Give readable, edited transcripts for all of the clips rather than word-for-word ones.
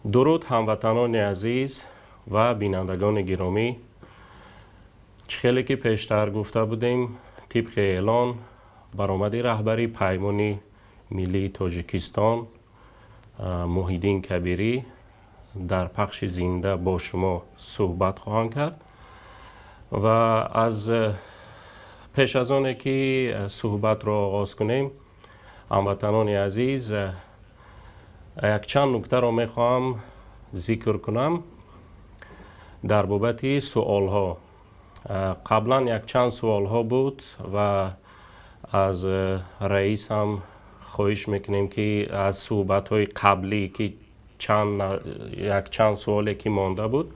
Дуруд, ҳамватанони азиз ва бинандагони гиромӣ. Чӣ хеле ки пештар гуфта будем, тибқи эълон баромади раҳбари Паймони миллии Тоҷикистон Муҳиддин Кабирӣ дар пахши зинда бо шумо суҳбат хоҳанд кард ва аз пеш аз оне ки суҳбатро оғоз кунем, ҳамватанони азиз, якчанд нуктаро мехоҳам зикр кунам дар бобати суолҳо. Қаблан якчанд суолҳо буд ва аз раис ҳам хоҳиш мекунем, ки аз суҳбатҳои қаблӣ, ки якчанд суоле ки монда буд,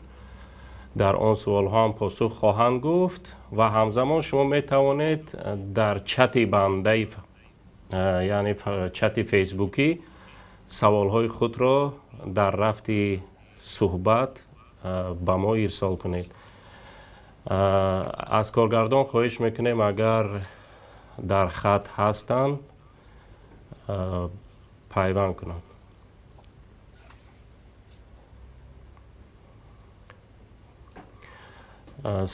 дар он суолҳо ҳам посух хоҳанд гуфт ва ҳамзамон шумо метавонед дар чати бандаи, яъне чати фейсбукӣ, саволҳои худро дар рафти суҳбат ба мо ирсол кунед. Аз коргардон хоҳиш мекунем, агар дар хат ҳастанд, пайванд кунанд.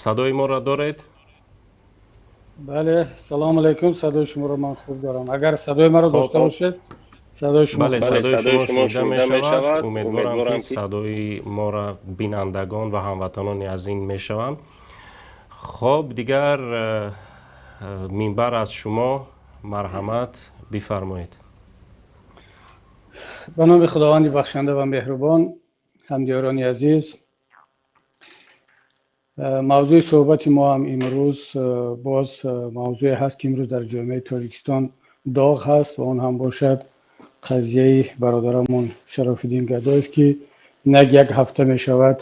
Садои моро доред? Бале, салому алайкум, садои шуморо ман хуб дорам. Агар садои маро дошта бошед, садои шумо. Бале, садои шумо шунида мешавад. Умедворам, ки садои моро бинандагон ва ҳамватанони аз ин мешаванд. Хоб, дигар минбар аз шумо, марҳамат, бифармоед. Ба номи Худованди бахшанда ва меҳрубон. Ҳамдиёрони азиз, мавзӯи суҳбати мо ҳам имрӯз боз мавзӯе ҳаст, ки имрӯз дар ҷомеаи Тоҷикистон доғ ҳаст ва он ҳам бошад қазияи бародарамон Шарофиддин Гадоев, ки нак як ҳафта мешавад,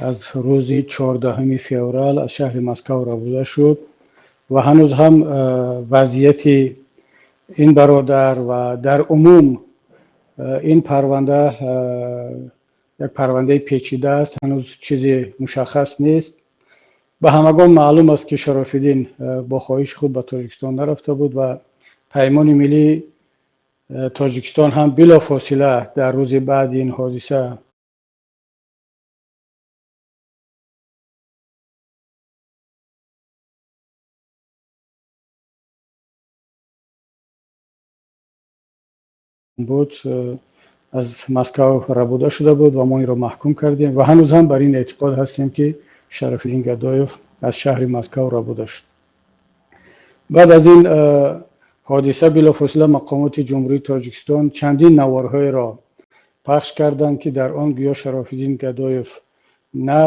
аз рӯзи 14 феврал аз шаҳри Москав рабуда шуд ва ҳанӯз ҳам вазъияти ин бародар ва дар умум ин парванда як парвандаи печида аст, ҳанӯз чизе мушаххас нест. Ба ҳамагон маълум аст, ки Шарофиддин бо хоҳиши худ ба Тоҷикистон нарафта буд ва Паймони миллии Тоҷикистон ҳам билофосила дар рӯзи баъди ин ҳодиса буд, аз Москав рабуда шуда буд ва мо инро маҳкум кардем ва ҳанӯз ҳам бар ин эътиқод ҳастем, ки Шарофиддин Гадоев аз шаҳри Москав рабуда шуд. Баъд аз ин ҳодиса билофосила мақомоти Ҷумҳурии Тоҷикистон чандин наворҳоеро пахш карданд, ки дар он гӯё Шарофиддин Гадоев на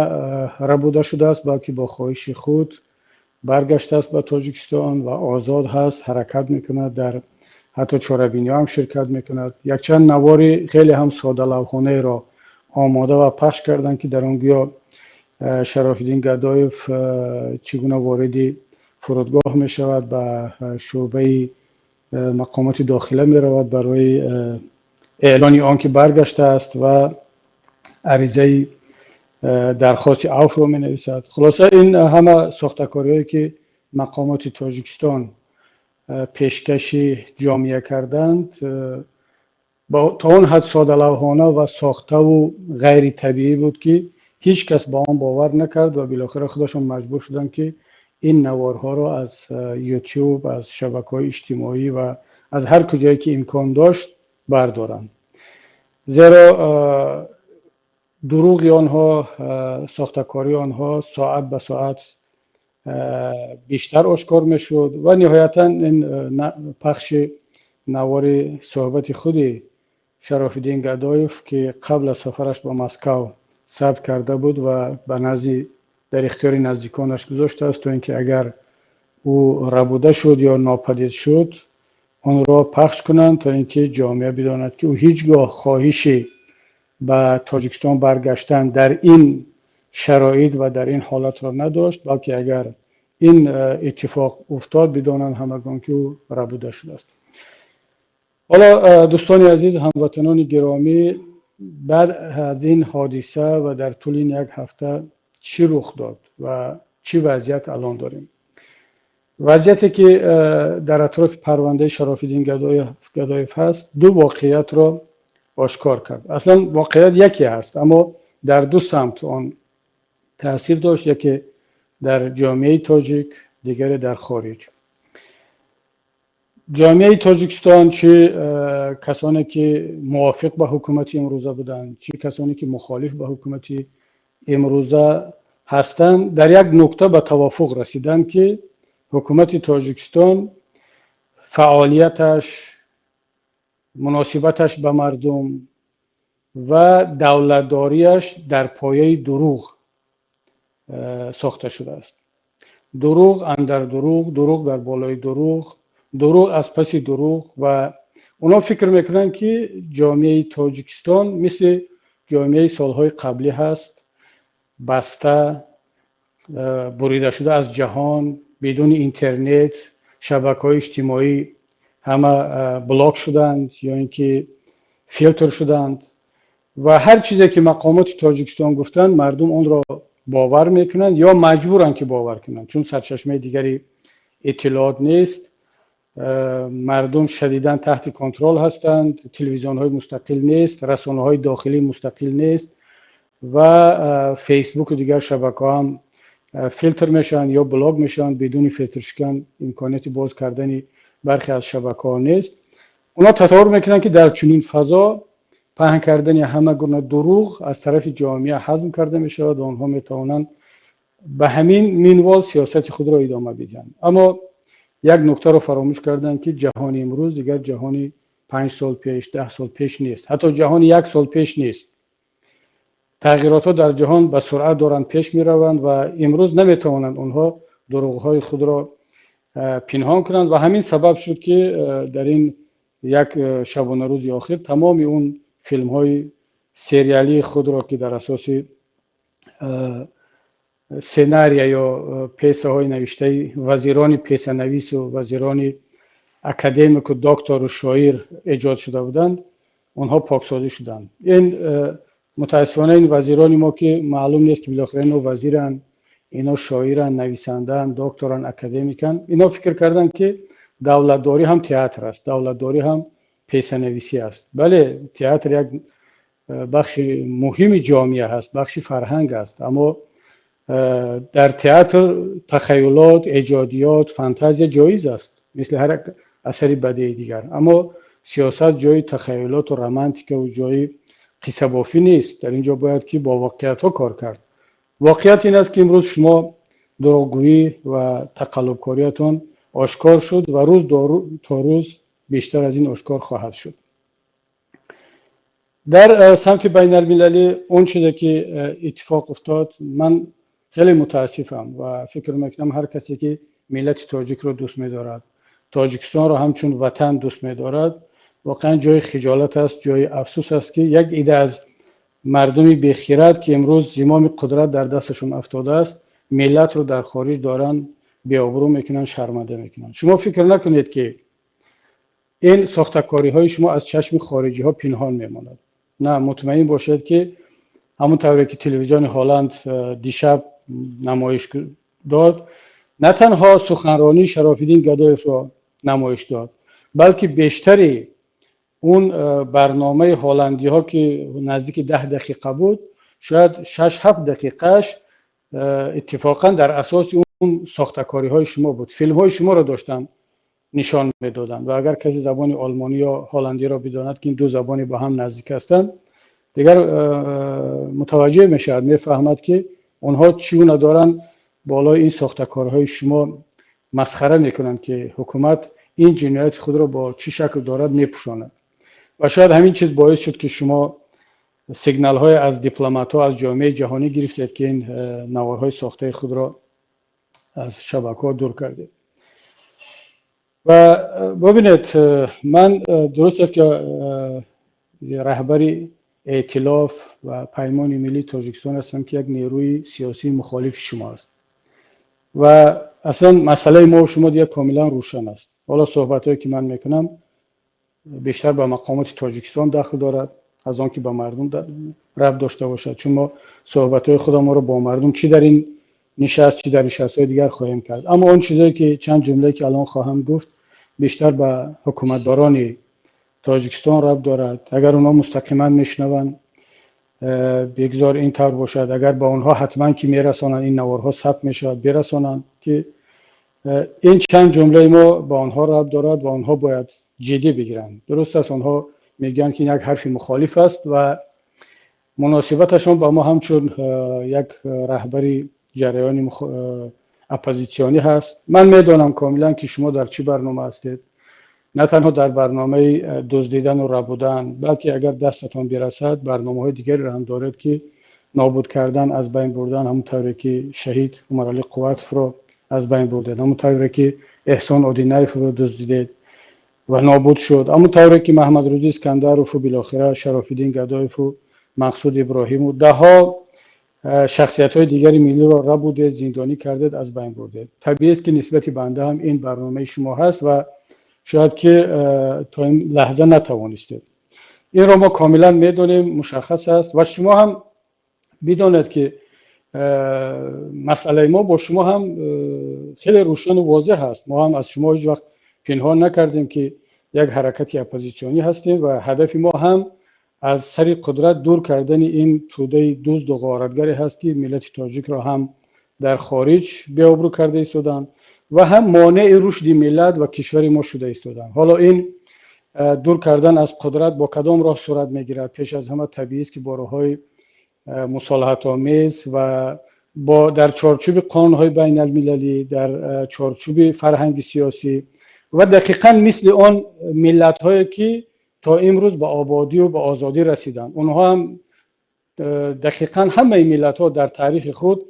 рабуда шудааст, балки бо хоҳиши худ баргаштааст ба Тоҷикистон ва озод ҳаст, ҳаракат мекунад, дар ҳатто чорабиниҳо ҳам ширкат мекунад. Якчанд навори хеле ҳам содалавҳонаеро омода ва пахш карданд, ки дар он гӯё Шарофиддин Гадоев чӣ гуна вориди фурудгоҳ мешавад, ба шӯъбаи мақомоти дохила меравад барои эълони он ки баргаштааст ва аризаи дархости авфро менависад. Хулоса, ин ҳама сохтакориҳое ки мақомоти Тоҷикистон пешкаши ҷомеа карданд, то он ҳад содалавҳона ва сохтаву ғайритабиӣ буд, ки ҳеҷ кас ба он бовар накард ва билохира худашон маҷбур шуданд, ки ин наворҳоро аз Ютуб, аз шабакаҳои иҷтимоӣ ва аз ҳар куҷое ки имкон дошт бардоранд, зеро дурӯғи онҳо, сохтакории онҳо соат ба соат бештар ошкор мешуд ва ниҳоятан ин пахши навори суҳбати худи Шарофиддин Гадоев, ки қабл аз сафараш ба Москав сабт карда буд ва ба назди дар ихтиёри наздиконаш гузоштааст, то ин ки агар ӯ рабуда шуд ё нопадид шуд, онро пахш кунанд, то ин ки ҷомеа бидонад, ки ӯ ҳеҷ гоҳ хоҳиши ба Тоҷикистон баргаштан дар ин шароит ва дар ин ҳолатро надошт, балки агар ин иттифоқ уфтод, бидонанд ҳамагон, ки ӯ рабуда шудааст. Ҳоло, дӯстони азиз, ҳамватанони гиромӣ, баъд аз ин ҳодиса ва дар тӯли ин як ҳафта чӣ рух дод ва чӣ вазъият алон дорем? Вазъияте ки дар атрофи парвандаи Шарофиддин Гадоев ҳаст, ду воқеиятро ошкор кард. Аслан воқеият яке ҳаст, аммо дар ду самт он таъсир дошт: яке дар ҷомеаи тоҷик, дигаре дар хориҷ. Ҷомеаи Тоҷикистон, чӣ касоне ки мувофиқ ба ҳукумати имрӯза буданд, чӣ касоне ки мухолиф ба ҳукумати имрӯза ҳастанд, дар як нукта ба тавофуқ расиданд, ки ҳукумати Тоҷикистон фаъолияташ, муносибаташ ба мардум ва давлатдориаш дар пояи дурӯғ сохта шудааст. Дурӯғ андар дурӯғ, дурӯғ дар болои дурӯғ, дурӯғ аз паси дурӯғ. Ва онҳо фикр мекунанд, ки ҷомеаи Тоҷикистон мисли ҷомеаи солҳои қаблӣ ҳаст: баста, бурида шуда аз ҷаҳон, бидуни интернет, шабакаҳои иҷтимоӣ ҳама блок шуданд ё ин ки филтр шуданд ва ҳар чизе ки мақомоти Тоҷикистон гуфтанд, мардум онро бовар мекунанд ё маҷбуранд, ки бовар кунанд, чун сарчашмаи дигари иттилоот нест. Мардум шадидан таҳти контрол ҳастанд, телевизионҳои мустақил нест, расонаҳои дохилӣ мустақил нест ва Фейсбуку дигар шабакаҳо ҳам филтр мешаванд ё блок мешаванд. Бидуни филтршикан имконияти боз кардани бархе аз шабакаҳо нест. Онҳо тасаввур мекунанд, ки дар чунин фазо паҳн кардани ҳама гуна дурӯғ аз тарафи ҷомеа ҳазм карда мешавад ва онҳо метавонанд ба ҳамин минвол сиёсати худро идома бидиҳанд. Аммо як нуктаро фаромӯш карданд, ки ҷаҳони имрӯз дигар ҷаҳони 5 сол пеш, 10 сол пеш нест, ҳатто ҷаҳони як сол пеш нест. Тағйиротҳо дар ҷаҳон ба суръат доранд пеш мераванд ва имрӯз наметавонанд онҳо дурӯғҳои худро пинҳон кунанд. Ва ҳамин сабаб шуд, ки дар ин як шабонарӯзи охир тамоми он филмҳои сериалии худро, ки дар асоси сценария ё пьесаҳои навиштаи вазирони пьесанавису вазирони академику доктору шоир эҷод шуда буданд, онҳо поксозӣ шуданд. Ин мутаассифона ин вазирони мо, ки маълум нест, ки билохира ино вазиранд, ино шоиранд, нависандаанд, докторанд, академиканд, ино фикр карданд, ки давлатдорӣ ҳам театр аст, давлатдорӣ ҳам пьесанависӣ аст. Бале, театр як бахши муҳими ҷомеа ҳаст, бахши фарҳанг аст, аммо дар театр тахаюлот, эҷодиёт, фантазия ҷоиз аст, мисли ҳар як асари бадеи дигар. Аммо сиёсат ҷои тахаюлоту романтикаву ҷои қиссабофӣ нест. Дар ин ҷо бояд ки бо воқеиятҳо кор кард. Воқеият ин аст, ки имрӯз шумо дурӯғгӯӣ ва тақаллубкориятон ошкор шуд ва рӯз то рӯз бештар аз ин ошкор хоҳад шуд. Дар самти байналмилалӣ он чизе ки иттифоқ уфтод, ман хеле мутаассифам ва фикр мекунам, ҳар касе ки миллати тоҷикро дӯст медорад, Тоҷикистонро ҳамчун ватан дӯст медорад, воқеан ҷои хиҷолат аст, ҷои афсӯс аст, ки як ида аз мардуми бехирад, ки имрӯз зимоми қудрат дар дасташон афтодааст, миллатро дар хориҷ доранд беобрӯ мекунанд, шарманда мекунанд. Шумо фикр накунед, ки ин сохтакориҳои шумо аз чашми хориҷиҳо пинҳон мемонад. На, мутмаин бошед, ки ҳамон тавре ки телевизиони Ҳолланд дишаб намоиш дод, на танҳо суханронии Шарофиддин Гадоевро намоиш дод, балки бештари он барномаи ҳолландиҳо, ки наздики 10 дақиқа буд, шояд 6-7 дақиқааш иттифоқан дар асоси он сохтакориҳои шумо буд. Филмҳои шуморо доштанд нишон медоданд. Ва агар касе забони олмонӣ ё ҳолландиро бидонад, ки ин ду забони ба ҳам наздик ҳастанд, дигар мутаваҷҷеҳ мешавад, мефаҳмад, ки онҳо чӣ гуна доранд болои ин сохтакорҳои шумо масхара мекунанд, ки ҳукумат ин ҷинояти худро бо чӣ шакл дорад мепӯшонад. Ва шояд ҳамин чиз боис шуд, ки шумо сигналҳое аз дипломатҳо, аз ҷомеаи ҷаҳонӣ гирифтед, ки ин наворҳои сохтаи худро аз шабакаҳо дур кардед. Ва бубинед, ман дуруст аст, ки раҳбари Эътилоф ва Паймони Миллии Тоҷикистон ҳастам, ки як нерӯи сиёсии мухолифи шумо аст, ва аслан масъалаи мо шумо дигар комилан рӯшан аст. Ҳоло суҳбатҳое ки ман мекунам, бештар ба мақомоти Тоҷикистон дахл дорад, аз он ки ба мардум рабт дошта бошад, чун мо суҳбатҳои худамонро бо мардум чӣ дар ин нишаст, чӣ дар нишастҳои дигар хоҳем кард. Аммо он чизое ки, чанд ҷумлае ки алон хоҳам гуфт, бештар ба ҳукуматдорони Тоҷикистон рабт дорад. Агар онҳо мустақиман мешунаванд, бигзор ин тавр бошад. Агар ба онҳо ҳатман ки мерасонанд, ин наворҳо сабт мешавад, бирасонанд, ки ин чанд ҷумлаи мо ба онҳо рабт дорад ва онҳо бояд ҷиддӣ бигиранд. Дуруст аст, онҳо мегӯянд, ки ин як ҳарфи мухолиф аст ва муносибаташон ба мо ҳамчун як раҳбари ҷараёни оппозитсионӣ ҳаст. Ман медонам комилан, ки шумо дар чӣ барнома ҳастед. На танҳо дар барномаи дуздидану рабудан, балки агар дастатон бирасад, барномаҳои дигареро ҳам доред, ки нобуд кардан, аз байн бурдан, ҳамон тавре ки шаҳид Умаралӣ Қувватовро аз байн бурдед, ҳамон тавре ки Эҳсон Одинаевро дуздидед ва нобуд шуд, ҳамон тавре ки Маҳмадрӯзӣ Искандарову билохира Шарофиддин Гадоеву Мақсуд Иброҳиму даҳҳо шахсиятҳои дигари миллиро рабудед, зиндонӣ кардед, аз байн бурдед. Табиист, ки нисбати банда ҳам ин барномаи шумо ҳаст ва шояд ки то ин лаҳза натавонистед. Инро мо комилан медонем, мушаххас аст. Ва шумо ҳам бидонед, ки масъалаи мо бо шумо ҳам хеле рӯшану возеҳ аст. Мо ҳам аз шумо ҳеҷ вақт пинҳон накардем, ки як ҳаракати оппозитсионӣ ҳастем ва ҳадафи мо ҳам аз сари қудрат дур кардани ин тӯдаи дузду ғоратгаре ҳаст, ки миллати тоҷикро ҳам дар хориҷ беобрӯ карда истоданд ва ҳам монеи рушди миллат ва кишвари мо шуда истоданд. Ҳоло ин дур кардан аз қудрат бо кадом роҳ сурат мегирад? Пеш аз ҳама табиист, ки бо роҳҳои мусолиҳатомез ва бо дар чорчӯби қонунҳои байналмилалӣ, дар чорчӯби фарҳанги сиёсӣ ва дақиқан мисли он миллатҳое, ки то имрӯз ба ободию ба озодӣ расиданд. Онҳо ҳам дақиқан ҳамаи миллатҳо дар таърихи худ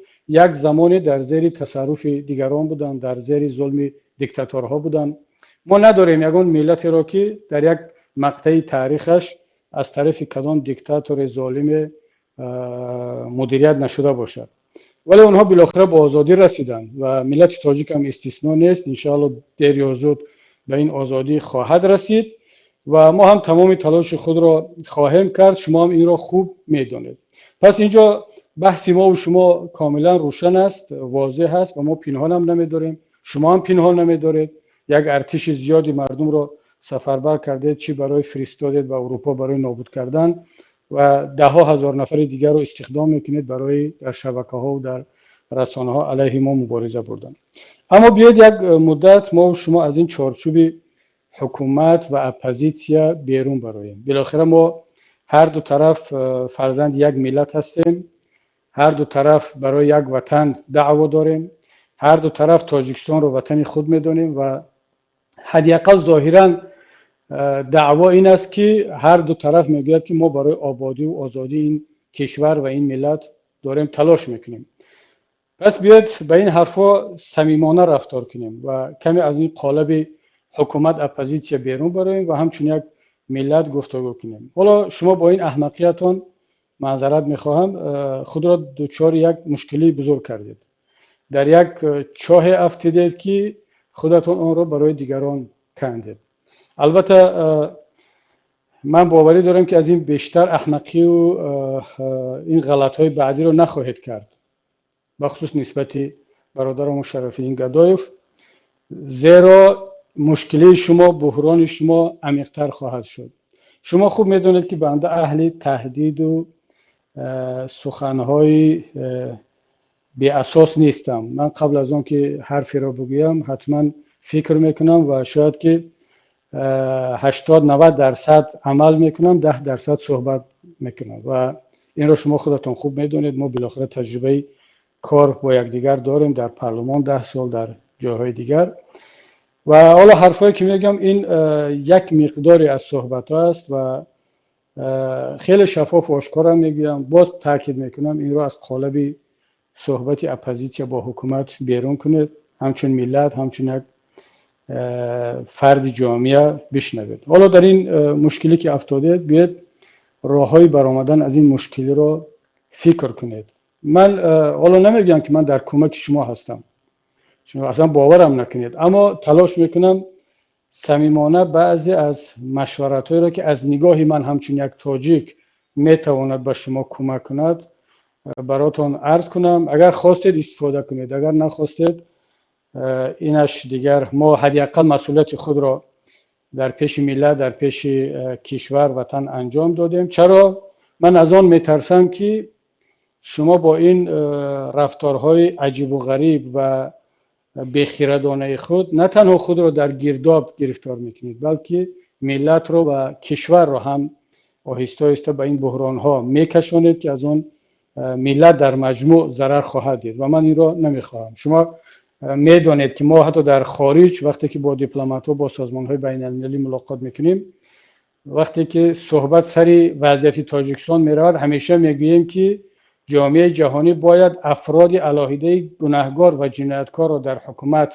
як замоне дар зери тасарруфи дигарон буданд, дар зери зулми диктаторҳо буданд. Мо надорем ягон миллатеро, ки дар як мақтаи таърихаш аз тарафи кадом диктатори золиме мудирият нашуда бошад, вале онҳо билохира ба озодӣ расиданд ва миллати тоҷик ҳам истисно нест. Иншоалло, дер ё зуд ба ин озодӣ хоҳад расид ва мо ҳам тамоми талоши худро хоҳем кард. Шумо ҳам инро хуб медонед. Пас инҷо баҳси мову шумо комилан рӯшан аст, возеҳ аст ва мо пинҳонам намедорем, шумо ҳам пинҳон намедоред. Як артиши зиёди мардумро сафарбар кардед, чӣ барои фиристодед ба Аврупо барои нобуд кардан ва даҳҳо ҳазор нафари дигарро истихдом мекунед барои дар шабакаҳову дар расонаҳо алайҳи мо мубориза бурдан. Аммо биёед, як муддат мову шумо аз ин чорчӯби ҳукумат ва оппозитсия берун бароем. Билохира мо ҳар ду тараф фарзанди як миллат ҳастем, ҳар ду тараф барои як ватан даъво дорем, ҳар ду тараф Тоҷикистонро ватани худ медонем ва ҳадди ақал зоҳиран даъво ин аст, ки ҳар ду тараф мегӯяд, ки мо барои ободиву озодии ин кишвар ва ин миллат дорем талош мекунем. Пас биёед, ба ин ҳарфҳо самимона рафтор кунем ва каме аз ин қолаби ҳукумат, оппозитсия берун бароем ва ҳамчун як миллат гуфтугӯ кунем. Ҳоло шумо бо ин аҳмақиятон, маъзарат мехоҳам, худро дучори як мушкилии бузург кардед, дар як чоҳе афтидед, ки худатон онро барои дигарон кандед. Албатта, ман боварӣ дорам, ки аз ин бештар аҳмақию ин ғалатҳои баъдиро нахоҳед кард, бахусус нисбати бародарамон Шарафиддин Гадоев, зеро мушкилии шумо, буҳрони шумо амиқтар хоҳад шуд. Шумо хуб медонед, ки банда аҳли таҳдиду суханҳои беасос нестам. Ман қабл аз он ки ҳарферо бигӯям, ҳатман фикр мекунам ва шояд ки 80-90% амал мекунам, 10% суҳбат мекунам ва инро шумо худатон хуб медонед. Мо билохира таҷрибаи кор бо якдигар дорем дар парлумон 10 сол, дар ҷойҳои дигар. Ва ҳоло ҳарфҳое, ки мегӯям, ин як миқдоре аз суҳбатҳо аст ва хеле шаффофу ошкорам мегӯям. Боз таъкид мекунам, инро аз қолаби суҳбати оппозитсия бо ҳукумат берун кунед, ҳамчун миллат, ҳамчун як фарди ҷомеа бишнавед. Ҳоло дар ин мушкиле, ки афтодед, биёед, роҳҳои баромадан аз ин мушкилиро фикр кунед. Ман ҳоло намегӯям, ки ман дар кӯмаки шумо ҳастам, шумо аслан боварам накунед, аммо талош мекунам самимона баъзе аз машваратҳоеро, ки аз нигоҳи ман ҳамчун як тоҷик метавонад ба шумо кӯмак кунад, баротон арз кунам. Агар хостед, истифода кунед, агар нахостед, инаш дигар. Мо ҳадди ақал масъулияти худро Дар пеши миллат, дар пеши кишвар, ватан анҷом додем. Чаро ман аз он метарсам, ки шумо бо ин рафторҳои аҷибу ғариб ва бехирадонаи худ на танҳо худро дар гирдоб гирифтор мекунед, балки миллатро ва кишварро ҳам оҳиста оҳиста ба ин буҳронҳо мекашонед, ки аз он миллат дар маҷмӯъ зарар хоҳад дид, ва ман инро намехоҳам. Шумо медонед, ки мо ҳатто дар хориҷ, вақте ки бо дипломатҳо, бо созмонҳои байналмилалӣ мулоқот мекунем, вақте ки суҳбат сари вазъияти Тоҷикистон меравад, ҳамеша мегӯем, ки ҷомеаи ҷаҳонӣ бояд афроди алоҳидаи гунаҳгор ва ҷинояткорро дар ҳукумат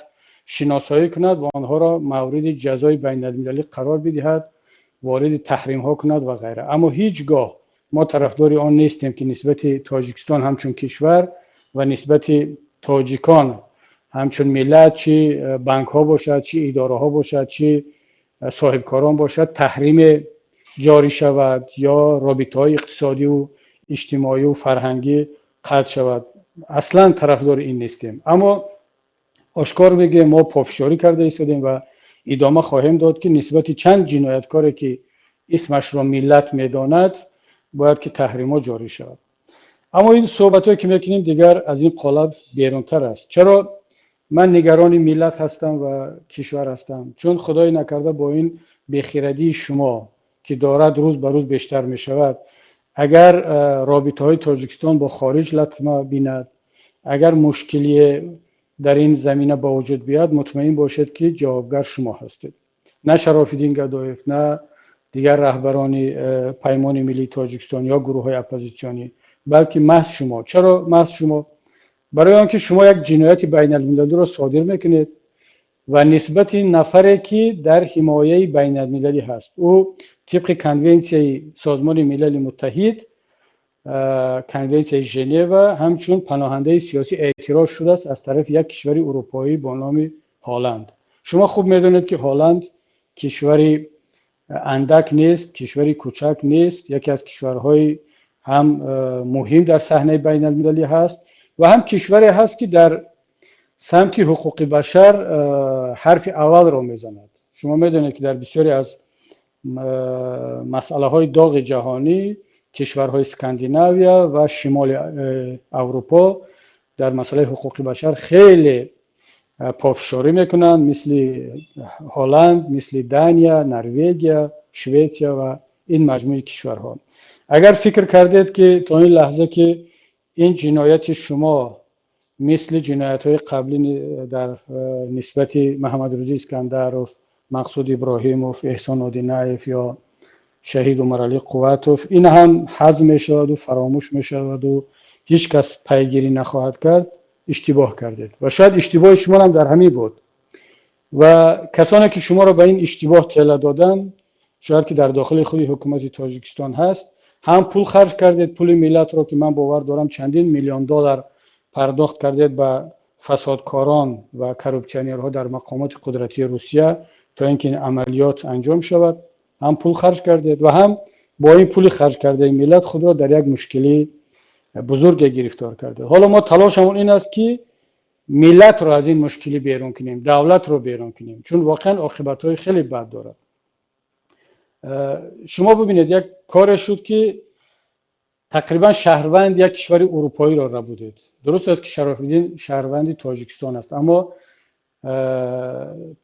шиносоӣ кунад ва онҳоро мавриди ҷазои байналмилалӣ қарор бидиҳад, вориди таҳримҳо кунад ва ғайра. Аммо ҳеҷ гоҳ мо тарафдори он нестем, ки нисбати Тоҷикистон ҳамчун кишвар ва нисбати тоҷикон ҳамчун миллат, чи бонкҳо бошад, чи идораҳо бошад, чи соҳибкорон бошад, таҳриме ҷорӣ шавад ё робитаҳои иқтисодиву иҷтимоию фарҳангӣ қатъ шавад. Аслан тарафдори ин нестем. Аммо ошкор мегӯем, мо пофишорӣ карда истодем ва идома хоҳем дод, ки нисбати чанд ҷинояткоре, ки исмашро миллат медонад, бояд ки таҳримҳо ҷорӣ шавад. Аммо ин суҳбатҳое, ки мекунем, дигар аз ин қолаб берунтар аст. Чаро ман нигарони миллат ҳастам ва кишвар ҳастам? Чун худое накарда бо ин бехирадии шумо, ки дорад рӯз ба рӯз бештар мешавад, агар робитаҳои Тоҷикистон бо хориҷ латма бинад, агар мушкилие дар ин замина ба вуҷуд биёяд, мутмаин бошед, ки ҷавобгар шумо ҳастед, на Шарофиддин Гадоев, на дигар раҳбарони Паймони миллии Тоҷикистон ё гурӯҳҳои оппозитсионӣ, балки маҳз шумо. Чаро маҳз шумо? Барои он ки шумо як ҷинояти байналмилалиро содир мекунед ва нисбати нафаре, ки дар ҳимояи байналмилалӣ ҳаст. Ӯ тибқи Конвенсияи Созмони Милали Муттаҳид, Конвенсияи Женева, ҳамчун паноҳандаи сиёсӣ эътироф шудааст аз тарафи як кишвари урупоӣ бо номи Ҳолланд. Шумо хуб медонед, ки Ҳолланд кишвари андак нест, кишвари кӯчак нест, яке аз кишварҳои ҳам муҳим дар саҳнаи байналмилалӣ ҳаст ва ҳам кишваре ҳаст, ки дар самти ҳуқуқи башар ҳарфи аввалро мезанад. Шумо медонед, ки дар бисёре аз масъалаҳои доғи ҷаҳонӣ кишварҳои Скандинавия ва шимоли Аврупо дар масъалаи ҳуқуқи башар хеле пофишорӣ мекунанд, мисли Ҳолланд, мисли Дания, Норвегия, Шветсия ва ин маҷмӯи кишварҳо. Агар фикр кардед, ки то ин лаҳза, ки ин ҷинояти шумо мисли ҷиноятҳои қаблӣ дар нисбати Маҳамадрӯзӣ Искандаров, Мақсуд Иброҳимов, Эҳсон Одинаев ё шаҳид Умаралӣ Қувватов ин ҳам ҳазм мешаваду фаромӯш мешаваду ҳеҷ кас пайгирӣ нахоҳад кард, иштибоҳ кардед. Ва шояд иштибоҳи шумо ҳам дар ҳамин буд ва касоне, ки шуморо ба ин иштибоҳ тела доданд, шояд ки дар дохили худи ҳукумати Тоҷикистон ҳаст. Ҳам пул харҷ кардед, пули миллатро, ки ман бовар дорам, чандин миллион доллар пардохт кардед ба фасодкорон ва коррупсионерҳо дар мақомоти қудратии Русия, то ин ки ин амалиёт анҷом шавад. Ҳам пул харҷ кардед ва ҳам бо ин пули харҷ кардаи миллат худро дар як мушкилии бузурге гирифтор кардед. Ҳоло мо талошамон ин аст, ки миллатро аз ин мушкилӣ берун кунем, давлатро берун кунем, чун воқеан оқибатҳои хеле бад дорад. Шумо бибинед, як коре шуд, ки тақрибан шаҳрванд як кишвари урупоиро рабудед. Дуруст аст, ки Шарофиддин шаҳрванди Тоҷикистон аст, аммо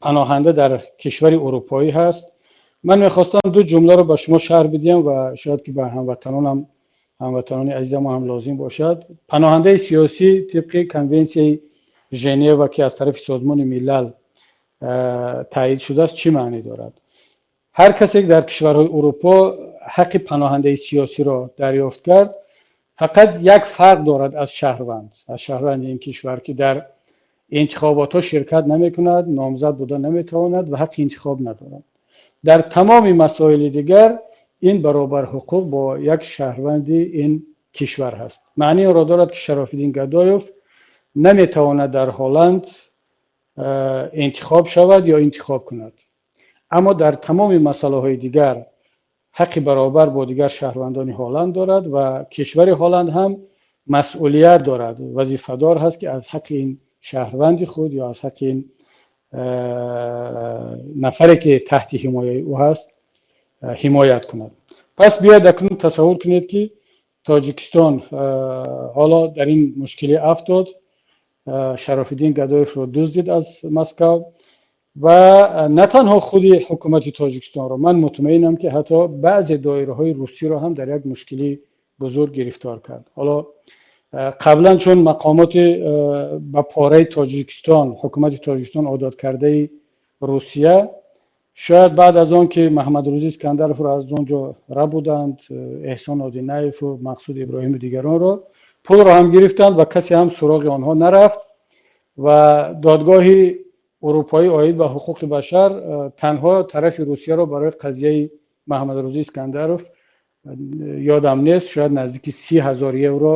паноҳанда дар кишвари урупоӣ ҳаст. Ман мехостам ду ҷумларо ба шумо шарҳ бидиҳам ва шояд ки ба ҳамватанонам, ҳамватанони азизамо ҳам лозим бошад. Паноҳандаи сиёсӣ тибқи Конвенсияи Женева, ки аз тарафи Созмони Миллал таъйид шудааст, чӣ маънӣ дорад? Ҳар касе, ки дар кишварҳои Урупо ҳаққи паноҳандаи сиёсиро дарёфт кард, фақат як фарқ дорад аз шаҳрванди ин кишвар, ки дар интихоботҳо ширкат намекунад, номзад буда наметавонад ва ҳаққи интихоб надорад. Дар тамоми масоили дигар ин баробар ҳуқуқ бо як шаҳрванди ин кишвар ҳаст. Маънии онро дорад, ки Шарофиддин Гадоев наметавонад дар Ҳолланд интихоб шавад ё интихоб кунад, аммо дар тамоми масъалаҳои дигар ҳаққи баробар бо дигар шаҳрвандони Ҳолланд дорад ва кишвари Ҳолланд ҳам масъулият дорад, вазифадор ҳаст, ки аз ҳаққи ин шаҳрванди худ ё аз ҳаққи ин Нафаре ки таҳти ҳимояи ӯ ҳаст, ҳимоят кунад. Пас биёед, акнун тасаввур кунед, ки Тоҷикистон ҳоло дар ин мушкилӣ афтод, Шарофиддин Гадоевро дуздид аз Москав ва на танҳо худи ҳукумати Тоҷикистонро, ман мутмаинам, ки ҳатто баъзе доираҳои русиро ҳам дар як мушкилии бузург гирифтор кард. Ҳоло қаблан чун мақомоти ба пораи Тоҷикистон, ҳукумати Тоҷикистон одат кардаи Русия, шояд баъд аз он ки Маҳмадрӯзӣ Искандаровро аз он ҷо рабуданд, Эҳсон Одинаеву Мақсуд Иброҳиму дигаронро, пулро ҳам гирифтанд ва касе ҳам суроғи онҳо нарафт ва Додгоҳи Урупоӣ оид ба ҳуқуқи башар танҳо тарафи Русияро барои қазияи Маҳмадрӯзӣ Искандаров, ёдам нест, шояд наздики 30 000 евро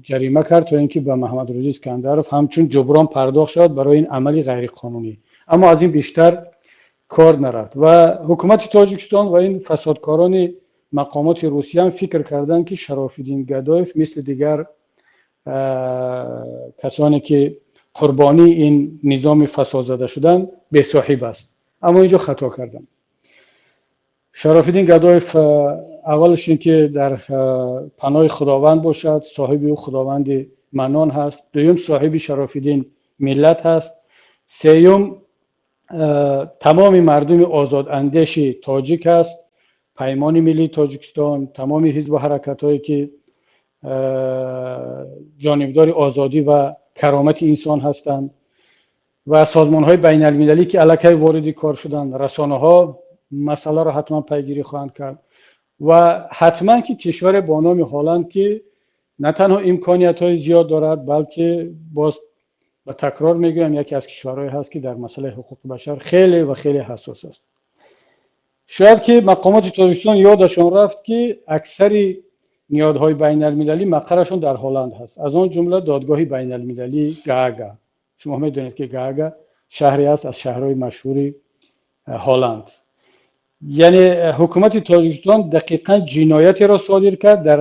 ҷарима кард, то ин ки ба Маҳмадрӯзӣ Искандаров ҳамчун ҷуброн пардохт шавад барои ин амали ғайриқонунӣ. Аммо аз ин бештар кор нарафт ва ҳукумати Тоҷикистон ва ин фасодкорони мақомоти Русия ҳам фикр карданд, ки Шарофиддин Гадоев мисли дигар касоне ки қурбонии ин низоми фасодзада шуданд, бесоҳиб аст. Аммо инҷо хато карданд. Шарофиддин Гадоев, аввалаш ин ки дар паноҳи Худованд бошад, соҳиби ӯ Худованди Маннон ҳаст. Дуюм, соҳиби Шарофиддин миллат ҳаст. Сеюм, тамоми мардуми озодандеши тоҷик аст, Паймони миллии Тоҷикистон, тамоми ҳизбу ҳаракатҳое ки ҷонибдори озодӣ ва каромати инсон ҳастанд ва созмонҳои байналмилалӣ, ки аллакай вориди кор шуданд, расонаҳо масъаларо ҳатман пайгирӣ хоҳанд кард ва ҳатман ки кишваре бо номи Ҳолланд, ки на танҳо имкониятҳои зиёд дорад, балки боз ба такрор мегӯям, яке аз кишварҳое ҳаст, ки дар масъалаи ҳуқуқи башар хеле ва хеле ҳассос аст. Шояд ки мақомоти Тоҷикистон ёдашон рафт, ки аксари ниҳодҳои байналмилалӣ мақарашон дар Ҳолланд ҳаст, аз он ҷумла Додгоҳи байналмилалии Гаага. Шумо медонед, ки Гаага шаҳре аст аз шаҳрҳои машҳури Ҳолланд. Яъне ҳукумати Тоҷикистон дақиқан ҷиноятеро содир кард дар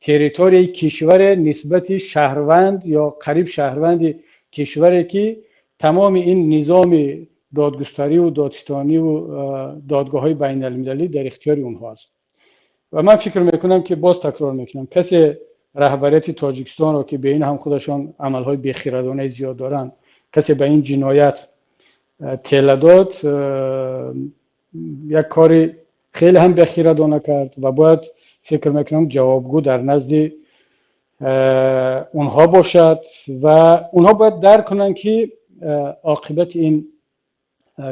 территорияи кишваре нисбати шаҳрванд ё қариб шаҳрванди кишваре, ки тамоми ин низоми додгустариву додситониву додгоҳҳои байналмилалӣ дар ихтиёри онҳо аст. Ва ман фикр мекунам, ки боз такрор мекунам, касе раҳбарияти Тоҷикистонро, ки бе ин ҳам худашон амалҳои бехирадонаи зиёд доранд, касе ба ин ҷиноят тела дод, як кори хеле ҳам бехирадона кард ва бояд, фикр мекунам, ҷавобгӯ дар назди онҳо бошад ва онҳо бояд дарк кунанд, ки оқибати ин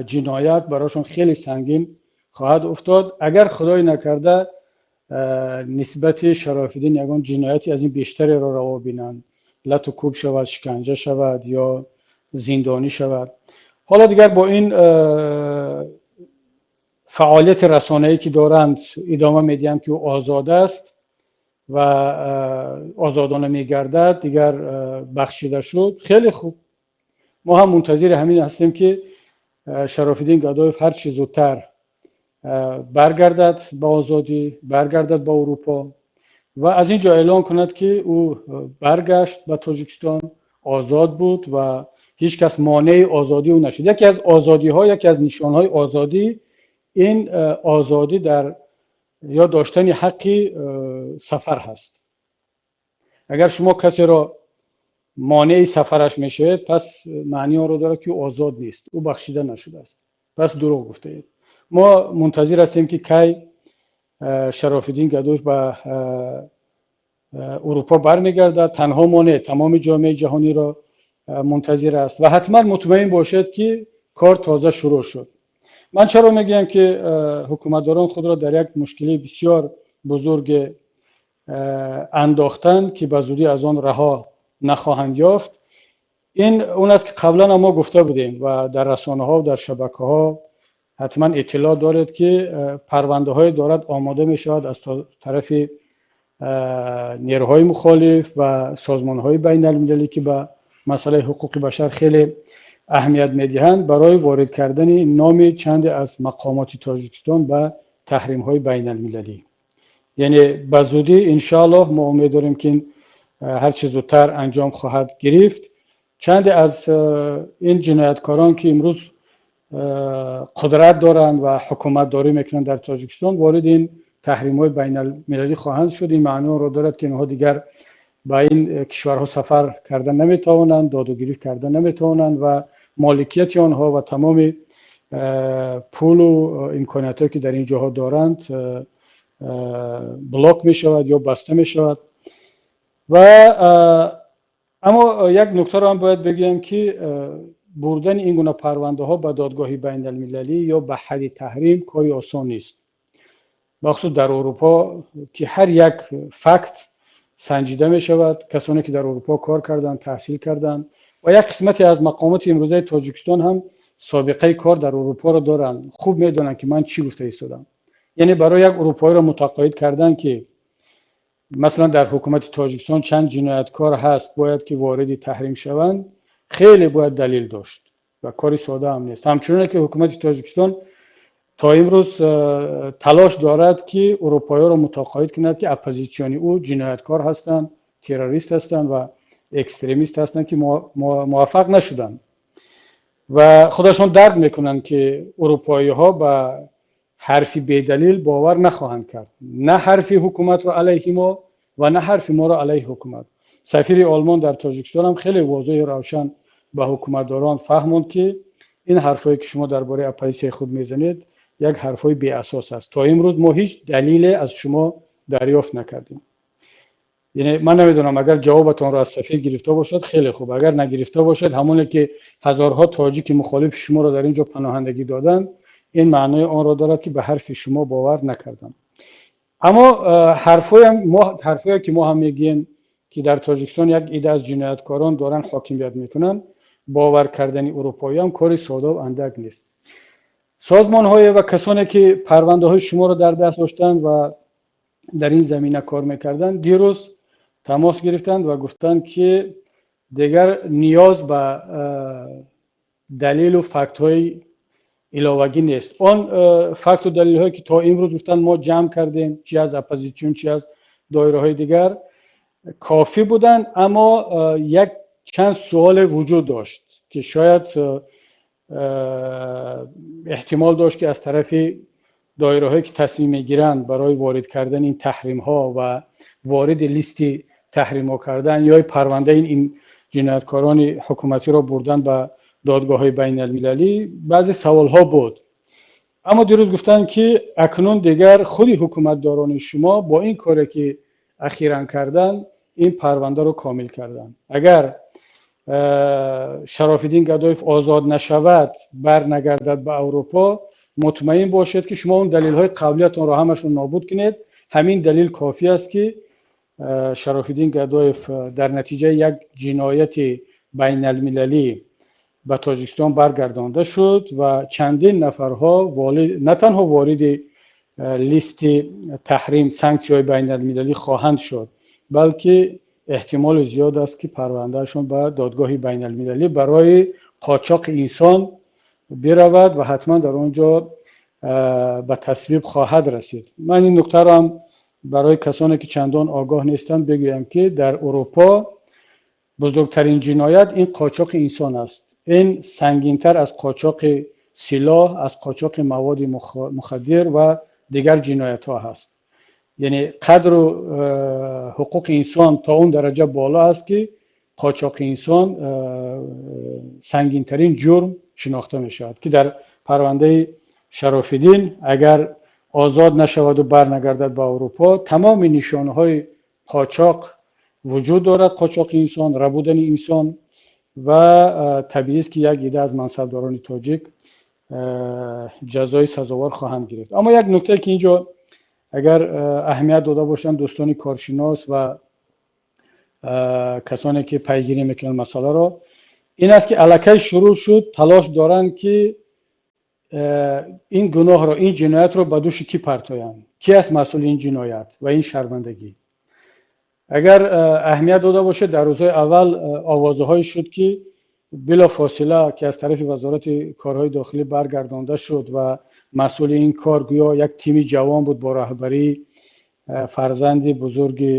ҷиноят барошон хеле сангин хоҳад уфтод, агар худое накарда нисбати Шарофиддин ягон ҷинояте аз ин бештареро раво бинанд, лату кӯб шавад, шиканҷа шавад ё зиндонӣ шавад. Ҳоло дигар бо ин фаъолияти расонаӣ, ки доранд, идома медиҳанд, ки ӯ озод аст ва озодона мегардад, дигар бахшида шуд. Хеле хуб, мо ҳам мунтазири ҳамин ҳастем, ки Шарофиддин Гадоев ҳарчи зудтар баргардад ба озодӣ, баргардад ба Урупо ва аз ин ҷо эълон кунад, ки ӯ баргашт ба Тоҷикистон, озод буд ва ҳеҷ кас монеи озодии ӯ нашуд. Яке аз озодиҳо, яке аз нишонҳои озодӣ ин озодӣ дар ё доштани ҳаққи сафар ҳаст. Агар шумо касеро монеи сафараш мешавед, пас маънии онро дорад, ки ӯ озод нест, ӯ бахшида нашудааст, пас дурӯғ гуфтаед. Мо мунтазир ҳастем, ки кай Шарофиддин Гадоев ба Урупо бармегардад. Танҳо мо не, тамоми ҷомеаи ҷаҳониро мунтазир аст ва ҳатман мутмаин бошед, ки кор тоза шурӯъ шуд. Ман чаро мегӯям, ки ҳукуматдорон худро дар як мушкилии бисёр бузурге андохтанд, ки ба зудӣ аз он раҳо нахоҳанд ёфт? Ин он аст, ки қаблан мо гуфта будем ва дар расонаҳо, дар шабакаҳо ҳатман иттилоъ доред, ки парвандаҳое дорад омода мешавад аз тарафи нерӯҳои мухолиф ва созмонҳои байналмилалӣ, ки ба масъалаи ҳуқуқи башар хеле аҳамият медиҳанд, барои ворид кардани номи чанде аз мақомоти Тоҷикистон ба таҳримҳои байналмилалӣ. Яъне ба зудӣ, иншоаллоҳ, мо умед дорем, ки ҳарчи зудтар анҷом хоҳад гирифт. Чанде аз ин ҷинояткорон, ки имрӯз қудрат доранд ва ҳукуматдорӣ мекунанд дар Тоҷикистон, вориди ин таҳримҳои байналмилалӣ хоҳанд шуд. Ин маъноро дорад, ки инҳо дигар ба ин кишварҳо сафар карда наметавонанд, доду гирифт карда наметавонанд ва моликияти онҳо ва тамоми пулу имкониятҳое, ки дар ин ҷоҳо доранд, блок мешавад ё баста мешавад. Ва аммо як нуктаро ҳам бояд бигӯям, ки бурдани ин гуна парвандаҳо ба додгоҳи байналмилалӣ ё ба ҳадди таҳрим кори осон нест, бахусус дар Урупо, ки ҳар як факт санҷида мешавад. Касоне, ки дар Урупо кор карданд, таҳсил карданд ва як қисмате аз мақомоти имрӯзаи Тоҷикистон ҳам собиқаи кор дар Урупоро доранд, хуб медонанд, ки ман чӣ гуфта истодам. Яъне барои як урупоиро мутақоид кардан, ки масалан дар ҳукумати Тоҷикистон чанд ҷинояткор ҳаст, бояд ки вориди таҳрим шаванд, хеле бояд далел дошт ва кори сода ҳам нест. Ҳамчуноне ки ҳукумати Тоҷикистон то имрӯз талош дорад, ки урупоиёро мутақоид кунад, ки оппозитсиони ӯ ҷинояткор ҳастанд, террорист ҳастанд ва экстремист ҳастанд, ки муваффақ нашуданд ва худашон дарк мекунанд, ки урупоиҳо ба ҳарфи бедалил бовар нахоҳанд кард, на ҳарфи ҳукуматро алайҳи мо ва на ҳарфи моро алайҳи ҳукумат. Сафири Олмон дар Тоҷикистон ҳам хеле возеҳу равшан ба ҳукуматдорон фаҳмонд, ки ин ҳарфҳое, ки шумо дар бораи оппозитсияи худ мезанед, як ҳарфҳои беасос аст. То имрӯз мо ҳеҷ далиле аз шумо дарёфт накардем. Яъне ман намедонам, агар ҷавобатонро аз сафир гирифта бошад, хеле хуб, агар нагирифта бошад, ҳамоне ки ҳазорҳо тоҷики мухолифи шуморо дар ин ҷо паноҳандагӣ доданд, ин маънои онро дорад, ки ба ҳарфи шумо бовар накардам. Аммо ҳарфое, ки мо ҳам мегӯем, ки дар Тоҷикистон як ида аз ҷинояткорон доранд ҳокимият мекунанд, бовар кардани урупоиам кори содаву андак нест. Созмонҳое ва касоне, ки парвандаҳои шуморо дар даст доштанд ва дар ин замина кор мекарданд, дирӯз тамос гирифтанд ва гуфтанд, ки дигар ниёз ба далелу фактҳои иловагӣ нест. Он факту далелҳое, ки то имрӯз гуфтанд, мо ҷамъ кардем, чи аз оппозитсион, чи аз доираҳои дигар, кофӣ буданд. Аммо як чанд суоле вуҷуд дошт, ки шояд эҳтимол дошт, ки аз тарафи доираҳое, ки тасмим мегиранд барои ворид кардани ин таҳримҳо ва вориди листи таҳримҳо кардан ё парвандаи ин ҷинояткорони ҳукуматиро бурдан ба додгоҳҳои байналмилалӣ, баъзе саволҳо буд. Аммо дирӯз гуфтанд, ки акнун дигар худи ҳукуматдорони шумо бо ин коре, ки ахиран карданд, ин парвандаро комил карданд. Агар Шарофиддин Гадоев озод нашавад, барнагардад ба Аврупо, мутмаин бошед, ки шумо он далелҳои қаблиятонро ҳамашон нобуд кунед, ҳамин далел кофӣ аст, ки Шарофиддин Гадоев дар натиҷаи як ҷинояти байналмилалӣ ба Тоҷикистон баргардонда шуд ва чандин нафарҳо на танҳо вориди листи таҳрим, санксияҳои байналмилалӣ хоҳанд шуд, балки эҳтимоли зиёд аст, ки парвандаашон ба додгоҳи байналмилалӣ барои қочоқи инсон биравад ва ҳатман дар он ҷо ба тасвиб хоҳад расид. Ман ин нуктаро ҳам барои касоне, ки чандон огоҳ нестанд, бигӯям, ки дар Урупо бузургтарин ҷиноят ин қочоқи инсон аст. Ин сангинтар аз қочоқи силоҳ, аз қочоқи маводи мухаддир ва дигар ҷиноятҳо ҳаст. Яъне қадру ҳуқуқи инсон то он дараҷа боло аст, ки қочоқи инсон сангинтарин ҷурм шинохта мешавад, ки дар парвандаи Шарофиддин, агар озод нашаваду барнагардад ба Аврупо, тамоми нишонаҳои қочоқ вуҷуд дорад: қочоқи инсон, рабудани инсон. Ва табиист, ки як ида аз мансабдорони тоҷик ҷазои сазовор хоҳанд гирифт. Аммо як нуктае, ки ин ҷо агар аҳамият дода бошанд дӯстони коршинос ва касоне, ки пайгирӣ мекунанд масъаларо, ин аст, ки аллакай шурӯъ шуд, талош доранд, ки ин гуноҳро, ин ҷиноятро ба дӯши кӣ партоянд, кӣ аст масъули ин ҷиноят ва ин шармандагӣ. Агар аҳамият дода бошед, дар рӯзҳои аввал овозаҳое шуд, ки билофосила ки аз тарафи Вазорати корҳои дохилӣ баргардонда шуд ва масъули ин кор гӯё як тими ҷавон буд бо раҳбарии фарзанди бузурги,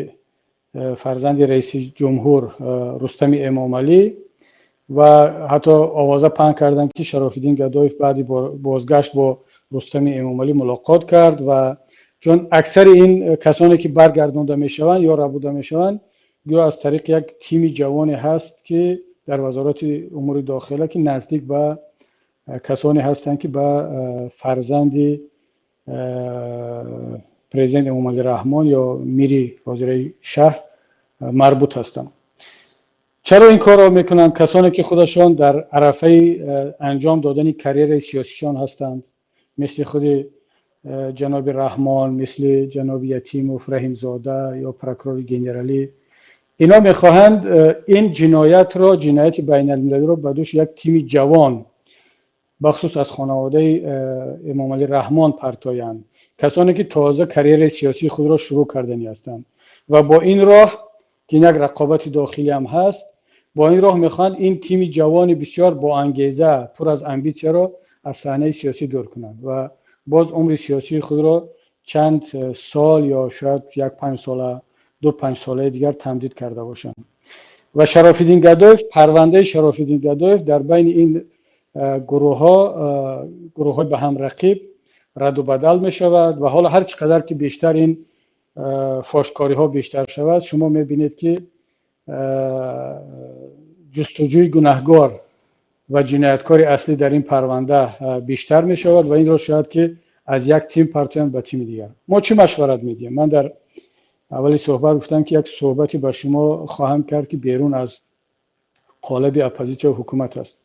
фарзанди раиси ҷумҳур Рустами Эмомалӣ. Ва ҳатто овоза паҳн карданд, ки Шарофиддин Гадоев баъди бозгашт бо Рустами Эмомалӣ мулоқот кард. Ва чун аксари ин касоне, ки баргардонда мешаванд ё рабуда мешаванд, гӯё аз тариқи як тими ҷавоне ҳаст, ки дар Вазорати умури дохила, ки наздик ба касоне ҳастанд, ки ба фарзанди президент Эмомалӣ Раҳмон ё мири ҳозираи шаҳр марбут ҳастанд. Чаро ин корро мекунанд? Касоне, ки худашон дар арафаи анҷом додани карьераи сиёсишон ҳастанд, мисли худи ҷаноби Раҳмон, мисли ҷаноби Ятимов, Раҳимзода ё прокурори генералӣ, ино мехоҳанд ин ҷиноятро, ҷинояти байналмилалиро ба дӯши як тими ҷавон, бахусус аз хонаводаи Эмомалӣ Раҳмон, партоянд, касоне, ки тоза карьераи сиёсии худро шурӯъ карданӣ ҳастанд. Ва бо ин роҳ, ки як рақобати дохилӣ ҳам ҳаст, бо ин роҳ мехоҳанд ин тими ҷавони бисёр боангеза, пур аз амбитсияро аз саҳнаи сиёсӣ дур кунанд ва боз умри сиёсии худро чанд сол ё шояд як 5 сола, ду 5 солаи дигар тамдид карда бошанд. Ва Шарофиддин Гадоев, парвандаи Шарофиддин Гадоев дар байни ин гурӯҳҳо, гурӯҳҳои ба ҳам рақиб, раду бадал мешавад. Ва ҳоло ҳар чӣ қадар ки бештар ин фошкориҳо бештар шавад, шумо мебинед, ки ҷустуҷӯи гунаҳгор ва ҷинояткори аслӣ дар ин парванда бештар мешавад ва инро шояд ки аз як тим партоянд ба тими дигар. Мо чӣ машварат медиҳем? Ман дар аввали суҳбат гуфтам, ки як суҳбате ба шумо хоҳам кард, ки берун аз қолаби оппозитсия ва ҳукумат аст.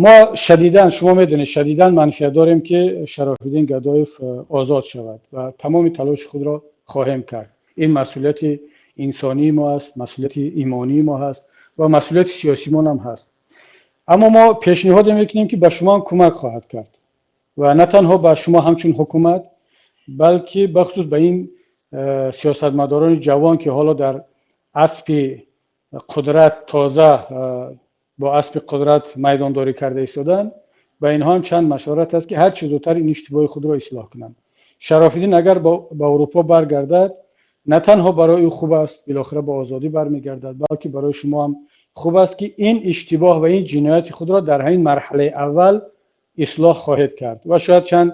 Мо шадидан, шумо медонед, шадидан манфиат дорем, ки Шарофиддин Гадоев озод шавад ва тамоми талоши худро хоҳем кард. Ин масъулияти инсонии мо аст, масъулияти имонии мо ҳаст ва масъулияти сиёсимон ҳам ҳаст. Аммо мо пешниҳоде мекунем, ки ба шумо ҳам кӯмак хоҳад кард ва на танҳо ба шумо ҳамчун ҳукумат, балки бахусус ба ин сиёсатмадорони ҷавон, ки ҳоло дар аспи қудрат, тоза бо аспи қудрат майдондорӣ карда истоданд. Ба инҳо ҳам чанд машварат аст, ки ҳар чӣ зудтар ин иштибоҳи худро ислоҳ кунанд. Шарофиддин агар ба Аврупо баргардад, на танҳо барои ӯ хуб аст, билохира ба озодӣ бармегардад, балки барои шумо ҳам хуб аст, ки ин иштибоҳ ва ин ҷинояти худро дар ҳамин марҳалаи аввал ислоҳ хоҳед кард ва шояд чанд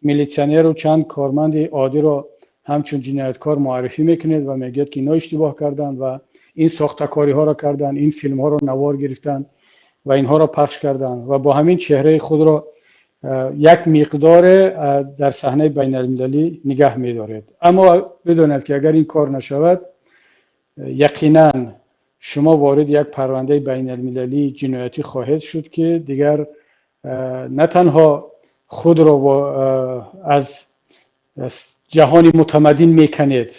милитсионеру чанд корманди оддиро ҳамчун ҷинояткор муаррифӣ мекунед ва мегӯяд, ки инҳо иштибоҳ карданд ва ин сохтакориҳоро карданд, ин филмҳоро навор гирифтанд ва инҳоро пахш карданд ва бо ҳамин чеҳраи худро як миқдоре дар саҳнаи байналмилалӣ нигаҳ медоред. Аммо бидонед, ки агар ин кор нашавад, яқинан шумо вориди як парвандаи байналмилалии ҷиноятӣ хоҳед шуд, ки дигар на танҳо худро аз ҷаҳони мутамаддин меканед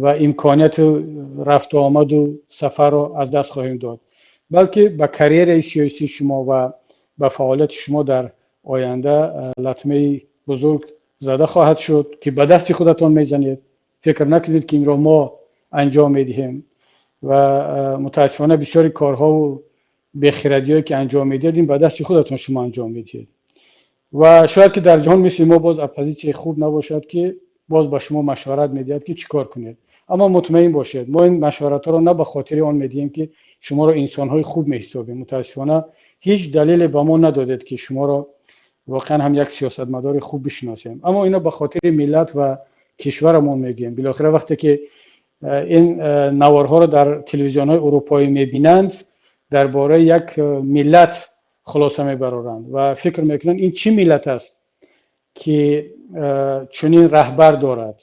ва имконияти рафту омаду сафарро аз даст хоҳем дод, балки ба карьераи сиёсии шумо ва ба фаъолияти шумо дар оянда латмаи бузург зада хоҳад шуд, ки ба дасти худатон мезанед. Фикр накунед, ки инро мо анҷом медиҳем. Ва мутаассифона бисёри корҳову бехирадиҳое, ки анҷом медиҳед, ин ба дасти худатон шумо анҷом медиҳед. Ва шояд ки дар ҷаҳон мисли мо боз оппозитсияи хуб набошад, ки боз ба шумо машварат медиҳад, ки чӣ кор кунед. Аммо мутмаин бошед, мо ин машваратҳоро на ба хотири он медиҳем, ки шуморо инсонҳои хуб меҳисобем. Мутаассифона, ҳеҷ далеле ба мо надодед, ки шуморо воқеан ҳам як сиёсатмадори хуб бишиносем. Аммо ино ба хотири миллат ва кишварамон мегӯем. Билохира вақте ки ин наворҳоро дар телевизионҳои урупоӣ мебинанд, дар бораи як миллат хулоса мебароранд ва фикр мекунанд, ин чӣ миллат аст, ки чунин раҳбар дорад?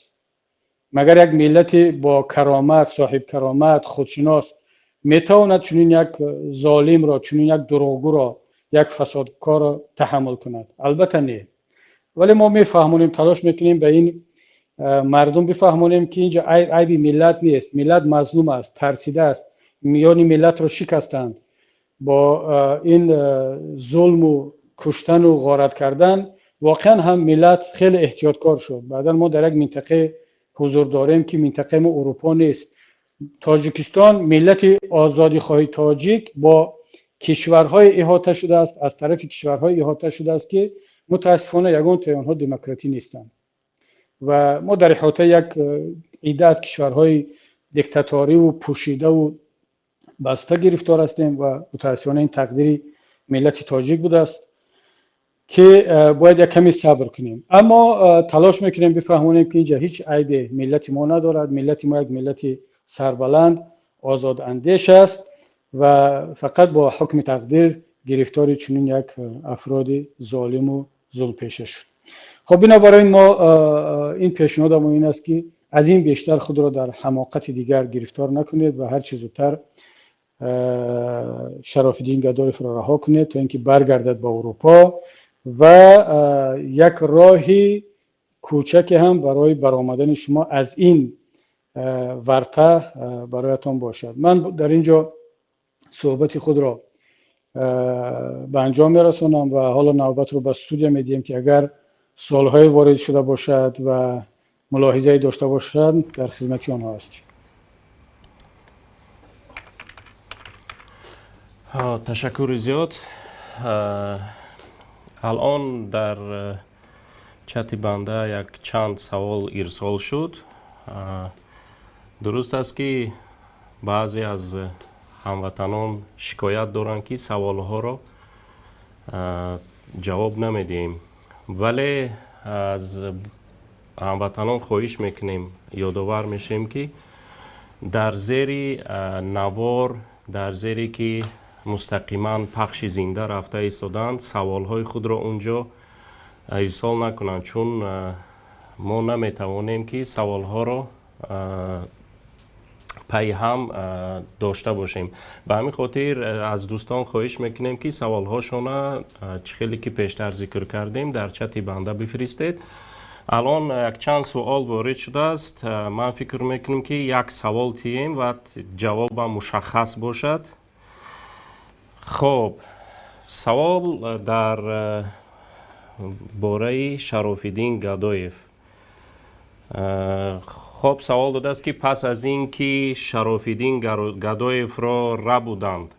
Магар як миллати бо каромат, соҳибкаромат, худшинос метавонад чунин як золимро, чунин як дурӯғгӯро, як фасодкорро таҳаммул кунад? Албатта, не. Вале мо мефаҳмонем, талош мекунем ба ин мардум бифаҳмонем, ки инҷа айби миллат нест. Миллат мазлум аст, тарсидааст, миёни миллатро шикастанд бо ин зулму куштану ғорат кардан. Воқеан ҳам миллат хеле эҳтиёткор шуд. Баъдан мо дар як минтақае ҳузур дорем, ки минтақаи мо Урупо нест. Тоҷикистон, миллати озодихоҳи тоҷик бо кишварҳое иҳота шудааст, аз тарафи кишварҳое иҳота шудааст, ки мутаассифона ягон тои онҳо демократӣ нестанд. Ва мо дар иҳотаи як идда аз кишварҳои диктаториву пӯшидаву баста гирифтор ҳастем ва мутаассифона ин тақдири миллати тоҷик будааст ки бояд як каме сабр кунем. Аммо талош мекунем бифаҳмонем, ки инҷа ҳеҷ айбе миллати мо надорад. Миллати мо як миллати сарбаланд, озодандеш аст ва фақат бо ҳукми тақдир гирифтори чунин як афроди золиму зулмпеша шуд. Хоб, бинобар ин мо ин пешниҳодамон ин аст, ки аз ин бештар худро дар ҳамоқати дигар гирифтор накунед ва ҳарчи зудтар Шарофиддин Гадоевро раҳо кунед, то ин ки баргардад ба Аврупо ва як роҳи кӯчаке ҳам барои баромадани шумо аз ин варта бароятон бошад. Ман дар ин ҷо суҳбати худро ба анҷом мерасонам ва ҳоло навбатро ба студия медиҳем, ки агар суолҳое ворид шуда бошад ва мулоҳизае дошта бошанд, дар хизмати онҳо ҳастем. Ташаккури зиёд. Алон дар чати банда як чанд савол ирсол шуд. Дуруст аст, ки баъзе аз ҳамватанон шикоят доранд, ки саволҳоро ҷавоб намедиҳем, вале аз ҳамватанон хоҳиш мекунем, ёдовар мешавем, ки дар зери навор, дар зере ки мустақиман пахши зинда рафта истоданд, саволҳои худро унҷо ирсол накунанд, чун мо наметавонем, ки саволҳоро пайҳам дошта бошем. Ба ҳамин хотир аз дӯстон хоҳиш мекунем, ки саволҳошона, чӣ хеле ки пештар зикр кардем, дар чати банда бифиристед. Алон якчанд суол ворид шудааст. Ман фикр мекунем, ки як савол тием ва ҷавобам мушаххас бошад. Хоб, савол дар бораи Шарофиддин Гадоев. Хоб, савол додааст, ки пас аз ин ки Шарофиддин Гадоевро рабуданд,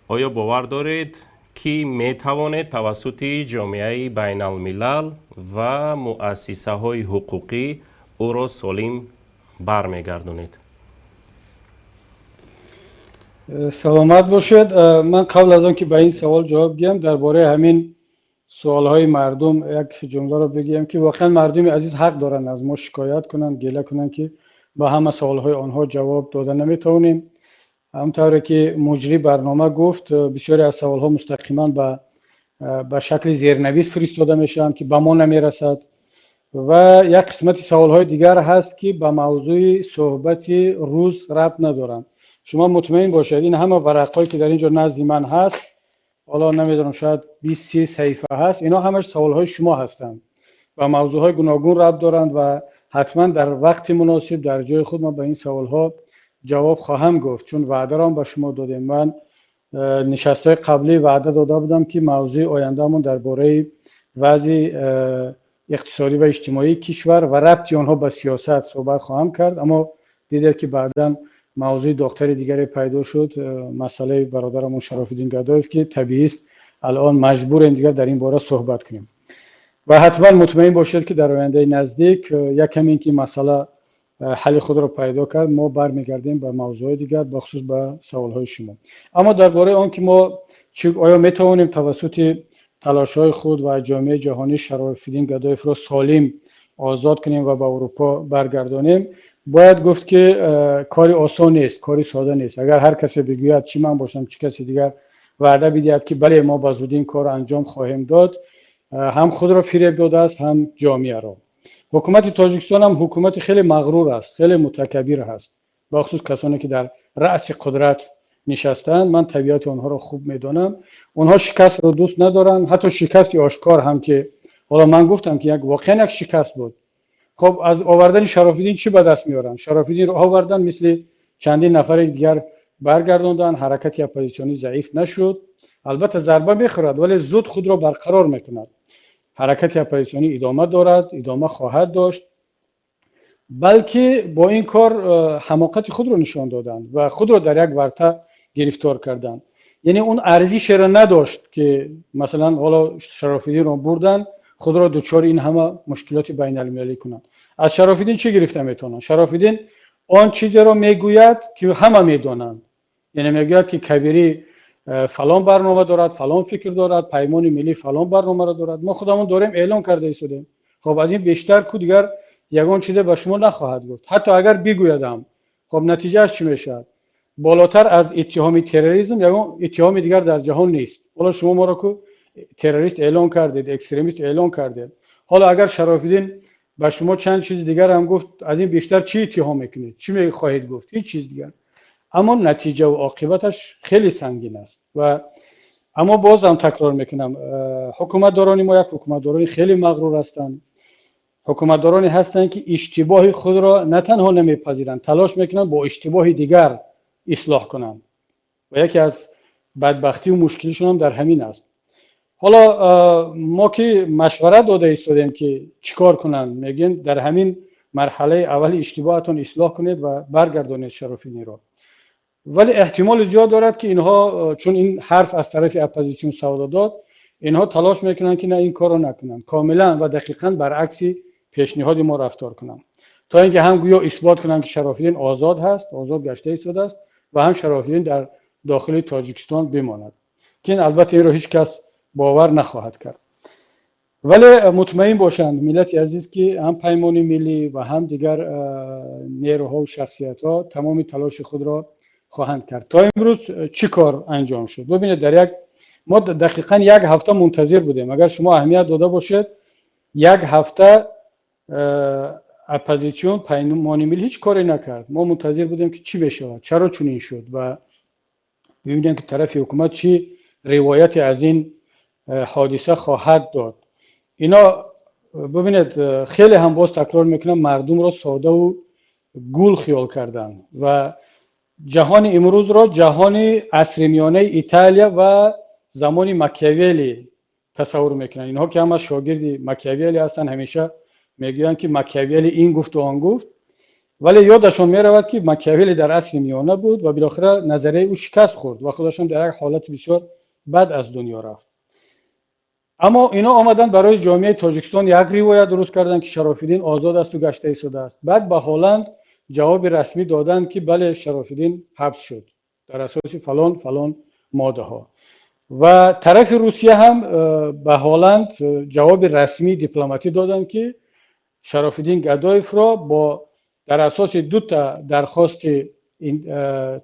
оё бовар доред, ки метавонед тавассути ҷомеаи байналмилал ва муассисаҳои ҳуқуқӣ ӯро солим бармегардонед? Саломат бошед. Ман қабл аз он ки ба ин савол ҷавоб диҳам, дар бораи ҳамин суолҳои мардум як ҷумларо бигӯям, ки воқеан мардуми азиз ҳақ доранд аз мо шикоят кунанд, гила кунанд, ки ба ҳама саволҳои онҳо ҷавоб дода наметавонем. Ҳамон тавре ки муҷрӣ барнома гуфт, бисёре аз саволҳо мустақиман ба шакли зернавис фиристода мешаванд, ки ба мо намерасад, ва як қисмати саволҳои дигар ҳаст, ки ба мавзӯи суҳбати рӯз рабт надоранд. Шумо мутмаин бошед, ин ҳама варақҳое ки дар ин ҷо назди ман ҳаст, ҳоло намедонам, шояд 20-30 саҳифа ҳаст, инҳо ҳамаш саволҳои шумо ҳастанд ва мавзӯъҳои гуногун рабт доранд ва ҳатман дар вақти муносиб, дар ҷои худ ман ба ин саволҳо ҷавоб хоҳам гуфт, чун ваъдаро ба шумо додем. Ман нишастҳои қаблӣ ваъда дода будам, ки мавзӯи ояндаамон дар бораи вазъи иқтисодӣ ва иҷтимоии кишвар ва рабти онҳо ба сиёсат суҳбат хоҳам кард, аммо дидед, ки баъдан мавзӯи доғтари дигаре пайдо шуд, масъалаи бародарамон Шарофиддин Гадоев, ки табиист, алон маҷбурем дигар дар ин бора суҳбат кунем. Ва ҳатман мутмаин бошед, ки дар ояндаи наздик, якам ин ки масъала ҳалли худро пайдо кард, мо бармегардем ба мавзӯъҳои дигар, бахусус ба саволҳои шумо. Аммо дар бораи он ки мо оё метавонем тавассути талошҳои худ ва ҷомеаи ҷаҳонӣ Шарофиддин Гадоевро солим озод кунем ва ба Аврупо баргардонем, бояд гуфт, ки кори осон нест, кори сода нест. Агар ҳар касе бигӯяд, чӣ ман бошам, чӣ каси дигар, ваъда бидиҳад, ки бале, мо ба зудӣ ин корро анҷом хоҳем дод, ҳам худро фиреб додааст, ҳам ҷомеаро. Ҳукумати Тоҷикистон ҳам ҳукумати хеле мағрур аст, хеле мутакаббир ҳаст, бахусус касоне ки дар раъси қудрат нишастаанд. Ман табиати онҳоро хуб медонам. Онҳо шикастро дӯст надоранд, ҳатто шикасти ошкор ҳам, ки ҳоло ман гуфтам, ки як воқеан як шикаст буд. Хоб, аз овардани Шарофиддин чӣ ба даст меоранд? Шарофиддинро овардан, мисли чандин нафари дигар баргардонданд, ҳаракати оппозитсионӣ заиф нашуд. Албатта, зарба мехӯрад, вале зуд худро барқарор мекунад. Ҳаракати оппозитсионӣ идома дорад, идома хоҳад дошт. Балки бо ин кор ҳамоқати худро нишон доданд ва худро дар як варта гирифтор карданд. Яъне он арзишеро надошт, ки масалан ҳоло Шарофиддинро бурданд, худро дучори ин ҳама мушкилоти байналмилалӣ кунанд. Аз Шарофиддин чӣ гирифта метавонанд? Шарофиддин он чизеро мегӯяд, ки ҳама медонанд. Яъне мегӯяд, ки Кабирӣ фалон барнома дорад, фалон фикр дорад, Паймони Миллӣ фалон барномаро дорад. Мо худамон дорем, эълон карда истодем. Хоб, аз ин бештар ку дигар ягон чизе ба шумо нахоҳад гуфт. Ҳатто агар бигӯядам, хоб, натиҷааш чӣ мешавад? Болотар аз иттиҳоми терроризм ягон иттиҳоми дигар дар ҷаҳон нест. Ҳоло шумо моро ку террорист эълон кардед, экстремист эълон кардед. Ҳоло агар Шарофиддин ба шумо чанд чизи дигар ҳам гуфт, аз ин бештар чӣ иттиҳом мекунед? Чӣ мехоҳед гуфт? Ҳеҷ чиз дигар. Аммо натиҷаву оқибаташ хеле сангин аст. Ва аммо боз ҳам такрор мекунам, ҳукуматдорони мо як ҳукуматдорони хеле мағрур ҳастанд, ҳукуматдороне ҳастанд, ки иштибоҳи худро на танҳо намепазиранд, талош мекунанд бо иштибоҳи дигар ислоҳ кунанд, ва яке аз бадбахтию мушкилишон ҳам дар ҳамин аст. Ҳоло мо ки машварат дода истодем, ки чӣ кор кунанд, мегӯем, дар ҳамин марҳалаи аввали иштибоҳатон ислоҳ кунед ва баргардонед Шарофиддинро. Вале эҳтимоли зиёд дорад, ки инҳо, чун ин ҳарф аз тарафи оппозитсион савдо дод, инҳо талош мекунанд, ки на, ин корро накунанд, комилан ва дақиқан баръакси пешниҳоди мо рафтор кунанд, то ин ки ҳам гӯё исбот кунанд, ки Шарофиддин озод ҳаст, озод гашта истодааст, ва ҳам Шарофиддин дар дохили Тоҷикистон бимонад, ки ин албатта инро ҳеҷ кас бовар нахоҳад кард. Вале мутмаин бошанд миллати азиз, ки ҳам Паймони Миллӣ ва ҳам дигар нерӯҳову шахсиятҳо тамоми талоши худро хоҳанд кард. То имрӯз чӣ кор анҷом шуд? Бибинед, дар як мо дақиқан як ҳафта мунтазир будем. Агар шумо аҳамият дода бошед, як ҳафта оппозитсион, Паймони Миллӣ ҳеҷ коре накард. Мо мунтазир будем, ки чӣ мешавад, чаро чунин шуд, ва бибинем, ки тарафи ҳукумат чӣ ривояте аз ин ҳодиса хоҳад дод. Ино бибинед, хеле ҳам, боз такрор мекунам, мардумро содаву гул хиёл карданд ва ҷаҳони имрӯзро ҷаҳони асри миёнаи Италия ва замони Макиавелли тасаввур мекунанд. Инҳо, ки ҳама шогирди Макиавелли ҳастанд, ҳамеша мегӯянд, ки Макиавелли ин гуфту он гуфт. Вале ёдашон меравад, ки Макиавелли дар асри миёна буд ва билохира назарияи ӯ шикаст хӯрд ва худашон дар як ҳолати бисёр бад аз дунё рафт. Аммо ино омаданд, барои ҷомеаи Тоҷикистон як ривоят дуруст карданд, ки Шарофиддин озод асту гашта истодааст. Баъд ба Ҳолланд ҷавоби расмӣ доданд, ки бале, Шарофиддин ҳабс шуд дар асоси фалон фалон моддаҳо. Ва тарафи Русия ҳам ба Ҳолланд ҷавоби расмии дипломатӣ доданд, ки Шарофиддин Гадоевро бо дар асоси дута дархости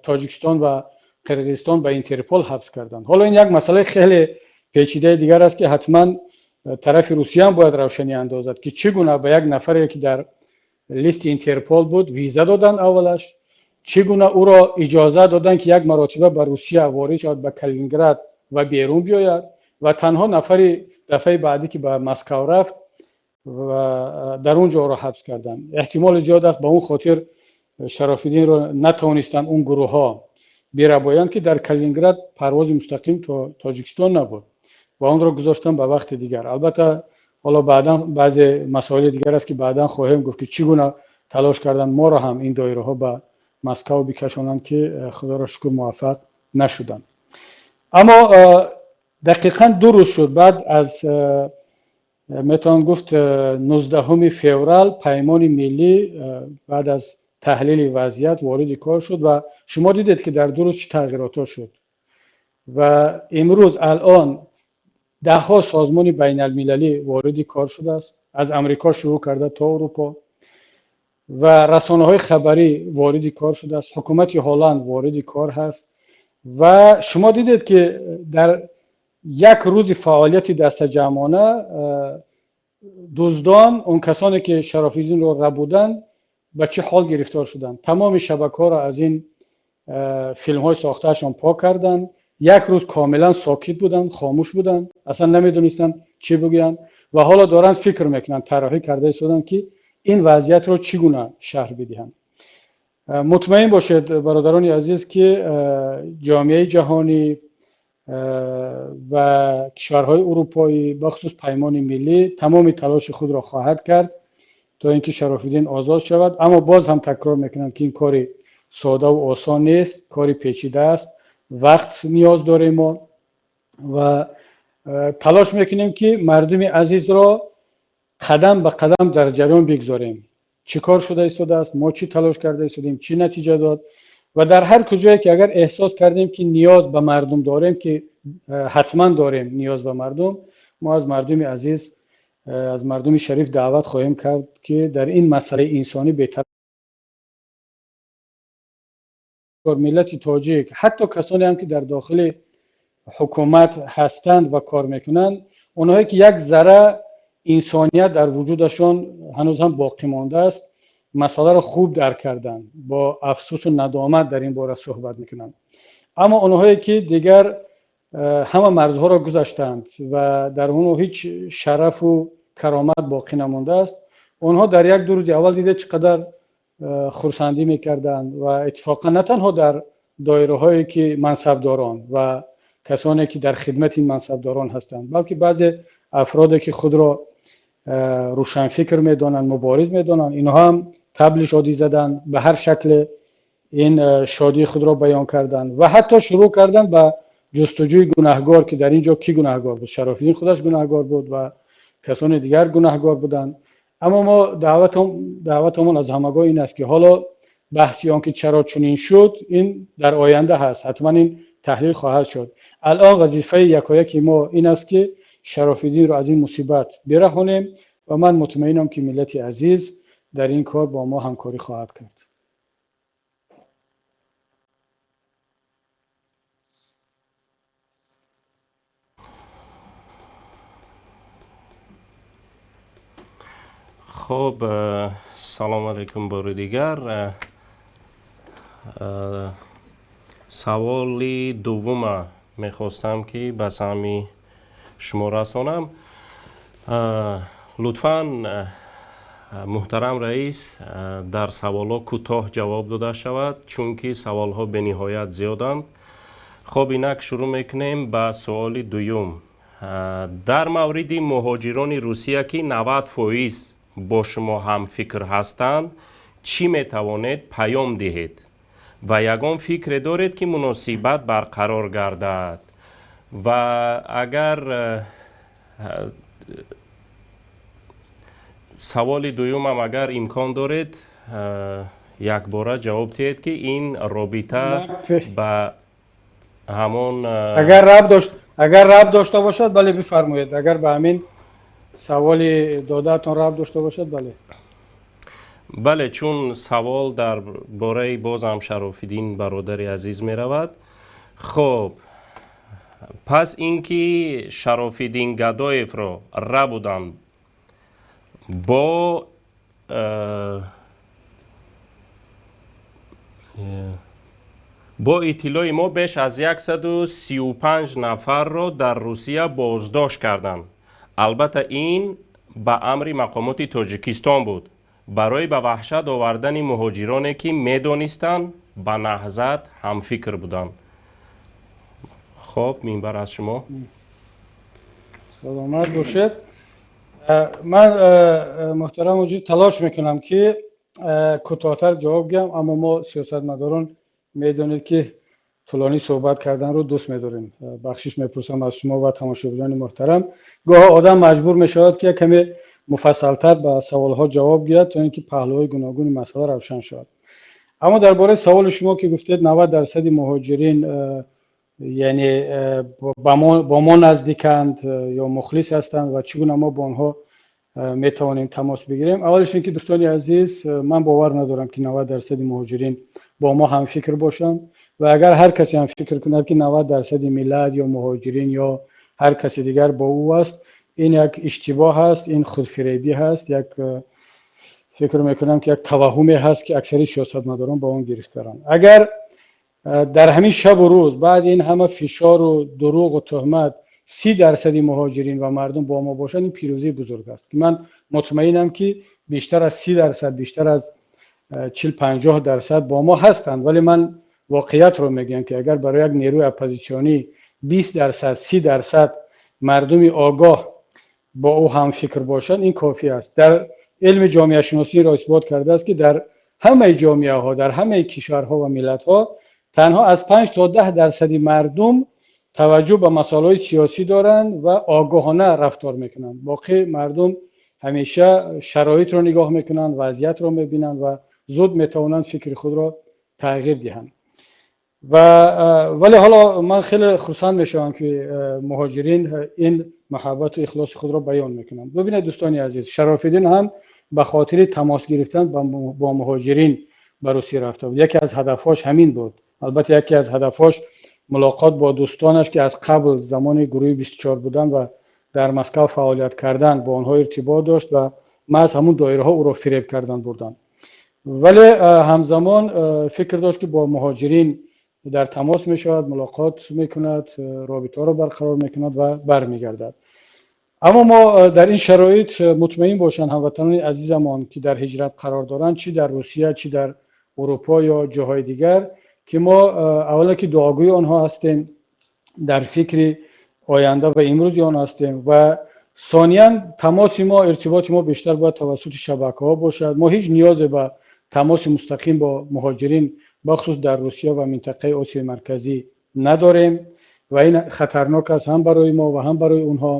Тоҷикистон ва Қирғизистон ба Интерпол ҳабс карданд. Ҳоло ин як масъалаи хеле печидаи дигар аст, ки ҳатман тарафи Русия ҳам бояд равшанӣ андозад, ки чӣ гуна ба як нафаре, ки дар листи Интерпол буд, виза доданд аввалаш, чӣ гуна ӯро иҷоза доданд, ки як маротиба ба Русия ворид шавад, ба Калининград, ва берун биёяд, ва танҳо нафари дафъаи баъдӣ, ки ба Москав рафт, ва дар он ҷо ӯро ҳабс карданд. Эҳтимоли зиёд аст, ба он хотир Шарофиддинро натавонистанд он гурӯҳҳо бирабоянд, ки дар Калининград парвози мустақим то Тоҷикистон набуд ва онро гузоштанд ба вақти дигар. Албатта, ҳоло баъдан баъзе масоили дигар аст, ки баъдан хоҳем гуфт, ки чӣ гуна талош карданд моро ҳам ин доираҳо ба Москав бикашонанд, ки худоро шукр, муваффақ нашуданд. Аммо дақиқан 2 рӯз шуд, баъд аз, метавон гуфт, 19 феврал Паймони Миллӣ баъд аз таҳлили вазъият вориди кор шуд. Ва шумо дидед, ки дар 2 рӯз чӣ тағйиротҳо шуд. Ва имрӯз алон даҳҳо созмони байналмилалӣ вориди кор шудааст, аз Амрико шурӯъ карда то Урупо, ва расонаҳои хабарӣ вориди кор шудааст, ҳукумати Ҳолланд вориди кор ҳаст. Ва шумо дидед, ки дар як рӯзи фаъолияти дастаҷамъона дуздон, он касоне ки Шарофиддинро рабуданд, ба чӣ ҳол гирифтор шуданд. Тамоми шабакаҳоро аз ин филмҳои сохтаашон пок карданд. Як рӯз комилан сокит буданд, хомӯш буданд, аслан намедонистанд чӣ бигӯянд. Ва ҳоло доранд фикр мекунанд, тарроҳӣ карда истоданд, ки ин вазъиятро чӣ гуна шарҳ бидиҳанд. Мутмаин бошед, бародарони азиз, ки ҷомеаи ҷаҳонӣ ва кишварҳои урупоӣ, бахусус Паймони Миллӣ, тамоми талоши худро хоҳад кард, то ин ки Шарофиддин озод шавад. Аммо боз ҳам такрор мекунам, ки ин кори содаву осон нест, кори печида аст, вақт ниёз дорем мо ва талош мекунем, ки мардуми азизро қадам ба қадам дар ҷараён бигзорем, чӣ кор шуда истодааст, мо чӣ талош карда истодем, чӣ натиҷа дод. Ва дар ҳар куҷое ки агар эҳсос кардем ки ниёз ба мардум дорем, ки ҳатман дорем ниёз ба мардум, мо аз мардуми азиз, аз мардуми шариф даъват хоҳем кард ки дар ин масъалаи инсонӣ бетараф миллати тоҷик, ҳатто касоне ҳам ки дар дохили ҳукумат ҳастанд ва кор мекунанд, онҳое ки як зарра инсоният дар вуҷудашон ҳанӯз ҳам боқӣ мондааст, масъаларо хуб дарк карданд, бо афсусу надомат дар ин бора суҳбат мекунанд. Аммо онҳое ки дигар ҳама марзҳоро гузаштанд ва дар онҳо ҳеҷ шарафу каромат боқӣ намондааст, онҳо дар як ду рӯзи аввал дида чӣ қадар хурсандӣ мекарданд ва иттифоқан на танҳо дар доираҳое ки мансабдорон ва касоне ки дар хидмати ин мансабдорон ҳастанд, балки баъзе афроде ки худро рӯшанфикр медонанд, мубориз медонанд, инҳо ҳам табли шодӣ заданд, ба ҳар шакле ин шодии худро баён карданд ва ҳатто шурӯъ карданд ба ҷустуҷӯи гунаҳгор, ки дар ин ҷо кӣ гунаҳгор буд. Шарофиддин худаш гунаҳгор буд ва касони дигар гунаҳгор буданд. Аммо мо даъватамон аз ҳамагоҳ ин аст ки ҳоло баҳси он ки чаро чунин шуд, ин дар оянда ҳаст, ҳатман ин таҳлил хоҳад шуд. Алон вазифаи якояки мо ин аст ки Шарофиддинро аз ин мусибат бираҳонем ва ман мутмаинам ки миллати азиз дар ин кор бо мо ҳамкорӣ хоҳад кард. Хуб, салом алейкум бори дигар. Саволи дуввума мехостам ки ба саҳми шумо расонам. Лутфан, муҳтарам раис, дар саволҳо кӯтоҳ ҷавоб дода шавад, чунки саволҳо бениҳоят зиёданд. Хоб, инак шурӯъ мекунем ба суоли дуюм. Дар мавриди муҳоҷирони Русия, ки 90% бо шумо ҳамфикр ҳастанд, чӣ метавонед паём диҳед ва ягон фикре доред, ки муносибат барқарор гардад? Ва агар саволи дуюмам агар имкон доред, якбора ҷавоб диҳед, ки ин робита ба ҳамон Агар рабт дошта бошад, бале, бифармоед. Агар ба ҳамин саволи додаатон рабт дошта бошад, бале. Бале, чун савол дар бораи бозам Шарофиддин бародари азиз меравад. Хоб, пас ин ки Шарофиддин Гадоевро рабуданд бо иттилои мо беш аз 135 нафарро дар Русия боздошт карданд. Албатта, ин ба амри мақомоти Тоҷикистон буд барои ба ваҳшат овардани муҳоҷироне, ки медонистанд ба наҳзат ҳамфикр буданд. Хоб, минбар аз шумо. Саломат бошед. Ман, муҳтарам муҷид, талош мекунам ки кӯтоҳтар ҷавоб гиҳам, аммо мо сиёсатмадорон медонед ки тӯлонӣ суҳбат карданро дӯст медорем. Бахшиш мепурсам аз шумо ва тамошобинони муҳтарам. Гоҳо одам маҷбур мешавад ки як каме муфассалтар ба саволҳо ҷавоб гирад, то ин ки паҳлӯҳои гуногуни масъала равшан шавад. Аммо дар бораи саволи шумо ки гуфтед 90% муҳоҷирин, яъне бо мо наздиканд ё мухлис ҳастанд ва чӣ гуна мо бо онҳо метавонем тамос бигирем. Аввалиш ин ки, дӯстони азиз, ман бовар надорам ки 90% муҳоҷирин бо мо ҳамфикр бошанд ва агар ҳар касе ҳам фикр кунад ки 90% миллат ё муҳоҷирин ё ҳар каси дигар бо ӯ аст, ин як иштибоҳ аст, ин худфиребӣ ҳаст, як фикр мекунам ки як таваҳҳуме ҳаст ки аксари сиёсатмадорон ба он гирифторанд. Агар дар ҳамин шабу рӯз баъди ин ҳама фишору дурӯғу туҳмат 30% муҳоҷирин ва мардум бо мо бошанд, ин пирӯзии бузург аст, ки ман мутмаинам ки бештар аз 30%, бештар аз 40-50% бо мо ҳастанд. Вале ман воқеиятро мегӯям ки агар барои як нерӯи оппозитсионӣ 20%, 30% мардуми огоҳ бо ӯ ҳамфикр бошанд, ин кофӣ аст. Дар илми ҷомеашиносӣ инро исбот кардааст ки дар ҳамаи ҷомеаҳо, дар ҳамаи кишварҳо ва миллатҳо танҳо аз 5 то 10% мардум таваҷҷӯҳ ба масъалаҳои сиёсӣ доранд ва огоҳона рафтор мекунанд. Боқӣ мардум ҳамеша шароитро нигоҳ мекунанд, вазъиятро мебинанд ва зуд метавонанд фикри худро тағйир диҳанд. Ва вале ҳоло ман хеле хурсанд мешавам, ки муҳоҷирин ин муҳаббату ихлоси худро баён мекунанд. Бубинед, дӯстони азиз, Шарофиддин ҳам ба хотири тамос гирифтан бо муҳоҷирин ба Русия рафта буд. Яке аз ҳадафҳош ҳамин буд. Албатта, яке аз ҳадафҳош мулоқот бо дӯстонаш, ки аз қабл замони гурӯҳи 24 буданд ва дар Москав фаъолият кардан, бо онҳо иртибот дошт ва маҳз ҳамун доираҳо ӯро фиреб кардан бурданд. Вале ҳамзамон фикр дошт, ки бо муҳоҷирин дар тамос мешавад, мулоқот мекунад, робитаҳоро барқарор мекунад ва бармегардад. Аммо мо дар ин шароит, мутмаин бошанд ҳамватанони азизамон, ки дар ҳиҷрат қарор доранд, чӣ дар Русия, чӣ дар Урупо ё ҷоҳои дигар, ки мо аввала ки дуогӯи онҳо ҳастем, дар фикри оянда ва имрӯзи он ҳастем ва сониян тамоси мо, иртиботи мо бештар бояд тавассути шабакаҳо бошад. Мо ҳеҷ ниёзе ба тамоси мустақим бо муҳоҷирин, бахусус дар Русия ва минтақаи Осиёи Марказӣ, надорем ва ин хатарнок аст ҳам барои мо ва ҳам барои онҳо.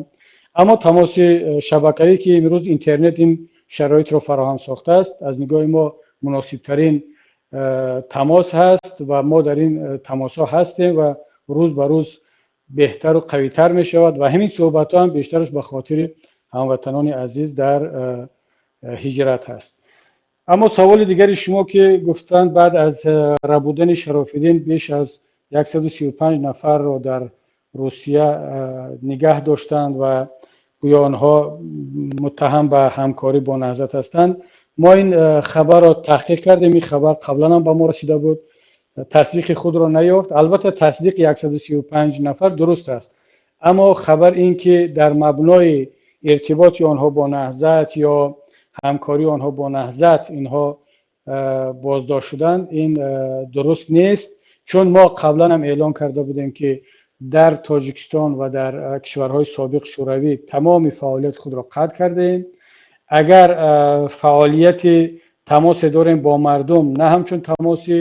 Аммо тамоси шабакавӣ, ки имрӯз интернет ин шароитро фароҳам сохтааст, аз нигоҳи мо муносибтарин тамос ҳаст ва мо дар ин тамосҳо ҳастем ва рӯз ба рӯз беҳтару қавитар мешавад. Ва ҳамин суҳбатҳо ҳам бештараш ба хотири ҳамватанони азиз дар ҳиҷрат ҳаст. Аммо саволи дигари шумо, ки гуфтанд, баъд аз рабудани Шарофиддин беш аз 135 нафарро дар Русия нигаҳ доштанд ва гӯё онҳо муттаҳам ба ҳамкорӣ бо Наҳзат ҳастанд, мо ин хабарро таҳқиқ кардем. Ин хабар қаблан ҳам ба мо расида буд, тасдиқи худро наёфт. Албатта, тасдиқи 135 нафар дуруст аст, аммо хабар ин ки дар мабнои иртиботи онҳо бо Наҳзат ё ҳамкории онҳо бо Наҳзат инҳо боздошт шуданд, ин дуруст нест. Чун мо қаблан ҳам эълон карда будем, ки дар Тоҷикистон ва дар кишварҳои собиқ Шӯравӣ тамоми фаъолияти худро қатъ кардаем. Агар фаъолияти тамосе дорем бо мардум, на ҳамчун тамоси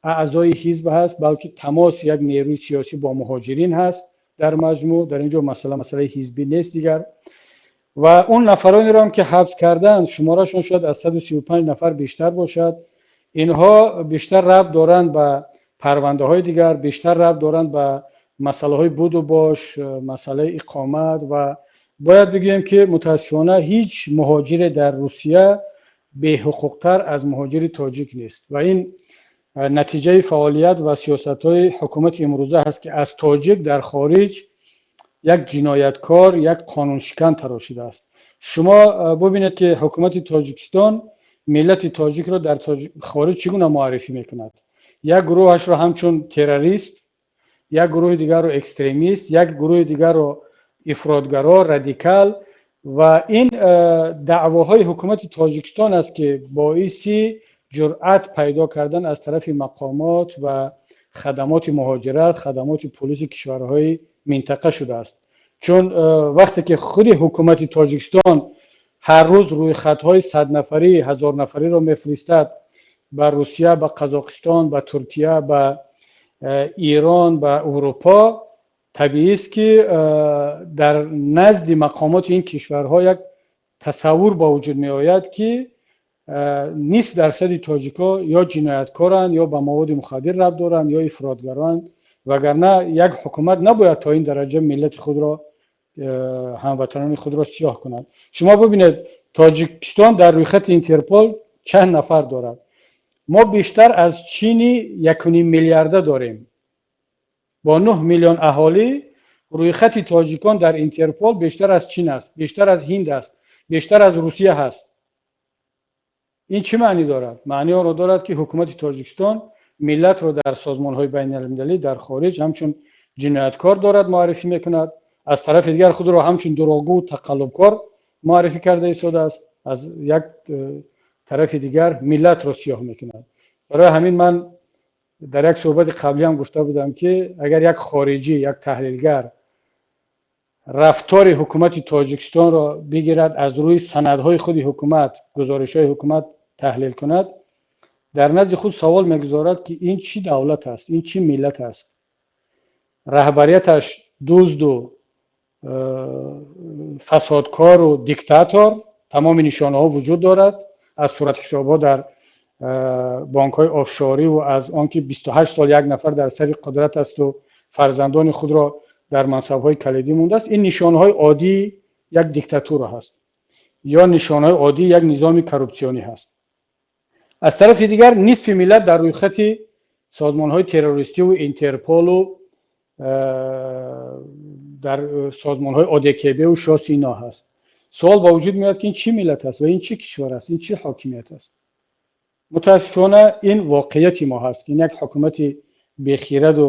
аъзои ҳизб ҳаст, балки тамоси як нерӯи сиёсӣ бо муҳоҷирин ҳаст. Дар маҷмӯъ, дар ин ҷо масъала масъалаи ҳизбӣ нест дигар. Ва он нафаронеро ҳам, ки ҳабс карданд, шуморашон шояд аз 135 нафар бештар бошад. Инҳо бештар рабт доранд ба парвандаҳои дигар, бештар рабт доранд ба масъалаҳои буду бош, масъалаи иқомат. Ва бояд бигӯем, ки мутаассифона ҳеҷ муҳоҷире дар Русия беҳуқуқтар аз муҳоҷири тоҷик нест. Ва ин натиҷаи фаъолият ва сиёсатҳои ҳукумати имрӯза ҳаст, ки аз тоҷик дар хориҷ як ҷинояткор, як қонуншикан тарошидааст. Шумо бубинед, ки ҳукумати Тоҷикистон миллати тоҷикро дар хориҷ чӣ гуна муаррифӣ мекунад: як гурӯҳашро ҳамчун террорист, як гурӯҳи дигарро экстремист, як гурӯҳи дигарро ифротгаро, радикал. Ва ин даъвоҳои ҳукумати Тоҷикистон аст, ки боиси ҷуръат пайдо кардан аз тарафи мақомот ва хадамоти муҳоҷират, хадамоти полиси кишварҳои минтақа шудааст. Чун вақте ки худи ҳукумати Тоҷикистон ҳар рӯз рӯйхатҳои 100 нафарӣ, 1000 нафариро мефиристад ба Русия, ба Қазоқистон, ба Туркия, ба Эрон, ба Урупо, табиист, ки дар назди мақомоти ин кишварҳо як тасаввур ба вуҷуд меояд, ки нисф дарсади тоҷикҳо ё ҷинояткоранд, ё ба маводи мухаддир рабт доранд, ё ифротгаранд. Вагарна як ҳукумат набояд то ин дараҷа миллати худро, ҳамватанони худро сиёҳ кунад. Шумо бибинед, Тоҷикистон дар рӯйхати Интерпол чанд нафар дорад. Мо бештар аз Чини 1,5 миллиарда дорем. Бо 9 миллион аҳолӣ рӯйхати тоҷикон дар Интерпол бештар аз Чин аст, бештар аз Ҳинд аст, бештар аз Русия ҳаст. Ин чӣ маънӣ дорад? Маъни онро дорад, ки ҳукумати Тоҷикистон миллатро дар созмонҳои байналмилалӣ дар хориҷ ҳамчун ҷинояткор дорад муаррифӣ мекунад, аз тарафи дигар худро ҳамчун дурӯғгӯ, тақаллубкор муаррифӣ карда истодааст, аз як тарафи дигар миллатро сиёҳ мекунад. Барои ҳамин ман дар як суҳбати қаблӣ ҳам гуфта будам, ки агар як хориҷӣ, як таҳлилгар рафтори ҳукумати Тоҷикистонро бигирад, аз рӯи санадҳои худи ҳукумат, гузоришҳои ҳукумат таҳлил кунад, дар назди худ савол мегузорад, ки ин чӣ давлат аст, ин чӣ миллат аст, раҳбарияташ дузду фасодкору диктатор, тамоми нишонаҳо вуҷуд дорад, аз суратҳисобҳо дар бонкҳои офшорӣ ва аз он ки 28 сол як нафар дар сари қудрат асту фарзандони худро дар мансабҳои калидӣ мондааст, ин нишонҳои оддии як диктатура ҳаст ё нишонҳои оддии як низоми коррупсионӣ ҳаст. Аз тарафи дигар, нисфи миллат дар рӯйхати созмонҳои террористиву Интерполу дар созмонҳои ОДКБу ШОС ино ҳаст. Суол ба вуҷуд меояд, ки ин чӣ миллат аст ва ин чӣ кишвар аст, ин чӣ ҳокимият аст? Мутаассифона, ин воқеияти мо ҳаст, ки ин як ҳукумати бехираду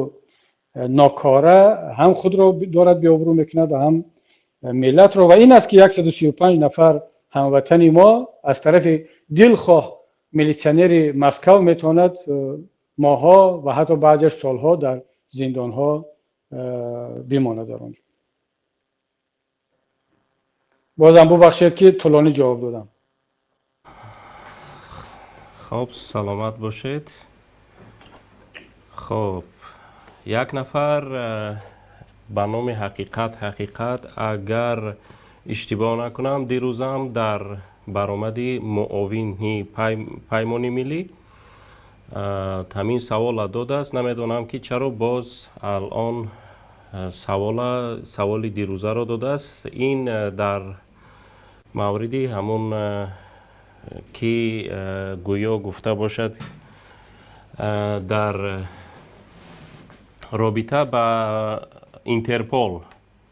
нокора ҳам худро дорад беобрӯ мекунад ва ҳам миллатро. Ва ин аст, ки 135 нафар ҳамватани мо аз тарафи дилхоҳ милитсионери Москав метавонад моҳҳо ва ҳатто баъзеаш солҳо дар зиндонҳо бимонад дар онҷо. Бозам бубахшед, ки тӯлонӣ ҷавоб додам. Хоб, саломат бошед. Хоб, як нафар ба номи Ҳақиқат, Ҳақиқат, агар иштибоҳ накунам, дирӯзам дар баромади муовини Паймони миллӣ ҳамин савола додааст. Намедонам, ки чаро боз алон саволи дирӯзаро додааст. Ин дар мавриди ҳамун, ки гӯё гуфта бошад, дар робита ба Интерпол,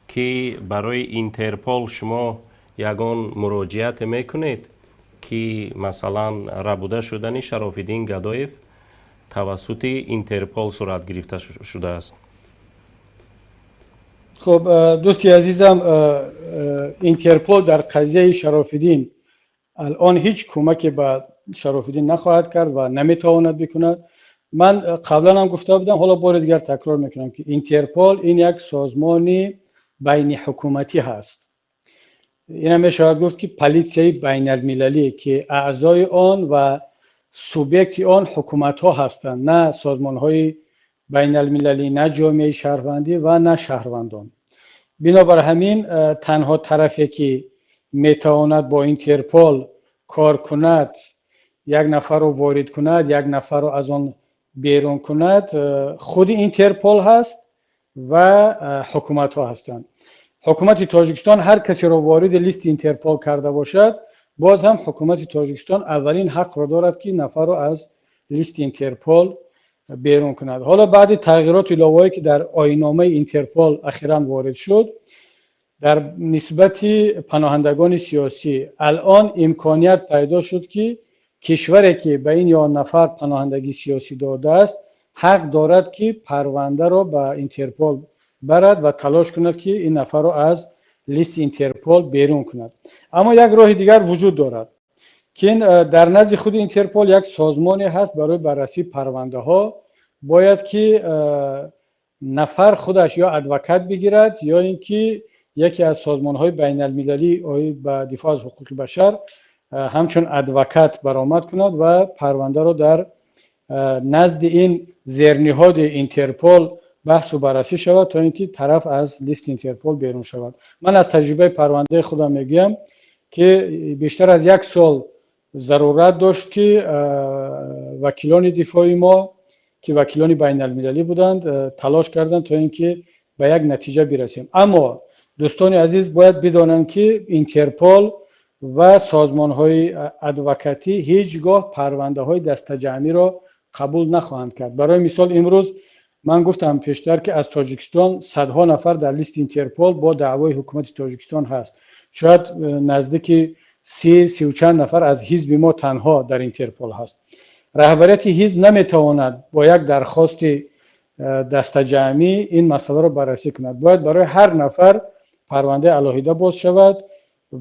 ки барои Интерпол шумо ягон муроҷиате мекунед, ки масалан рабуда шудани Шарофиддин Гадоев тавассути Интерпол сурат гирифта шудааст. Хуб, дӯсти азизам, Интерпол дар қазияи Шарофиддин алон ҳеҷ кӯмаке ба Шарофиддин нахоҳад кард ва наметавонад бикунад. Ман қаблан ҳам гуфта будам, ҳоло бори дигар такрор мекунам, ки Интерпол ин як созмони байниҳукуматӣ ҳаст. Ина мешавад гуфт, ки политсияи байналмилалӣ, ки аъзои он ва субъекти он ҳукуматҳо ҳастанд, на созмонҳои байналмилалӣ, на ҷомеаи шаҳрвандӣ ва на шаҳрвандон. Бинобар ҳамин, танҳо тарафе, ки метавонад бо Интерпол кор кунад, як нафарро ворид кунад, як нафарро аз он берун кунад, худи Интерпол ҳаст ва ҳукуматҳо ҳастанд. Ҳукумати Тоҷикистон ҳар касеро вориди листи Интерпол карда бошад, боз ҳам ҳукумати Тоҷикистон аввалин ҳақро дорад, ки нафарро аз листи Интерпол берун кунад. Ҳоло баъди тағйироту иловаҳое, ки дар оинномаи Интерпол ахиран ворид шуд дар нисбати паноҳандагони сиёсӣ, алон имконият пайдо шуд, ки кишваре, ки ба ин ё нафар паноҳандагии сиёсӣ додааст, ҳақ дорад, ки парвандаро ба Интерпол барад ва талош кунад, ки ин нафарро аз листи Интерпол берун кунад. Аммо як роҳи дигар вуҷуд дорад, ки ин дар назди худи Интерпол як созмоне ҳаст барои баррасии парвандаҳо. Бояд ки нафар худаш ё адвокат бигирад, ё ин ки яке аз созмонҳои байналмилалӣ оид ба дифоъ аз ҳуқуқи башар ҳамчун адвокат баромад кунад ва парвандаро дар назди ин зерниҳоди Интерпол баҳсу баррасӣ шавад, то ин ки тараф аз листи Интерпол берун шавад. Ман аз таҷрибаи парвандаи худам мегӯям, ки бештар аз як сол зарурат дошт, ки вакилони дифои мо, ки вакилони байналмилалӣ буданд, талош карданд, то ин ки ба як натиҷа бирасем. Аммо дӯстони азиз бояд бидонанд, ки Интерпол ва созмонҳои адвокатӣ ҳеҷ гоҳ парвандаҳои дастаҷамъиро қабул нахоҳанд кард. Барои мисол, имрӯз ман гуфтам пештар, ки аз Тоҷикистон садҳо нафар дар листи Интерпол бо даъвои ҳукумати Тоҷикистон ҳаст. Шояд наздики 30, сиву чанд нафар аз ҳизби мо танҳо дар Интерпол ҳаст. Раҳбарияти ҳизб наметавонад бо як дархости дастаҷамъӣ ин масъаларо баррасӣ кунад. Бояд барои ҳар нафар парвандаи алоҳида боз шавад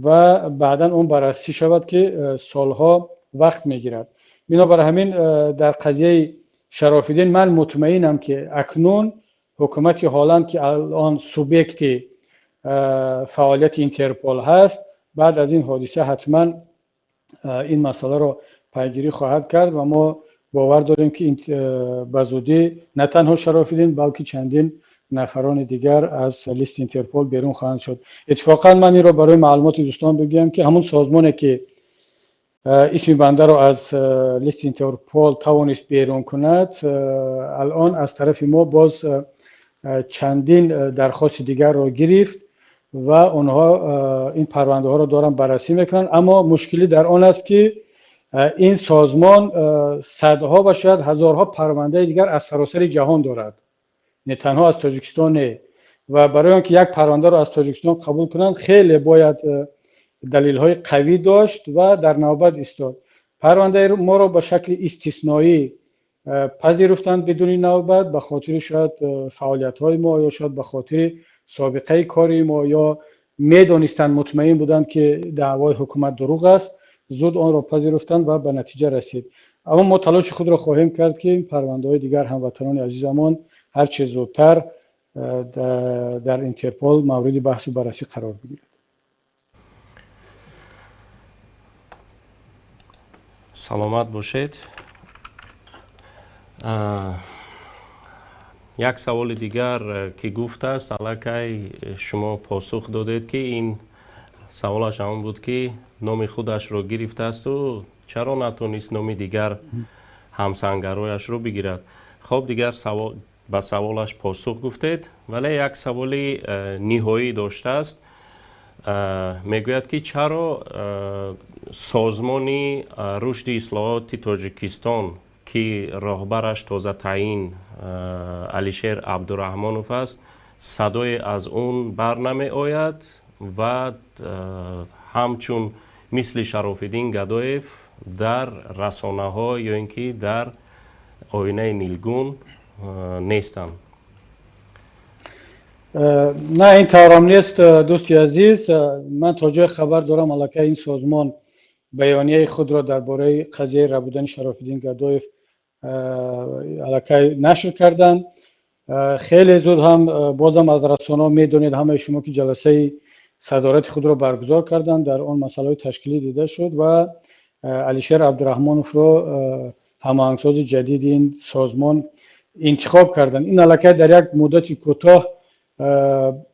ва баъдан он баррасӣ шавад, ки солҳо вақт мегирад. Бинобар ҳамин, дар қазияи Шарофиддин ман мутмаинам, ки акнун ҳукумати Ҳоланд, ки алон субъекти фаъолияти Интерпол ҳаст, баъд аз ин ҳодиса ҳатман ин масъаларо пайгирӣ хоҳад кард ва мо бовар дорем, ки ба зудӣ на танҳо Шарофиддин, балки чандин нафарони дигар аз листи Интерпол берун хоҳанд шуд. Иттифоқан, ман инро барои маълумоти дӯстон бигӯям, ки ҳамун созмоне, ки исми бандаро аз листи Интерпол тавонист берун кунад, алон аз тарафи мо боз чандин дархости дигарро гирифт ва онҳо ин парвандаҳоро доранд баррасӣ мекунанд. Аммо мушкилӣ дар он аст, ки ин созмон садҳо ва шояд ҳазорҳо парвандаи дигар аз саросари ҷаҳон дорад, не танҳо аз Тоҷикистон не. Ва барои он ки як парвандаро аз Тоҷикистон қабул кунанд, хеле бояд далелҳои қавӣ дошт ва дар навбат истод. Парвандаи моро ба шакли истисноӣ пазируфтанд бидуни навбат, ба хотири шояд фаъолиятҳои мо ё шояд ба хотири собиқаи кори мо, ё медонистанд, мутмаин буданд, ки даъвои ҳукумат дурӯғ аст, зуд онро пазируфтанд ва ба натиҷа расид. Аммо мо талоши худро хоҳем кард, ки парвандаҳои дигар ҳамватанони азизамон ҳарчи зудтар дар Интерпол мавриди баҳсу баррасӣ қарор бигирад. Саломат бошед. Як саволи дигар, ки гуфтааст, аллакай шумо посух додед, ки ин саволаш ҳамон буд, ки номи худашро гирифтаасту чаро натонист номи дигар ҳамсангарояшро бигирад. Хоб, дигар ба саволаш посух гуфтед, вале як саволи ниҳоӣ доштааст. Мегӯяд, ки чаро созмони рушди ислоҳоти Тоҷикистон, ки роҳбараш тозатаъин Алишер Абдураҳмонов аст, садое аз он бар намеояд ва ҳамчун мисли Шарофиддин Гадоев дар расонаҳо ё ин ки дар оинаи нилгун нестанд? На, ин таврам нест, дӯсти азиз. Ман то ҷое хабар дорам, аллакай ин созмон баёнияи худро дар бораи қазияи рабудани Шарофиддин Гадоев аллакай нашр карданд. Хеле зуд ҳам бозам аз расонаҳо медонед ҳамаи шумо, ки ҷаласаи садорати худро баргузор карданд, дар он масъалаҳои ташкилӣ дида шуд ва Алишер Абдураҳмоновро ҳамоҳангсози ҷадиди ин созмон интихоб карданд. Ин аллакай дар як муддати кӯтоҳ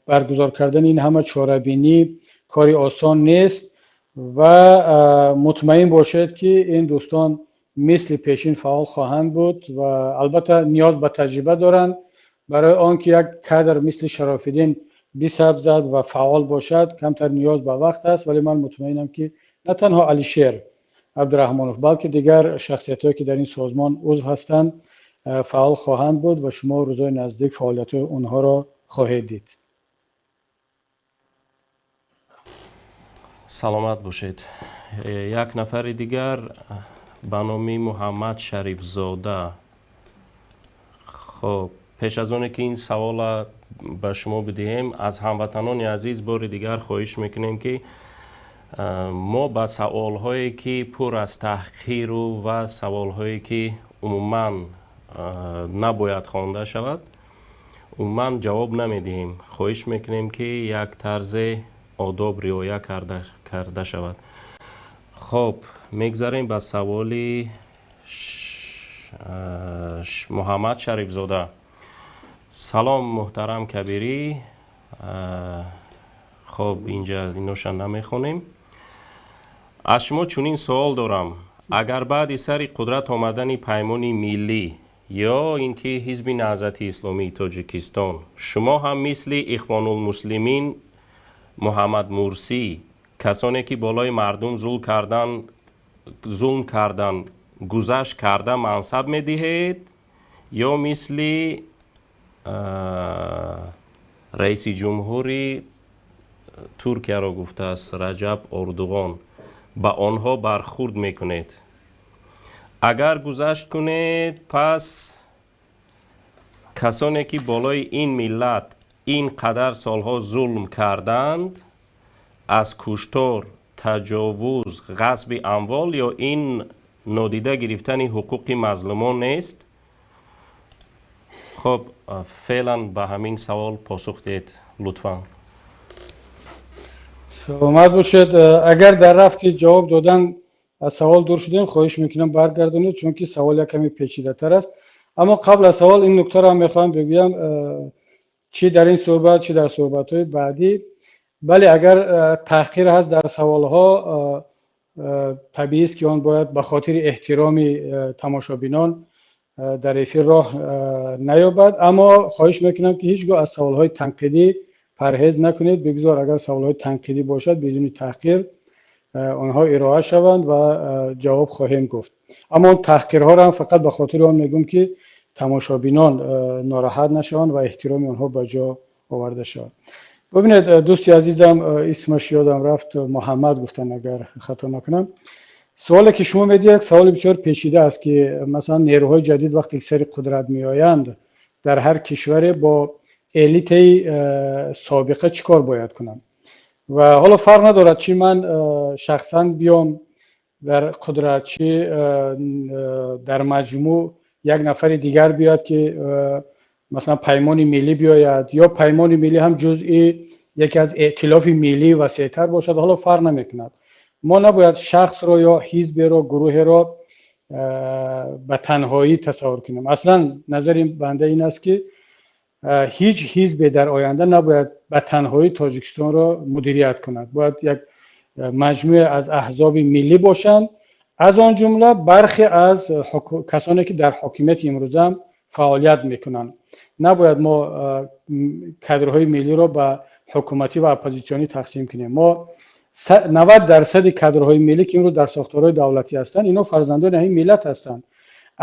баргузор кардани ин ҳама чорабинӣ кори осон нест ва мутмаин бошед, ки ин дӯстон мисли пешин фаъол хоҳанд буд ва албатта ниёз ба таҷриба доранд. Барои он ки як кадр мисли Шарофиддин бисабзад ва фаъол бошад, камтар ниёз ба вақт аст, вале ман мутмаинам, ки на танҳо Алишер Абдураҳмонов, балки дигар шахсиятҳое, ки дар ин созмон узв ҳастанд, фаъол хоҳанд буд ва шумо рӯзҳои наздик фаъолиятҳои онҳоро хоҳед дид. Саломат бошед. Як нафари дигар ба номи Муҳаммад Шарифзода. Хоб, пеш аз оне ки ин савола ба шумо бидиҳем, аз ҳамватанони азиз бори дигар хоҳиш мекунем, ки мо ба саволҳое, ки пур аз таҳқиру ва саволҳое, ки умуман набояд хонда шавад, умуман ҷавоб намедиҳем. Хоҳиш мекунем, ки як тарзе одоб риоя карда шавад. Хоб, мегзарем ба саволи Муҳаммад Шарифзода. Салом, муҳтарам Кабирӣ. Хоб, инҷа иноша намехонем. Аз шумо чунин суол дорам: агар баъди сари қудрат омадани Паймони миллӣ ё ин ки Ҳизби Наҳзати Исломии Тоҷикистон шумо ҳам мисли Ихвонулмуслимин, Муҳаммад Мурсӣ, касоне ки болои мардум зулм кардан, гузашт карда мансаб медиҳед, ё мисли раиси ҷумҳури Туркияро гуфтааст, Раҷаб Эрдуғон, ба онҳо бархурд мекунед? Агар гузашт кунед, пас касоне ки болои ин миллат ин қадар солҳо зулм карданд, аз куштор, таҷовуз, ғасби амвол, ё ин нодида гирифтани ҳуқуқи мазлумон нест? Хоб, феълан ба ҳамин савол посух диҳед, лутфан. Саломат бошед. Агар дар рафти ҷавоб додан аз савол дур шудем, хоҳиш мекунам баргардонед, чунки савол як каме печидатар аст. Аммо қабл аз савол ин нуктаро ҳам мехоҳам бигӯям, чӣ дар ин суҳбат, чӣ дар суҳбатҳои баъдӣ. Бале, агар таҳқир ҳаст дар саволҳо, Табиист, ки он бояд ба хотири эҳтироми тамошобинон дар эфир роҳ наёбад, аммо хоҳиш мекунам, ки ҳеҷ гоҳ аз саволҳои танқидӣ парҳез накунед. Бигзор, агар саволҳои танқидӣ бошад, бидуни таҳқир онҳо ироа шаванд ва ҷавоб хоҳем гуфт. Аммо он таҳқирҳоро ҳам фақат ба хотири он мегӯм, ки тамошобинон нороҳат нашаванд ва эҳтироми онҳо ба ҷо оварда шавад. Бубинед, дӯсти азизам, исмаш ёдам рафт, Муҳаммад гуфтан, агар хато накунам, суоле ки шумо медиҳед, саволи бисёр печида аст, ки масалан нерӯҳои ҷадид вақте ки сари қудрат меоянд, дар ҳар кишваре бо элитаи собиқа чӣ кор бояд кунанд. Ва ҳоло фарқ надорад, чӣ ман шахсан биём дар қудрат, чӣ дар маҷмӯъ як нафари дигар биёяд, ки масалан Паймони Миллӣ биёяд ё Паймони Миллӣ ҳам ҷузъи яке аз Эътилофи Миллии васеътар бошад, ҳоло фарқ намекунад. Мо набояд шахсро ё ҳизберо, гурӯҳеро ба танҳоӣ тасаввур кунем. Аслан назари банда ин аст, ки ҳеҷ ҳизбе дар оянда набояд ба танҳоӣ Тоҷикистонро мудирият кунад. Бояд як маҷмӯе аз аҳзоби миллӣ бошанд, аз он ҷумла бархе аз касоне ки дар ҳокимияти имрӯзаам фаъолият мекунанд. Набояд мо кадрҳои миллиро ба ҳукуматӣ ва оппозитсионӣ тақсим кунем. Мо 90% кадрҳои миллӣ, ки имрӯз дар сохторҳои давлатӣ ҳастанд, инҳо фарзандони ҳамин миллат ҳастанд.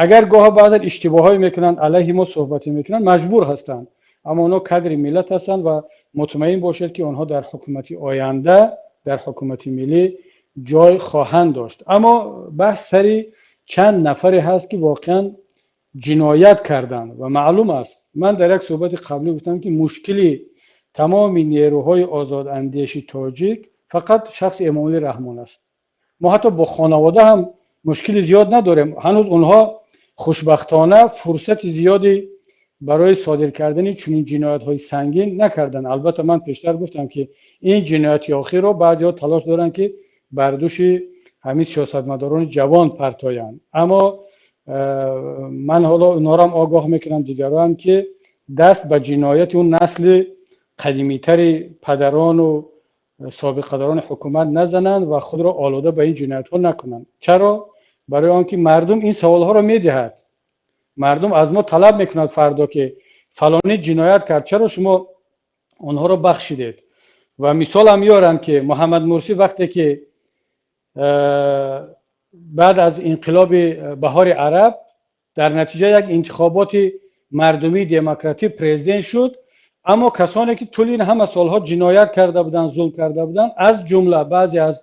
Агар гоҳо баъзан иштибоҳҳое мекунанд, алайҳи мо суҳбате мекунанд, маҷбур ҳастанд, аммо онҳо кадри миллат ҳастанд ва мутмаин бошед, ки онҳо дар ҳукумати оянда, дар ҳукумати миллӣ ҷой хоҳанд дошт. Аммо баҳс сари чанд нафаре ҳаст, ки воқеан ҷиноят карданд ва маълум аст. Ман дар як суҳбати қаблӣ гуфтам, ки мушкили тамоми нерӯҳои озодандеши тоҷик фақат шахси Эмомалӣ Раҳмон аст. Мо ҳатто бо хонавода ҳам мушкили зиёд надорем. Ҳанӯз онҳо хушбахтона фурсати зиёде барои содир кардани чунин ҷиноятҳои сангин накарданд. Албатта, ман пештар гуфтам, ки ин ҷинояти охирро баъзеҳо талош доранд, ки бар дӯши ҳамин сиёсатмадорони ҷавон партоянд. Аммо ман ҳоло онҳоро огоҳ мекунам, дигароам, ки даст ба ҷинояти он насли қадимитари падарону собиқадорони ҳукумат назананд ва худро олуда ба ин ҷиноятҳо накунанд. Чаро? Барои он ки мардум ин саволҳоро медиҳад. Мардум аз мо талаб мекунад фардо, ки фалонӣ ҷиноят кард, чаро шумо онҳоро бахшидед? Ва мисолам меорам, ки Муҳаммад Мурсӣ вақте ки баъд аз инқилоби Баҳори Араб дар натиҷа як интихоботи мардумии демократӣ президент шуд, аммо касоне ки тӯли ин ҳама солҳо ҷиноят карда буданд, зулм карда буданд, аз ҷумла баъзе аз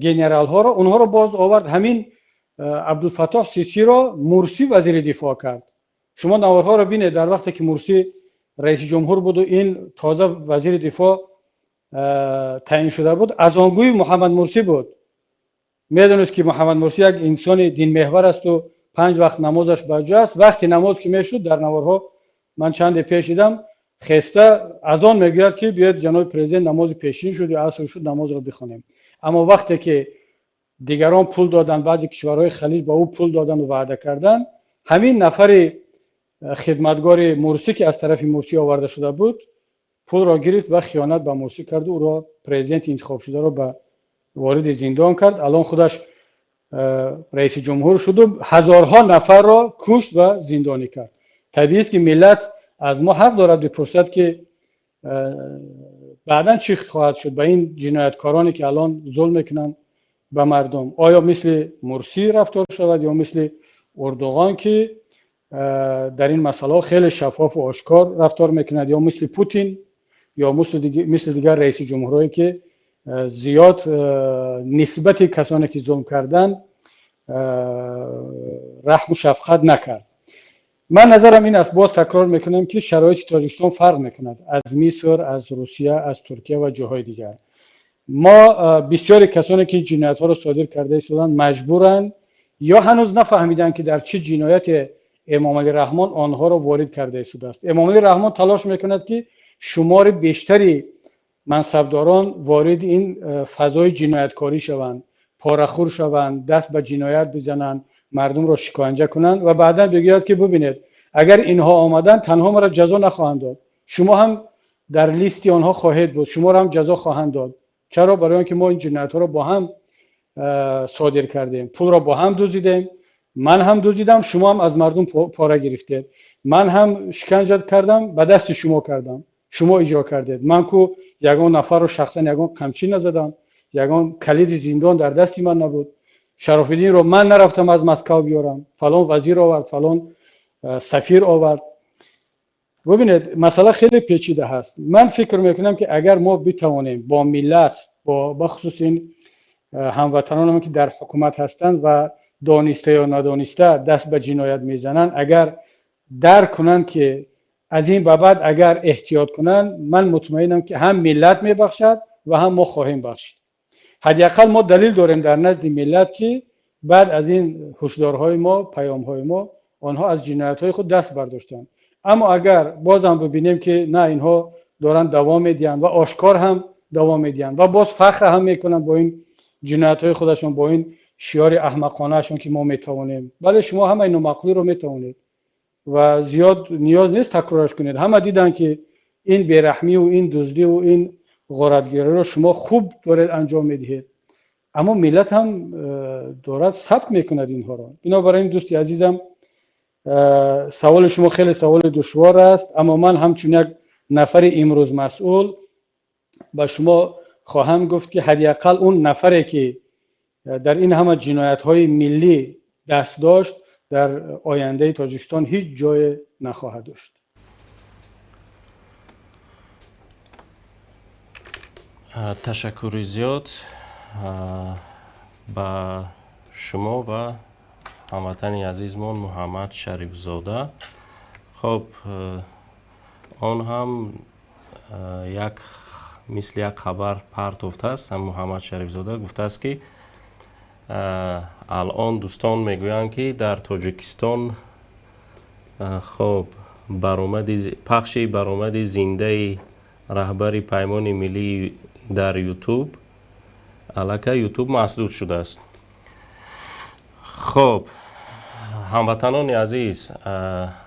генералҳоро, онҳоро боз овард. Ҳамин Абдулфаттоҳ Сисиро Мурсӣ вазири дифоъ кард. Шумо наворҳоро бинед, дар вақте ки Мурсӣ раиси ҷумҳур буду ин тоза вазири дифоъ таъин шуда буд, азонгӯи Муҳаммад Мурсӣ буд. Медонист, ки Муҳаммад Мурсӣ як инсони динмеҳвар асту панҷ вақт намозаш ба ҷо аст. Вақти намоз ки мешуд, дар наворҳо ман чанде пеш дидам, хеста азон мегӯяд, ки биёед, ҷаноби президент, намози пешин шуд ё аср шуд, намозро бихонем. Аммо вақте ки дигарон пул доданд, баъзе кишварҳои Халиҷ ба ӯ пул доданду ваъда карданд, ҳамин нафари хидматгори Мурсӣ, ки аз тарафи Мурсӣ оварда шуда буд, пулро гирифт ва хиёнат ба Мурсӣ карду ӯро, президенти интихобшударо, ба вориди зиндон кард. Алон худаш раиси ҷумҳур шуду ҳазорҳо нафарро кушт ва зиндонӣ кард. Табиист, ки миллат аз мо ҳақ дорад бипурсад, ки баъдан чӣ хоҳад шуд ба ин ҷинояткороне, ки алон зулм мекунанд ба мардум. Оё мисли Мурсӣ рафтор шавад ё мисли Урдуғон, ки дар ин масъалаҳо хеле шаффофу ошкор рафтор мекунад, ё мисли Путин, ё мисли дигар раиси ҷумҳурҳое, ки зиёд нисбати касоне ки зулм карданд, раҳму шафқат накард. Ман назарам ин аст, боз такрор мекунам, ки шароити Тоҷикистон фарқ мекунад аз Миср, аз Русия, аз Туркия ва ҷоҳои дигар. Мо бисёре касоне ки ҷиноятҳоро содир карда истоданд, маҷбуранд ё ҳанӯз нафаҳмиданд, ки дар чӣ ҷинояте Эмомалӣ Раҳмон онҳоро ворид карда истодааст. Эмомалӣ Раҳмон талош мекунад, ки шумори бештари мансабдорон вориди ин фазои ҷинояткорӣ шаванд, порахӯр шаванд, даст ба ҷиноят бизананд, мардумро шиканҷа кунанд ва баъдан бигӯяд, ки бубинед, агар инҳо омаданд, танҳо маро ҷазо нахоҳанд дод, шумо ҳам дар листи онҳо хоҳед буд, шуморо ҳам ҷазо хоҳанд дод. Чаро? Барои он ки мо ин ҷиноятҳоро бо ҳам содир кардем. Пулро бо ҳам дуздидем, ман ҳам дуздидам, шумо ҳам аз мардум пора гирифтед, ман ҳам шиканҷа кардам, ба дасти шумо кардам, шумо иҷро кардед. Ман ку ягон нафарро шахсан ягон қамчӣ назадам, ягон калиди зиндон дар дасти ман набуд. Шарофиддинро ман нарафтам аз Москав биёрам, фалон вазир овард, фалон сафир овард. Бубинед, масъала хеле печида ҳаст. Ман фикр мекунам, ки агар мо битавонем бо миллат, бо бахусус ин ҳамватанонам, ки дар ҳукумат ҳастанд ва дониста ё надониста даст ба ҷиноят мезананд, агар дарк кунанд, ки аз ин ба баъд агар эҳтиёт кунанд, ман мутмаинам, ки ҳам миллат мебахшад ва ҳам мо хоҳем бахшид. Ҳадди ақал мо далел дорем дар назди миллат, ки баъд аз ин ҳушдорҳои мо, паёмҳои мо, онҳо аз ҷиноятҳои худ даст бардоштанд. Аммо агар бозам бибинем, ки на, инҳо доранд давом медиҳанд ва ошкор ҳам давом медиҳанд ва боз фахр ҳам мекунанд бо ин ҷиноятҳои худашон, бо ин шиёри аҳмақонаашон, ки мо метавонем. Бале, шумо ҳамаи номаъқулиро метавонед ва зиёд ниёз нест такрораш кунед. Ҳама диданд, ки ин бераҳмиву ин дуздиву ин ғоратгириро шумо хуб доред анҷом медиҳед, аммо миллат ҳам дорад сабт мекунад инҳоро. Бинобар ин, дӯсти азизам, саволи шумо хеле саволи душвор аст, аммо ман ҳамчун як нафари имрӯз масъул ба шумо хоҳам гуфт, ки ҳадди ақал он нафаре, ки дар ин ҳама ҷиноятҳои миллӣ даст дошт, дар ояндаи Тоҷикистон ҳеҷ ҷое нахоҳад дошт. Ташаккури зиёд ба шумо ва ҳамватани азизмон Муҳаммад Шарифзода. Хоб, он ҳам як мисли як хабар партофтааст. Муҳаммад Шарифзода гуфтааст, ки алон дӯстон мегӯянд, ки дар Тоҷикистон, хоб, баромади пахши баромади зиндаи раҳбари Паймони миллӣ дар Ютуб аллакай Ютуб масдуд шудааст. Хоб, ҳамватанони азиз,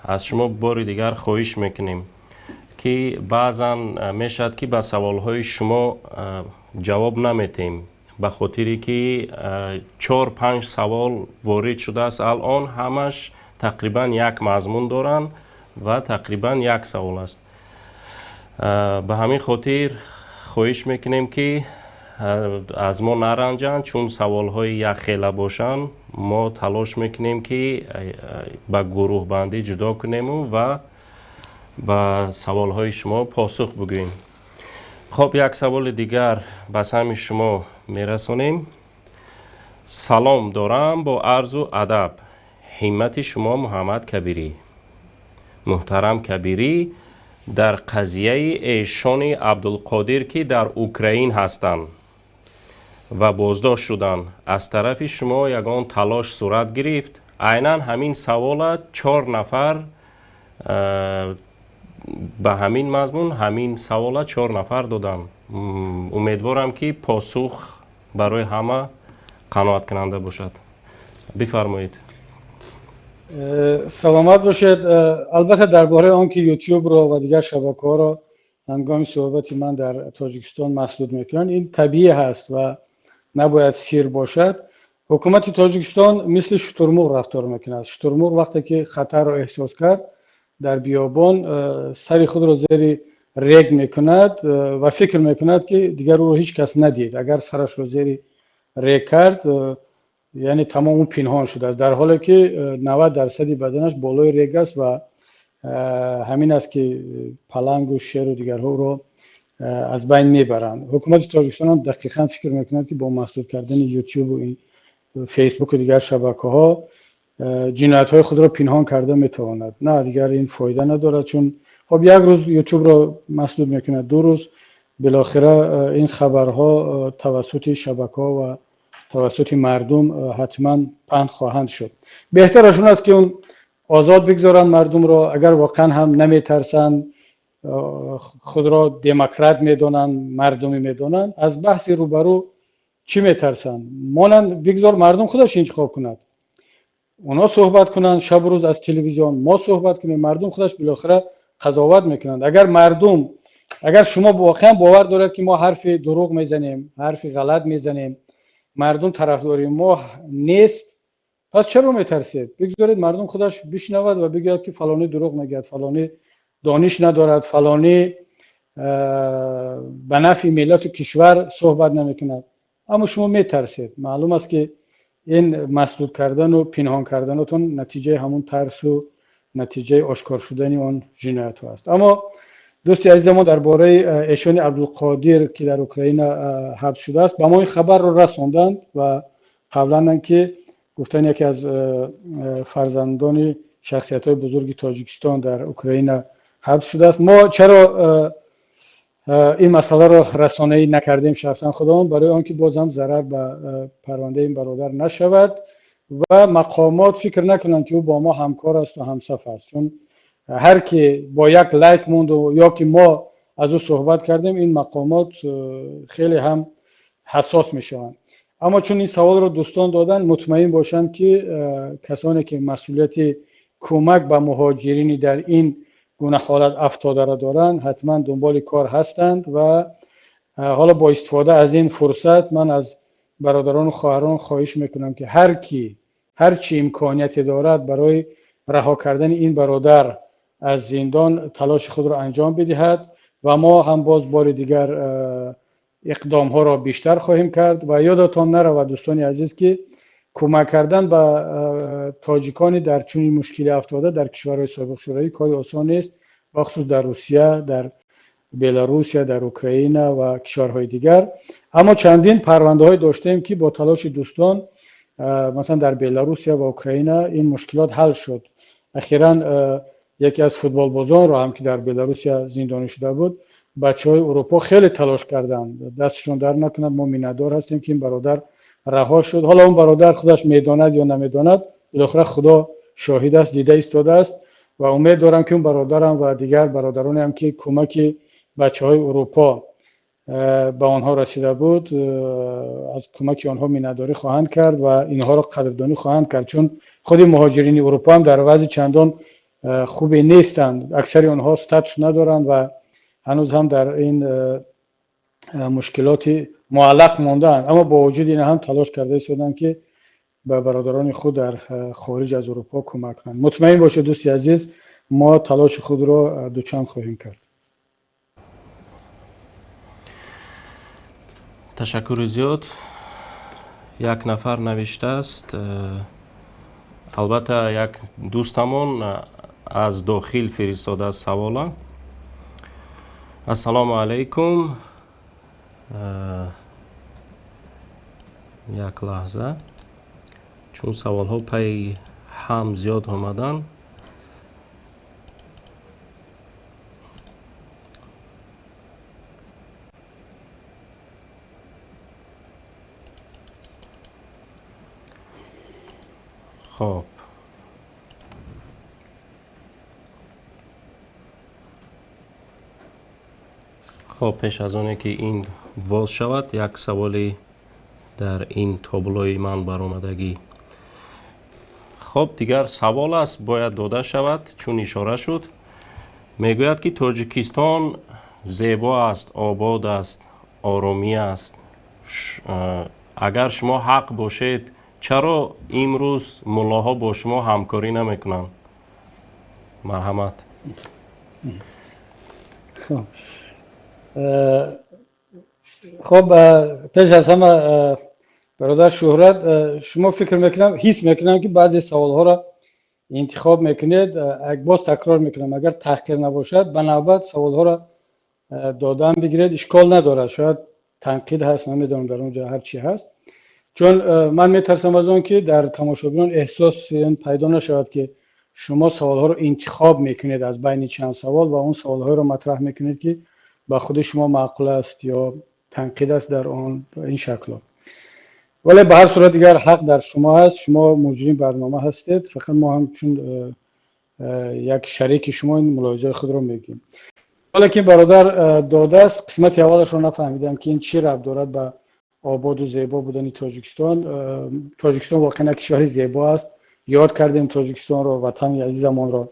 аз шумо бори дигар хоҳиш мекунем, ки баъзан мешавад, ки ба саволҳои шумо ҷавоб наметем, ба хотире ки чор панҷ савол ворид шудааст, алон ҳамаш тақрибан як мазмун доранд ва тақрибан як савол аст. Ба ҳамин хотир хоҳиш мекунем, ки аз мо наранҷанд, чун саволҳои якхела бошанд, мо талош мекунем, ки ба гурӯҳбандӣ ҷудо кунему ва ба саволҳои шумо посух бигӯем. Хоб, як саволи дигар ба самъи шумо мерасонем. Салом дорам бо арзу адаб ҳиммати шумо, Муҳаммад Кабирӣ, муҳтарам Кабирӣ, дар қазияи эшони Абдулқодир, ки дар Украин ҳастанд ва боздошт шуданд, аз тарафи шумо ягон талош сурат гирифт? Айнан ҳамин савола чор нафар, ба ҳамин мазмун ҳамин савола чор нафар доданд. Умедворам, ки посух барои ҳама қаноаткунанда бошад. Бифармоед. Саломат бошед. Албатта, дар бораи он ки Ютубро ва дигар шабакаҳоро ҳангоми суҳбати ман дар Тоҷикистон масдуд мекунанд, ин табиӣ ҳаст ва набояд сир бошад. Ҳукумати Тоҷикистон мисли шутурмурғ рафтор мекунад. Шутурмурғ вақте ки хатарро эҳсос кард дар биёбон, сари худро зери рег мекунад ва фикр мекунад, ки дигар ӯро ҳеҷ кас надид. Агар сарашро зери рег кард, яъне тамом, ӯ пинҳон шудааст, дар ҳоле ки 90 дарсади баданаш болои рег аст ва ҳамин аст, ки палангу шеру дигарҳо ӯро аз байн мебаранд. Ҳукумати Тоҷикистон ҳам дақиқан фикр мекунад, ки бо маҳдуд кардани Ютубу Фейсбуку дигар шабакаҳо ҷиноятҳои худро пинҳон карда метавонад. На, дигар ин фоида надорад, чун хоб, як рӯз Ютубро масдуд мекунад, 2 рӯз, билохира ин хабарҳо тавассути шабакаҳо ва тавассути мардум ҳатман паҳн хоҳанд шуд. Беҳтараш он аст, ки он озод бигзоранд мардумро. Агар воқеан ҳам наметарсанд, худро демократ медонанд, мардумӣ медонанд, аз баҳси рӯбарӯ чӣ метарсанд? Монанд, бигзор мардум худаш интихоб кунад. Онҳо суҳбат кунанд шабу рӯз аз телевизион, мо суҳбат кунем, мардум худаш билохира қазоват мекунанд. Агар мардум, агар шумо воқеан бовар доред, ки мо ҳарфи дурӯғ мезанем, ҳарфи ғалат мезанем. мардум тарафдори мо нест, пас чаро метарсед? Бигзоред мардум худаш бишнавад ва бигӯяд, ки фалонӣ дурӯғ мегӯяд, фалонӣ дониш надорад, фалонӣ ба нафъи миллату кишвар суҳбат намекунад. Аммо шумо метарсед. Маълум аст, ки ин масдуд кардану пинҳон карданатон натиҷаи ҳамун тарсу натиҷаи ошкор шудани он ҷиноятҳо аст. Аммо дӯсти азизамон дар бораи Эшони Абдулқодир, ки дар Украина ҳабс шудааст, ба мо ин хабарро расонданд ва қаблан, ки гуфтан, яке аз фарзандони шахсиятҳои бузурги Тоҷикистон дар Украина ҳабс шудааст. Мо чаро ин масъаларо расонаӣ накардем шахсан худамон? Барои он ки боз ҳам зарар ба парвандаи ин бародар нашавад ва мақомот фикр накунанд, ки ӯ бо мо ҳамкор аст ва ҳамсаф аст, чун ҳар ки бо як лайк монду ё ки мо аз ӯ суҳбат кардем, ин мақомот хеле ҳам ҳассос мешаванд. Аммо чун ин саволро дӯстон доданд, мутмаин бошанд, ки касоне ки масъулияти кӯмак ба муҳоҷирини дар ин гуна ҳолат афтодаро доранд, ҳатман дунболи кор ҳастанд. Ва ҳоло бо истифода аз ин фурсат ман аз бародарону хоҳарон хоҳиш мекунам, ки ҳар ки ҳар чӣ имконияте дорад, барои раҳо кардани ин бародар аз зиндон талоши худро анҷом бидиҳад ва мо ҳам боз бори дигар иқдомҳоро бештар хоҳем кард. Ва ёдатон наравад, дӯстони азиз, ки кӯмак кардан ба тоҷикони дар чунин мушкилӣ афтода дар кишварҳои собиқ шӯравӣ кори осон нест, бахусус дар Русия, дар Беларусия, дар Украина ва кишварҳои дигар. Аммо чандин парвандаҳое доштем, ки бо талоши дӯстон, масалан, дар Беларусия ва Украина ин мушкилот ҳал шуд. Ахиран яке аз футболбозонро ҳам, ки дар Беларусия зиндонӣ шуда буд, бачаҳои Урупо хеле талош карданд, дастшон дар накунад, мо миннатдор ҳастем, ки ин бародар раҳо шуд. Ҳоло он бародар худаш медонад ё намедонад, билохира Худо шоҳид аст, дида истодааст. Ва умед дорам, ки он бародарам ва дигар бародаронеам, ки кӯмаки бачаҳои Урупо ба онҳо расида буд, аз кӯмаки онҳо миннатдорӣ хоҳанд кард ва инҳоро қадрдонӣ хоҳанд кард, чун худи муҳоҷирини Урупо ҳам дар вазъи чандон хубе нестанд. Аксари онҳо статус надоранд ва ҳанӯз ҳам дар ин мушкилоти муаллақ мондаанд. Аммо бо вуҷуди ин ҳам талош карда истоданд, ки ба бародарони худ дар хориҷ аз Урупо кӯмак кунанд. Мутмаин бошед, дӯсти азиз, мо талоши худро дучанд хоҳем кард. Ташаккури зиёд. Як нафар навиштааст, албатта, як дӯстамон аз дохил фиристодааст савола. Ассалому алайкум. Як лаҳза, чун саволҳо пайи ҳам зиёд омаданд. Хоб, пеш аз оне ки ин воз шавад, як саволи дар ин таблои ман баромадагӣ. Хоб, дигар савол аст, бояд дода шавад, чун ишора шуд. Мегӯяд, ки Тоҷикистон зебо аст, обод аст, оромӣ аст. Агар шумо ҳақ бошед, чаро имрӯз муллоҳо бо шумо ҳамкорӣ намекунанд? Марҳамат. Хоб, пеш аз ҳама, бародар Шӯҳрат, шумо, фикр мекунам, ҳис мекунам, ки баъзе саволҳоро интихоб мекунед. Боз такрор мекунам, агар таҳқир набошад, ба навбат саволҳоро додан бигиред, ишкол надорад. Шояд танқид ҳаст, намедонам, дар он ҷо ҳар чӣ ҳаст, чун ман метарсам аз он ки дар тамошобинон эҳсос пайдо нашавад, ки шумо саволҳоро интихоб мекунед аз байни чанд савол ва он саволҳоеро матраҳ мекунед, ки ба худи шумо маъқул аст ё танқид аст дар он, ин шакло. Вале ба ҳар сурат дигар ҳақ дар шумо ҳаст, шумо муҷрими барнома ҳастед, фақат мо ҳам чун як шарики шумо ин мулоҳизаи худро мегӯем. Ҳоле ки бародар додааст, қисмати аввалашро нафаҳмидам, ки ин чӣ рабт дорад ба ободу зебо будани Тоҷикистон. Тоҷикистон воқеан як кишвари зебо аст. Ёд кардем Тоҷикистонро, ватани азизамонро.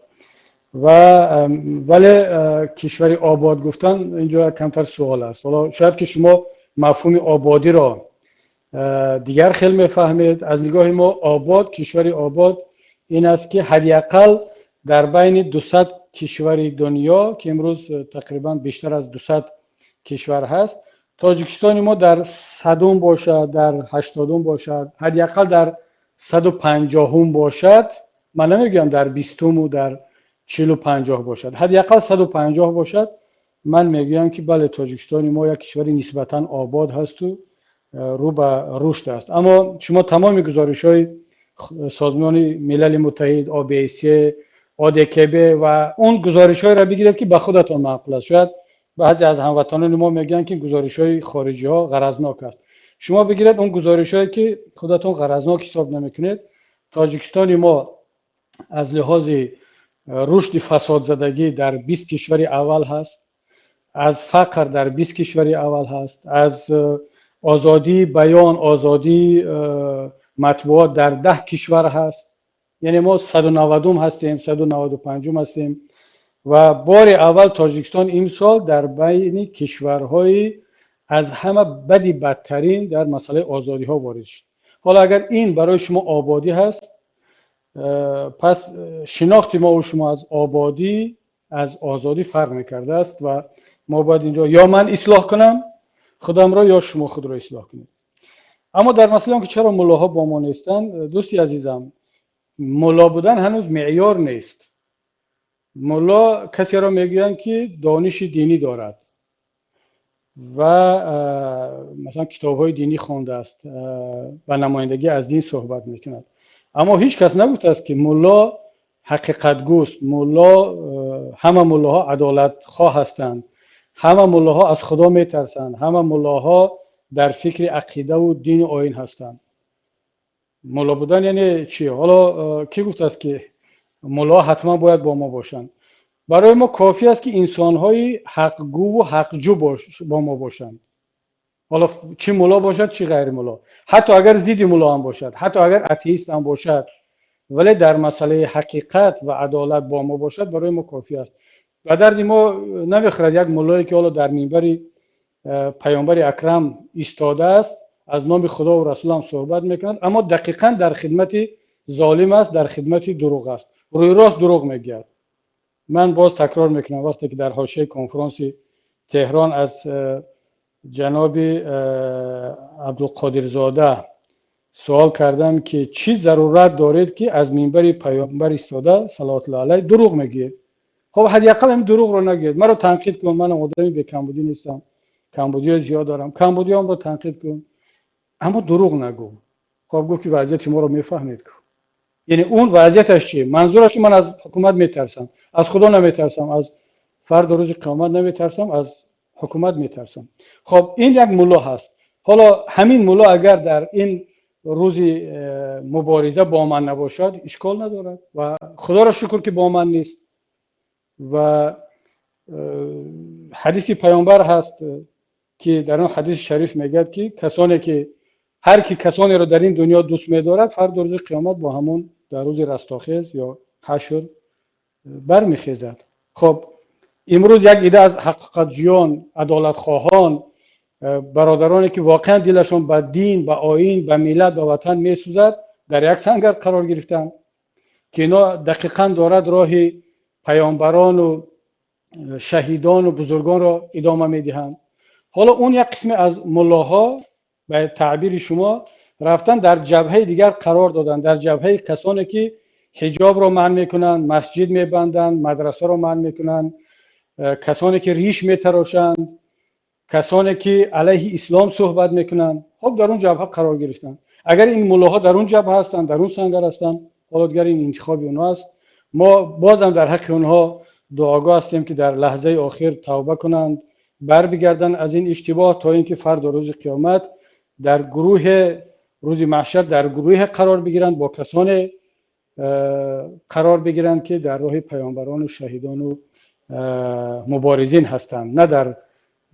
Ва вале кишвари обод гуфтан инҷо камтар суол аст. Ҳоло шояд ки шумо мафҳуми ободиро Дигар хел мефаҳмед. Аз нигоҳи мо обод, кишвари обод ин аст, ки ҳадди ақал дар байни 200 кишвари дунё, ки имрӯз тақрибан бештар аз 200 кишвар ҳаст, Тоҷикистони мо дар 100-ум бошад, дар 80-ум бошад, ҳадди ақал дар 150-ум бошад. Ман намегӯям дар 20-уму дар 40-у 50 бошад, ҳадди ақал 150 бошад. Ман мегӯям, ки бале, Тоҷикистони мо як кишвари нисбатан обод ҳасту рӯ ба рушд аст. Аммо шумо тамоми гузоришҳои Созмони Милали Муттаҳид, ОБСЕ, ОДКБ ва он гузоришҳоеро бигиред, ки ба худатон маъқул аст. Шояд баъзе аз ҳамватанони мо мегӯянд, ки гузоришҳои хориҷиҳо ғаразнок аст. Шумо бигиред он гузоришҳое, ки худатон ғаразнок ҳисоб намекунед. Тоҷикистони мо аз лиҳози рушди фасодзадагӣ дар 20 кишвари аввал ҳаст, аз фақр дар 20 кишвари аввал ҳаст, аз озодии баён, озодии матбуот дар 10 кишвар ҳаст. Яъне мо 190-ум ҳастем, 195-ум ҳастем. Ва бори аввал Тоҷикистон имсол дар байни кишварҳои аз ҳама бади бадтарин дар масъалаи озодиҳо ворид шуд. Ҳоло агар ин барои шумо ободӣ ҳаст, пас шинохти мову шумо аз ободӣ, аз озодӣ фарқ мекардааст. Ва мо бояд инҷо ё ман ислоҳ кунам худамро, ё шумо худро ислоҳ кунед. Аммо дар масъалаи он ки чаро муллоҳо бо мо нестанд, дӯсти азизам, мулло будан ҳанӯз меъёр нест. Мулло касеро мегӯянд, ки дониши динӣ дорад ва масалан китобҳои динӣ хондааст, ба намояндагӣ аз дин суҳбат мекунад. Аммо ҳеҷ кас нагуфтааст, ки мулло ҳақиқатгӯст. Мулло, ҳама муллоҳо адолатхоҳ ҳастанд, ҳама муллоҳо аз Худо метарсанд, ҳама муллоҳо дар фикри ақидаву дину оин ҳастанд. Мулло будан яъне чӣ? Ҳоло кӣ гуфтааст, ки муллоҳо ҳатман бояд бо мо бошанд? Барои мо кофӣ аст, ки инсонҳои ҳақгӯву ҳақҷӯ бо мо бошанд. Ҳоло чӣ мулло бошад, чӣ ғайри мулло, ҳатто агар зидди мулло ҳам бошад, ҳатто агар атеист ҳам бошад, вале дар масъалаи ҳақиқат ва адолат бо мо бошад, барои мо кофӣ аст. Ба дарди мо намехӯрад як муллое, ки ҳоло дар минбари Паёмбари Акрам истодааст, аз номи Худову Расулам суҳбат мекунад, аммо дақиқан дар хидмати золим аст, дар хидмати дурӯғ аст, рӯи рост дурӯғ мегӯяд. Ман боз такрор мекунам, вақте ки дар ҳошияи конфронси Теҳрон аз ҷаноби Абдулқодирзода суол кардам, ки чӣ зарурат доред, ки аз минбари Паёмбар истода, салавотуллоҳ алайҳ, дурӯғ мегӯед? Хоб, ҳадди ақал ҳамин дурӯғро нагӯед. Маро танқид кун, манам одами бекамбудӣ нестам, камбудиҳои зиёд дорам, камбудиҳоамро танқид кун, аммо дурӯғ нагӯ. Хоб, гуфт, ки вазъияти моро мефаҳмед ку. Яъне он вазъияташ чи? Манзураш ки ман аз ҳукумат метарсам, аз Худо наметарсам, аз фарду рӯзи қиёмат наметарсам, аз ҳукумат метарсам. Хоб, ин як мулло ҳаст. Ҳоло ҳамин мулло агар дар ин рӯзи мубориза бо ман набошад, ишкол надорад ва Худоро шукр, ки бо ман нест. Ва ҳадиси Паёмбар ҳаст, ки дар он ҳадиси шариф мегӯяд, ки касоне ки ҳар ки касонеро дар ин дунё дӯст медорад, фарду рӯзи қиёмат бо ҳамон дар рӯзи растохез ё ҳашр бармехезад. Хоб, имрӯз як ида аз ҳақиқатҷӯён, адолатхоҳон, бародароне, ки воқеан дилашон ба дин, ба оин, ба миллат, ба ватан месӯзад, дар як сангар қарор гирифтанд, ки ино дақиқан дорад роҳи паёмбарону шаҳидону бузургонро идома медиҳанд. Ҳоло он як қисме аз муллоҳо, ба таъбири шумо, рафтан дар ҷабҳаи дигар қарор доданд, дар ҷабҳаи касоне, ки ҳиҷобро манъ мекунанд, масҷид мебанданд, мадрасаро манъ мекунанд, касоне, ки риш метарошанд, касоне, ки алайҳи ислом суҳбат мекунанд. Хоб, дар он ҷабҳа қарор гирифтанд. Агар ин муллоҳо дар он ҷабҳа ҳастанд, дар он сангар ҳастанд, ҳоло дигар ин интихоби онҳо аст. Мо бозам дар ҳаққи онҳо дуогӯ ҳастем, ки дар лаҳзаи охир тавба кунанд, барбигарданд аз ин иштибоҳ, то ин ки фарду рӯзи қиёмат дар гурӯҳе, рӯзи маҳшар дар гурӯҳе қарор бигиранд, бо касоне қарор бигиранд, ки дар роҳи паёмбарону шаҳидону муборизин ҳастанд, на дар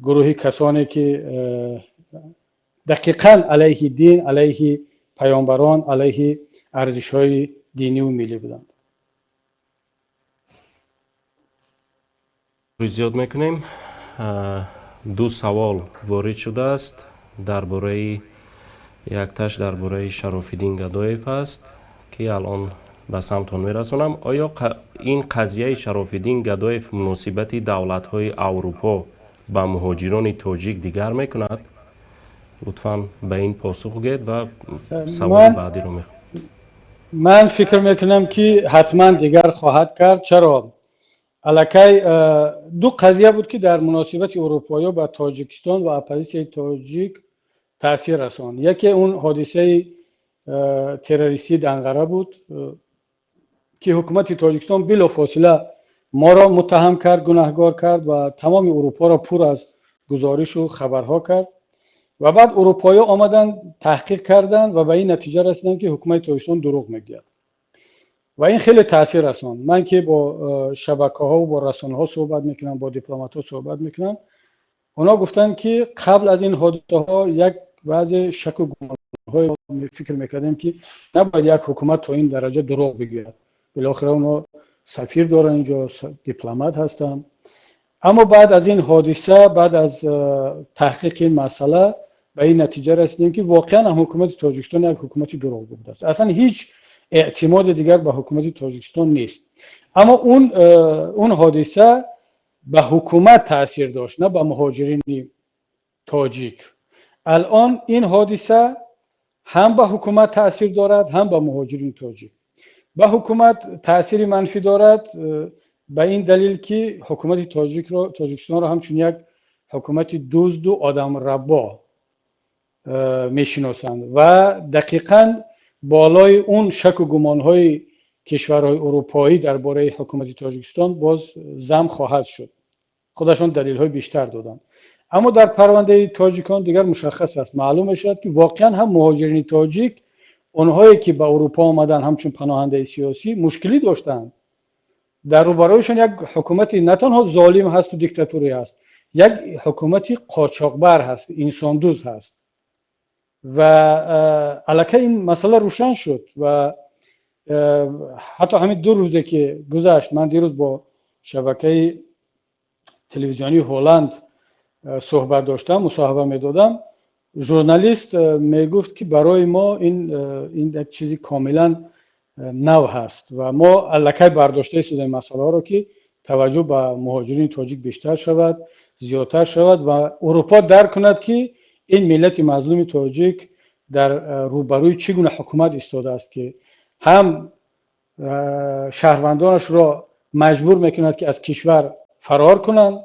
гурӯҳи касоне, ки дақиқан алайҳи дин, алайҳи паёмбарон, алайҳи арзишҳои диниву миллӣ буданд. Зиёд мекунем. Ду савол ворид шудааст дар бораи Якташ дар бораи Шарофиддин Гадоев аст, ки алон ба самтон мерасонам. Оё ин қазияи Шарофиддин Гадоев муносибати давлатҳои Аврупо ба муҳоҷирони тоҷик дигар мекунад? Лутфан ба ин посух гӯед ва саволи баъдиро мехоҳам. Ман фикр мекунам, ки ҳатман дигар хоҳад кард. Чаро? Аллакай ду қазия буд, ки дар муносибати урупоиҳо ба Тоҷикистон ва оппозитсияи тоҷик таъсир расонд. Яке он ҳодисаи террористии Данғара буд, ки ҳукумати Тоҷикистон билофосила моро муттаҳам кард, гунаҳгор кард ва тамоми Урупоро пур аз гузоришу хабарҳо кард. Ва баъд урупоиҳо омаданд, таҳқиқ карданд ва ба ин натиҷа расиданд, ки ҳукумати Тоҷикистон дурӯғ мегӯяд. Ва ин хеле таъсир расонд. Ман ки бо шабакаҳову бо расонаҳо суҳбат мекунам, бо дипломатҳо суҳбат мекунам, онҳо гуфтанд, ки қабл аз ин ҳодисаҳо як баъзе шаку гумонҳое фикр мекардем, ки набояд як ҳукумат то ин дараҷа дурӯғ бигӯяд. Билохира онҳо сафир доранд инҷо, дипломат ҳастанд. Аммо баъд аз ин ҳодиса, баъд аз таҳқиқи ин масъала ба ин натиҷа расидем, ки воқеан ҳам ҳукумати Тоҷикистон як ҳукумати дурӯғгӯ будааст. Аслан ҳеҷ эътимоди дигар ба ҳукумати Тоҷикистон нест. Аммо он ҳодиса ба ҳукумат таъсир дошт, на ба муҳоҷирини тоҷик. Алон ин ҳодиса ҳам ба ҳукумат таъсир дорад, ҳам ба муҳоҷирини тоҷик. Ба ҳукумат таъсири манфӣ дорад ба ин далел, ки ҳукумати Тоҷикистонро ҳамчун як ҳукумати дузду одамрабо мешиносанд ва дақиқан болои он шаку гумонҳои кишварҳои урупоӣ дар бораи ҳукумати Тоҷикистон боз зам хоҳад шуд. Худашон далелҳои бештар доданд. Аммо дар парвандаи тоҷикон дигар мушаххас аст. Маълум мешавад, ки воқеан ҳам муҳоҷирини тоҷик, онҳое ки ба Урупо омаданд ҳамчун паноҳандаи сиёсӣ, мушкилӣ доштанд. Дар рӯбарояшон як ҳукумати на танҳо золим ҳасту диктатурӣ ҳаст, як ҳукумати қочоқбар ҳаст, инсондуз ҳаст. Ва аллакай ин масъала рӯшан шуд. Ва ҳатто ҳамин 2 рӯзе ки гузашт, ман дирӯз бо шабакаи телевизионии Ҳолланд суҳбат доштам, мусоҳиба медодам. Журналист мегуфт, ки барои мо ин як чизи комилан нав ҳаст ва мо аллакай бардошта истодаем масъалаҳоро, ки таваҷҷӯҳ ба муҳоҷирини тоҷик бештар шавад, зиёдтар шавад ва Урупо дарк кунад, ки ин миллати мазлуми тоҷик дар рӯбарӯи чӣ гуна ҳукумат истодааст, ки ҳам шаҳрвандонашро маҷбур мекунад, ки аз кишвар фарор кунанд,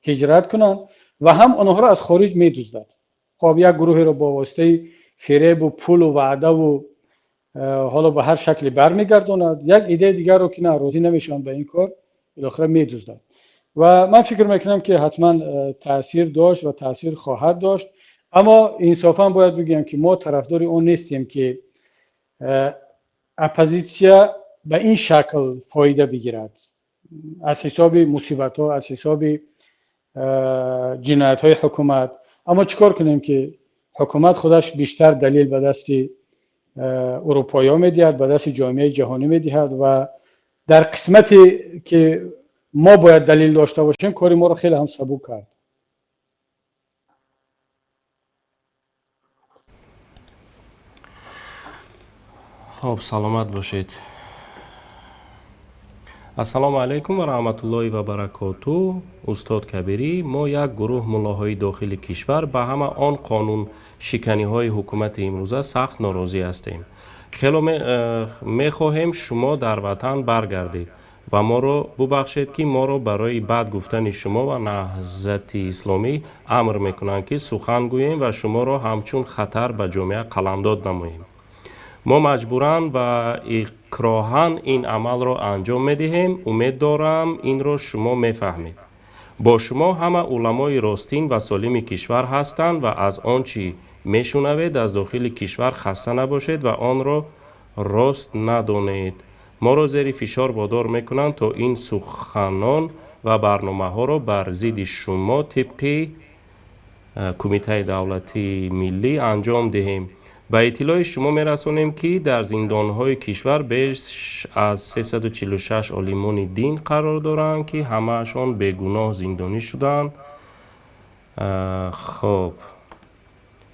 ҳиҷрат кунанд, ва ҳам онҳоро аз хориҷ медуздад. Хоб, як гурӯҳеро бо воситаи фиребу пулу ваъдаву ҳоло ба ҳар шакле бармегардонад, як идеяи дигарро, ки на розӣ намешаванд ба ин кор, билохира медуздад. Ва ман фикр мекунам, ки ҳатман таъсир дошт ва таъсир хоҳад дошт. Аммо инсофан бояд бигӯям, ки мо тарафдори он нестем, ки оппозитсия ба ин шакл фоида бигирад аз ҳисоби мусибатҳо, аз ҳисоби ҷиноятҳои ҳукумат. Аммо чӣ кор кунем, ки ҳукумат худаш бештар далел ба дасти урупоиҳо медиҳад, ба дасти ҷомеаи ҷаҳонӣ медиҳад ва дар қисмате ки мо бояд далел дошта бошем, кори моро хеле ҳам сабук кард. Хоб, саломат бошед. Ассалому алайкум ва раҳматуллоҳи ва баракоту. Устод Кабирӣ, мо як гурӯҳ муллоҳои дохили кишвар ба ҳама он қонуншиканиҳои ҳукумати имрӯза сахт норозӣ ҳастем. Хело мехоҳем шумо дар ватан баргардед ва моро бубахшед, ки моро барои бад гуфтани шумо ва Наҳзати исломӣ амр мекунанд, ки сухан гӯем ва шуморо ҳамчун хатар ба ҷомеа қаламдод намоем. Мо маҷбуран ва икроҳан ин амалро анҷом медиҳем. Умед дорам, инро шумо мефаҳмед. Бо шумо ҳама уламои ростин ва солими кишвар ҳастанд ва аз он чӣ мешунавед аз дохили кишвар хаста набошед ва онро рост надонед. Моро зери фишор водор мекунанд, то ин суханон ва барномаҳоро бар зидди шумо тибқи Кумитаи давлатии миллӣ анҷом диҳем. Ба иттилои шумо мерасонем, ки дар зиндонҳои кишвар беш аз 346 олимони дин қарор доранд, ки ҳамаашон бегуноҳ зиндонӣ шуданд. Хоб,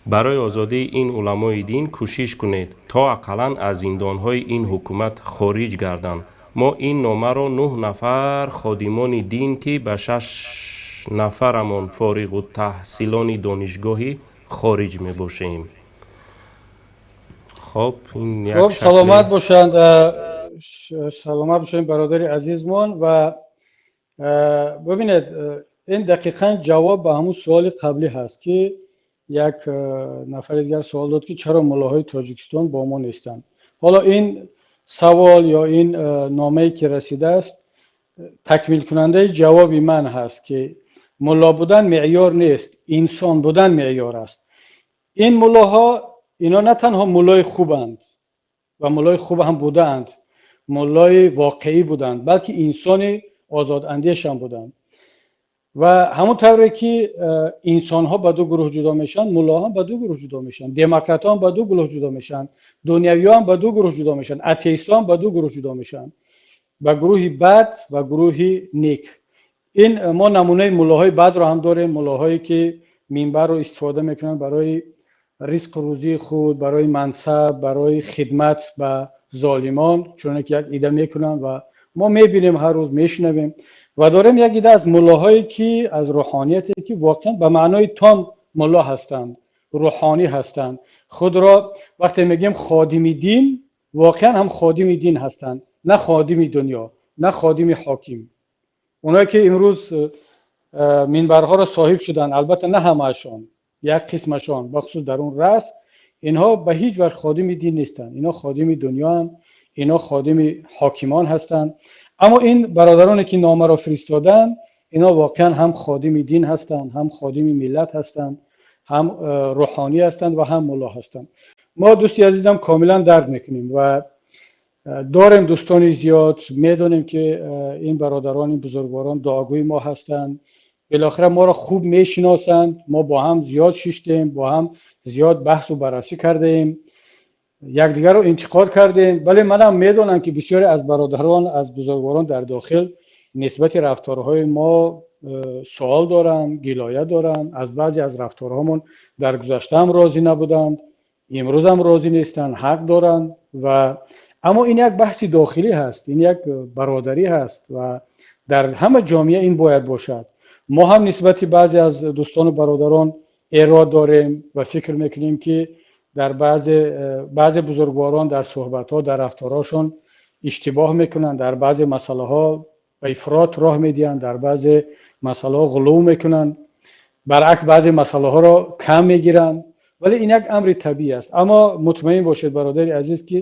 Барои озодии ин уламои дин кӯшиш кунед, то ақаллан аз зиндонҳои ин ҳукумат хориҷ гарданд. Мо ин номаро 9 нафар ходимони дин, ки ба 6 нафарамон фориғуттаҳсилони донишгоҳи хориҷ мебошем. Хоб, ин як Хоб, саломат бошанд, саломат бошанд, бародари азизмон. Ва бибинед, ин дақиқан ҷавоб ба ҳамун суоли қаблӣ ҳаст, ки як нафари дигар суол дод, ки чаро муллоҳои Тоҷикистон бо мо нестанд. Ҳоло ин савол ё ин номае ки расидааст, такмилкунандаи ҷавоби ман ҳаст, ки мулло будан меъёр нест, инсон будан меъёр аст. Ин муллоҳо, ино на танҳо муллои хубанд ва муллои хуб ҳам будаанд, муллои воқеӣ буданд, балки инсони озодандешам буданд. Ва ҳамон тавре ки инсонҳо ба ду гурӯҳ ҷудо мешаванд, муллоҳо ба ду гурӯҳ ҷудо мешаванд, демократҳо ба ду гурӯҳ ҷудо мешаванд, дунявиҳо ба ду гурӯҳ ҷудо мешаванд, атеистҳо ба ду гурӯҳ ҷудо мешаванд: ба гурӯҳи бад ва гурӯҳи нек. Ин мо намунаи муллоҳои бадро ҳам дорем, муллоҳое ки минбарро истифода мекунанд барои ризқу рӯзии худ, барои мансаб, барои хидмат ба золимон, чуноне ки як ида мекунанд ва мо мебинем, ҳар рӯз мешунавем. Ва дорем як ида аз муллоҳое ки аз рӯҳонияте ки воқеан ба маънои том мулло ҳастанд, рӯҳонӣ ҳастанд. Худро вақте мегӯем ходими дин, воқеан ҳам ходими дин ҳастанд, на ходими дунё, на ходими ҳоким. Онҳое ки имрӯз минбарҳоро соҳиб шуданд, албатта на ҳамаашон, як қисмашон, бахусус дар он раъс, инҳо ба ҳеҷ ваҷҳ ходими дин нестанд, инҳо ходими дунёанд, инҳо ходими ҳокимон ҳастанд. Аммо ин бародароне ки номаро фиристоданд, инҳо воқеан ҳам ходими дин ҳастанд, ҳам ходими миллат ҳастанд, ҳам рӯҳонӣ ҳастанд ва ҳам мулло ҳастанд. Мо, дӯсти азизам, комилан дарк мекунем ва дорем дӯстони зиёд, медонем ки ин бародарон, ин бузургворон дуогӯи мо ҳастанд, билохира моро хуб мешиносанд. Мо бо ҳам зиёд шиштем, бо ҳам зиёд баҳсу баррасӣ кардаем, якдигарро интиқод кардем. Вале манам медонам, ки бисёре аз бародарон, аз бузургворон дар дохил нисбати рафторҳои мо суол доранд, гилоя доранд, аз баъзе аз рафторҳомон дар гузаштаам розӣ набуданд, имрӯзам розӣ нестанд, ҳақ доранд. Ва аммо ин як баҳси дохилӣ ҳаст, ин як бародарӣ ҳаст ва дар ҳама ҷомеа ин бояд бошад. Мо ҳам нисбати баъзе аз дӯстону бародарон эрод дорем ва фикр мекунем, ки дар баъзе бузургворон дар суҳбатҳо, дар рафторҳошон иштибоҳ мекунанд, дар баъзе масъалаҳо ба ифрот роҳ медиҳанд, дар баъзе масъалаҳо ғулув мекунанд, баръакс баъзе масъалаҳоро кам мегиранд. Вале ин як амри табиӣ аст. Аммо мутмаин бошед, бародари азиз, ки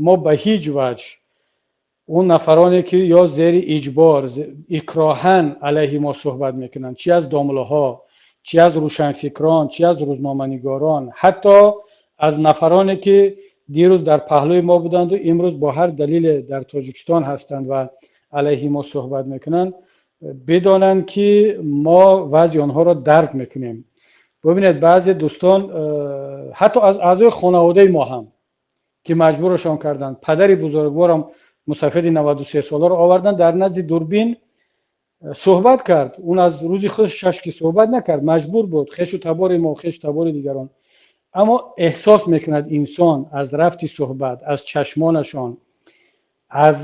мо ба ҳеҷ ваҷҳ он нафароне ки ё зери иҷбор, икроҳан алайҳи мо суҳбат мекунанд, чи аз домлаҳо, чи аз рӯшанфикрон, чи аз рӯзноманигорон, ҳатто аз нафароне ки дирӯз дар паҳлӯи мо буданду имрӯз бо ҳар далеле дар Тоҷикистон ҳастанд ва алайҳи мо суҳбат мекунанд, бидонанд, ки мо вазъи онҳоро дарк мекунем. Бубинед, баъзе дӯстон, ҳатто аз аъзои хонаводаи мо ҳам, ки маҷбурашон карданд, падари бузургворам мусафиди 93 соларо оварданд, дар назди дурбин суҳбат кард. Он аз рӯзи худаш ки суҳбат накард, маҷбур буд, хешу табори мо, хешу табори дигарон. Аммо эҳсос мекунад инсон аз рафти суҳбат, аз чашмонашон, аз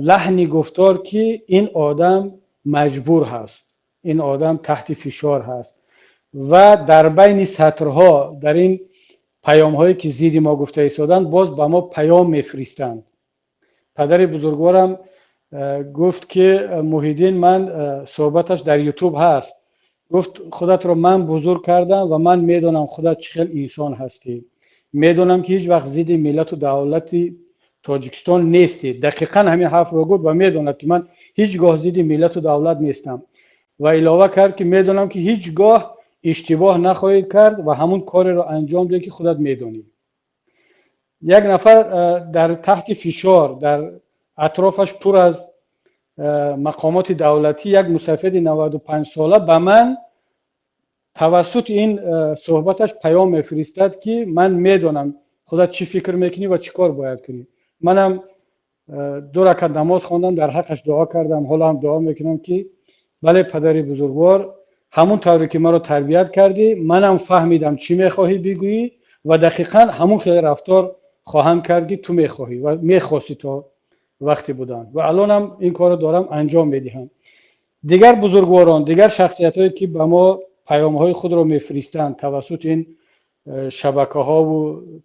лаҳни гуфтор, ки ин одам маҷбур ҳаст, ин одам таҳти фишор ҳаст. Ва дар байни сатрҳо, дар ин паёмҳое ки зидди мо гуфта истоданд, боз ба мо паём мефиристанд. Падари бузургворам гуфт, ки Муҳиддин, ман, суҳбаташ дар Ютуб ҳаст, гуфт: «Худатро ман бузург кардам ва ман медонам, худат чӣ хел инсон ҳастӣ, медонам, ки ҳеҷ вақт зидди миллату давлати Тоҷикистон нестӣ». Дақиқан ҳамин ҳарфро гуфт ва медонад, ки ман ҳеҷ гоҳ зидди миллату давлат нестам. Ва илова кард, ки медонам, ки ҳеҷ гоҳ иштибоҳ нахоҳӣ кард ва ҳамун кореро анҷом диҳӣ, ки худат медонӣ. Як нафар дар таҳти фишор, дар атрофаш пур аз мақомоти давлатӣ, як мусафиди 95 сола ба ман тавассути ин суҳбаташ паём мефиристад, ки ман медонам, худат чӣ фикр мекунӣ ва чӣ кор бояд кунӣ. Манам ду ракат намоз хондам, дар ҳаққаш дуо кардам, ҳоло ҳам дуо мекунам, ки бале, падари бузургвор Ҳамон тавре ки маро тарбият кардӣ, манам фаҳмидам, чӣ мехоҳӣ бигӯӣ, ва дақиқан ҳамон хеле рафтор хоҳам кард, ки ту мехоҳӣ ва мехостӣ то вақте будан, ва алонам ин корро дорам анҷом медиҳам. Дигар бузургворон, дигар шахсиятҳое ки ба мо паёмҳои худро мефиристанд тавассути ин шабакаҳову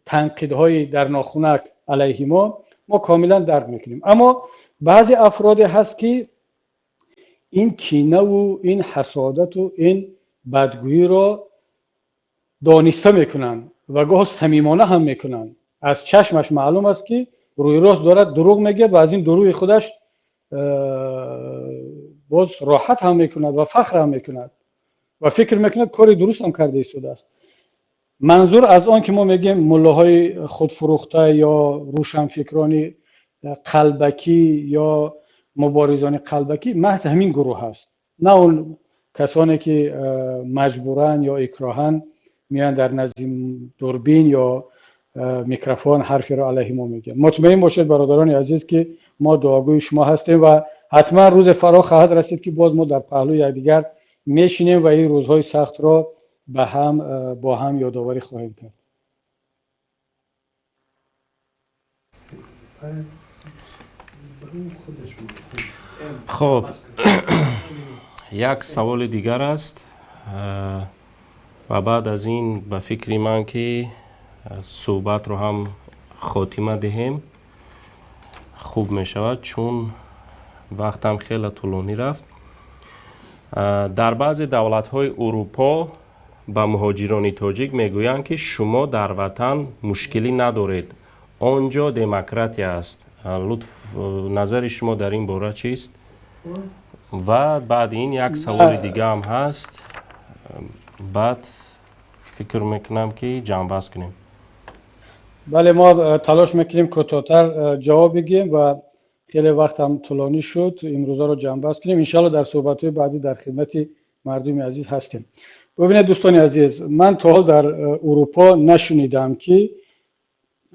танқидҳои дар нохунак алайҳи мо, мо комилан дарк мекунем. Аммо баъзе афроде ҳаст, ки ин кинаву ин ҳасодату ин бадгӯиро дониста мекунанд ва гоҳ самимона ҳам мекунанд. Аз чашмаш маълум аст, ки рӯи рост дорад дурӯғ мегӯяд ва аз ин дурӯғи худаш боз роҳат ҳам мекунад ва фахр ҳам мекунад ва фикр мекунад, кори дуруст ҳам карда истодааст. Манзур аз он ки мо мегӯем муллоҳои худфурӯхта ё рӯшанфикрони қалбакӣ ё муборизони қалбакӣ, маҳз ҳамин гурӯҳ аст, на он касоне ки маҷбуран ё икроҳан меоянд, дар назди дурбин ё микрофон ҳарферо алайҳи мо мегӯянд. Мутмаин бошед, бародарони азиз, ки мо дуогӯи шумо ҳастем ва ҳатман рӯзе фаро хоҳад расид, ки боз мо дар паҳлӯи якдигар мешинем ва ин рӯзҳои сахтро ба ҳам бо ҳам ёдоварӣ хоҳем кард. Хоб, як саволи дигар аст ва баъд аз ин, ба фикри ман, ки суҳбатро ҳам хотима диҳем хуб мешавад, чун вақтам хеле тӯлонӣ рафт. Дар баъзе давлатҳои Урупо ба муҳоҷирони тоҷик мегӯянд, ки шумо дар ватан мушкилӣ надоред, он ҷо демократия аст. Лутф, назари шумо дар ин бора чист? Ва баъди ин як саволи дигаам ҳаст, баъд фикр мекунам, ки ҷамъбаст кунем. Бале, мо талош мекунем кӯтоҳтар ҷавоб бигӯем ва хеле вақтам тӯлонӣ шуд. Имрӯзаро ҷамъбаст кунем, иншоалло дар суҳбатҳои баъдӣ дар хидмати мардуми азиз ҳастем. Бубинед, дӯстони азиз, ман то ҳол дар Урупо нашунидам, ки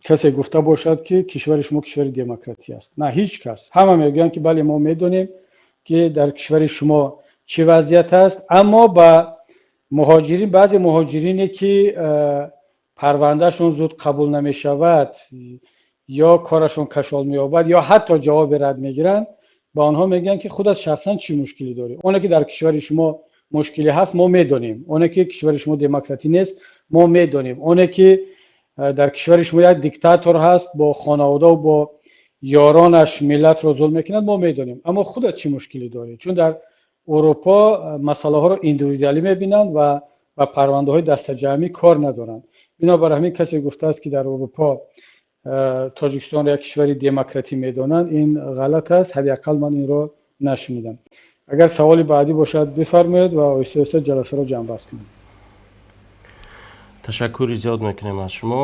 касе гуфта бошад, ки кишвари шумо кишвари демократӣ аст. На, ҳеҷ кас. Ҳама мегӯянд, ки бале, мо медонем, ки дар кишвари шумо чӣ вазъият аст. Аммо ба муҳоҷирин, баъзе муҳоҷирине ки парвандаашон зуд қабул намешавад ё корашон кашол меёбад ё ҳатто ҷавоби рад мегиранд, ба онҳо мегӯянд, ки худат шахсан чӣ мушкилӣ дорӣ? Оне ки дар кишвари шумо мушкилӣ ҳаст, мо медонем. Оне ки кишвари шумо демократӣ нест, мо медонем. Оне ки дар кишвари шумо як диктатор ҳаст, бо хонаводаву бо ёронаш миллатро зулм мекунад, мо медонем. Аммо худат чӣ мушкилӣ дорӣ? Чун дар Урупо масъалаҳоро индивидуалӣ мебинанд ва ба парвандаҳои дастаҷамъӣ кор надоранд. Бинобар ҳамин, касе гуфтааст, ки дар Урупо Тоҷикистонро як кишвари демократӣ медонанд, ин ғалат аст. Ҳадди ақал ман инро нашунидам. Агар саволи баъдӣ бошад, бифармоед ва оҳиста оҳиста ҷаласаро ҷамъбаст кунем. Ташаккури зиёд мекунем аз шумо.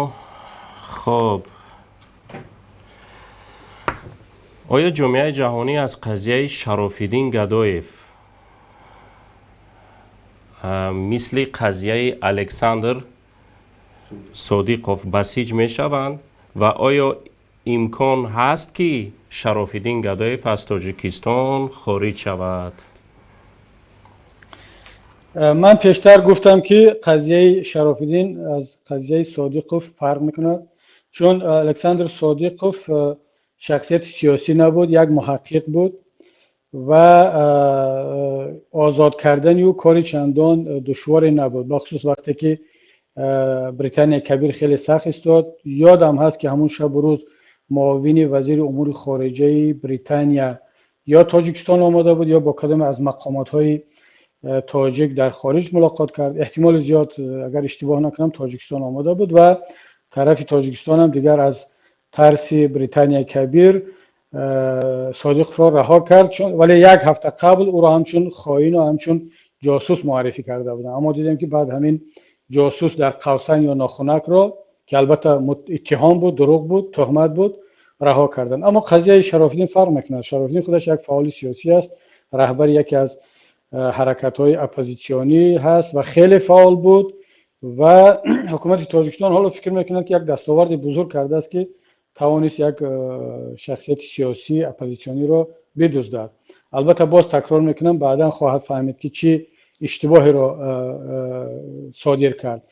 Хоб, оё ҷомеаи ҷаҳонӣ аз қазияи Шарофиддин Гадоев мисли қазияи Александр Содиқов басиҷ мешаванд ва оё имкон ҳаст, ки Шарофиддин Гадоев аз Тоҷикистон хориҷ шавад? Ман пештар гуфтам, ки қазияи Шарофиддин аз қазияи Содиқов фарқ мекунад, чун Александр Содиқов шахсияти сиёсӣ набуд, як муҳаққиқ буд ва озод кардани ӯ кори чандон душворе набуд, бахусус вақте ки Британияи Кабир хеле сахт истод. Ёдам ҳаст, ки ҳамун шабу рӯз муовини вазири умури хориҷаи Британия ё Тоҷикистон омода буд, ё бо кадоме аз мақомотҳои тоҷик дар хориҷ мулоқот кард. Эҳтимоли зиёд, агар иштибоҳ накунам, Тоҷикистон омода буд ва тарафи Тоҷикистонам дигар аз тарси Британияи Кабир Содиқовро раҳо кард. Вале як ҳафта қабл ӯро ҳамчун хоину ҳамчун ҷосус муаррифӣ карда буданд. Аммо дидем, ки баъд ҳамин ҷосус дар қавсан ё нохунакро, ки албатта иттиҳом буд, дурӯғ буд, туҳмат буд, раҳо карданд. Аммо қазияи Шарофиддин фарқ мекунад. Шарофиддин худаш як фаъоли сиёсӣ аст, раҳбари яке аз ҳаракатҳои оппозитсионӣ ҳаст ва хеле фаъол буд ва ҳукумати Тоҷикистон ҳоло фикр мекунад, ки як дастоварди бузург кардааст, ки тавонист як шахсияти сиёсӣ оппозитсиониро бидуздад. Албатта, боз такрор мекунам, баъдан хоҳад фаҳмид, ки чӣ иштибоҳеро содир кард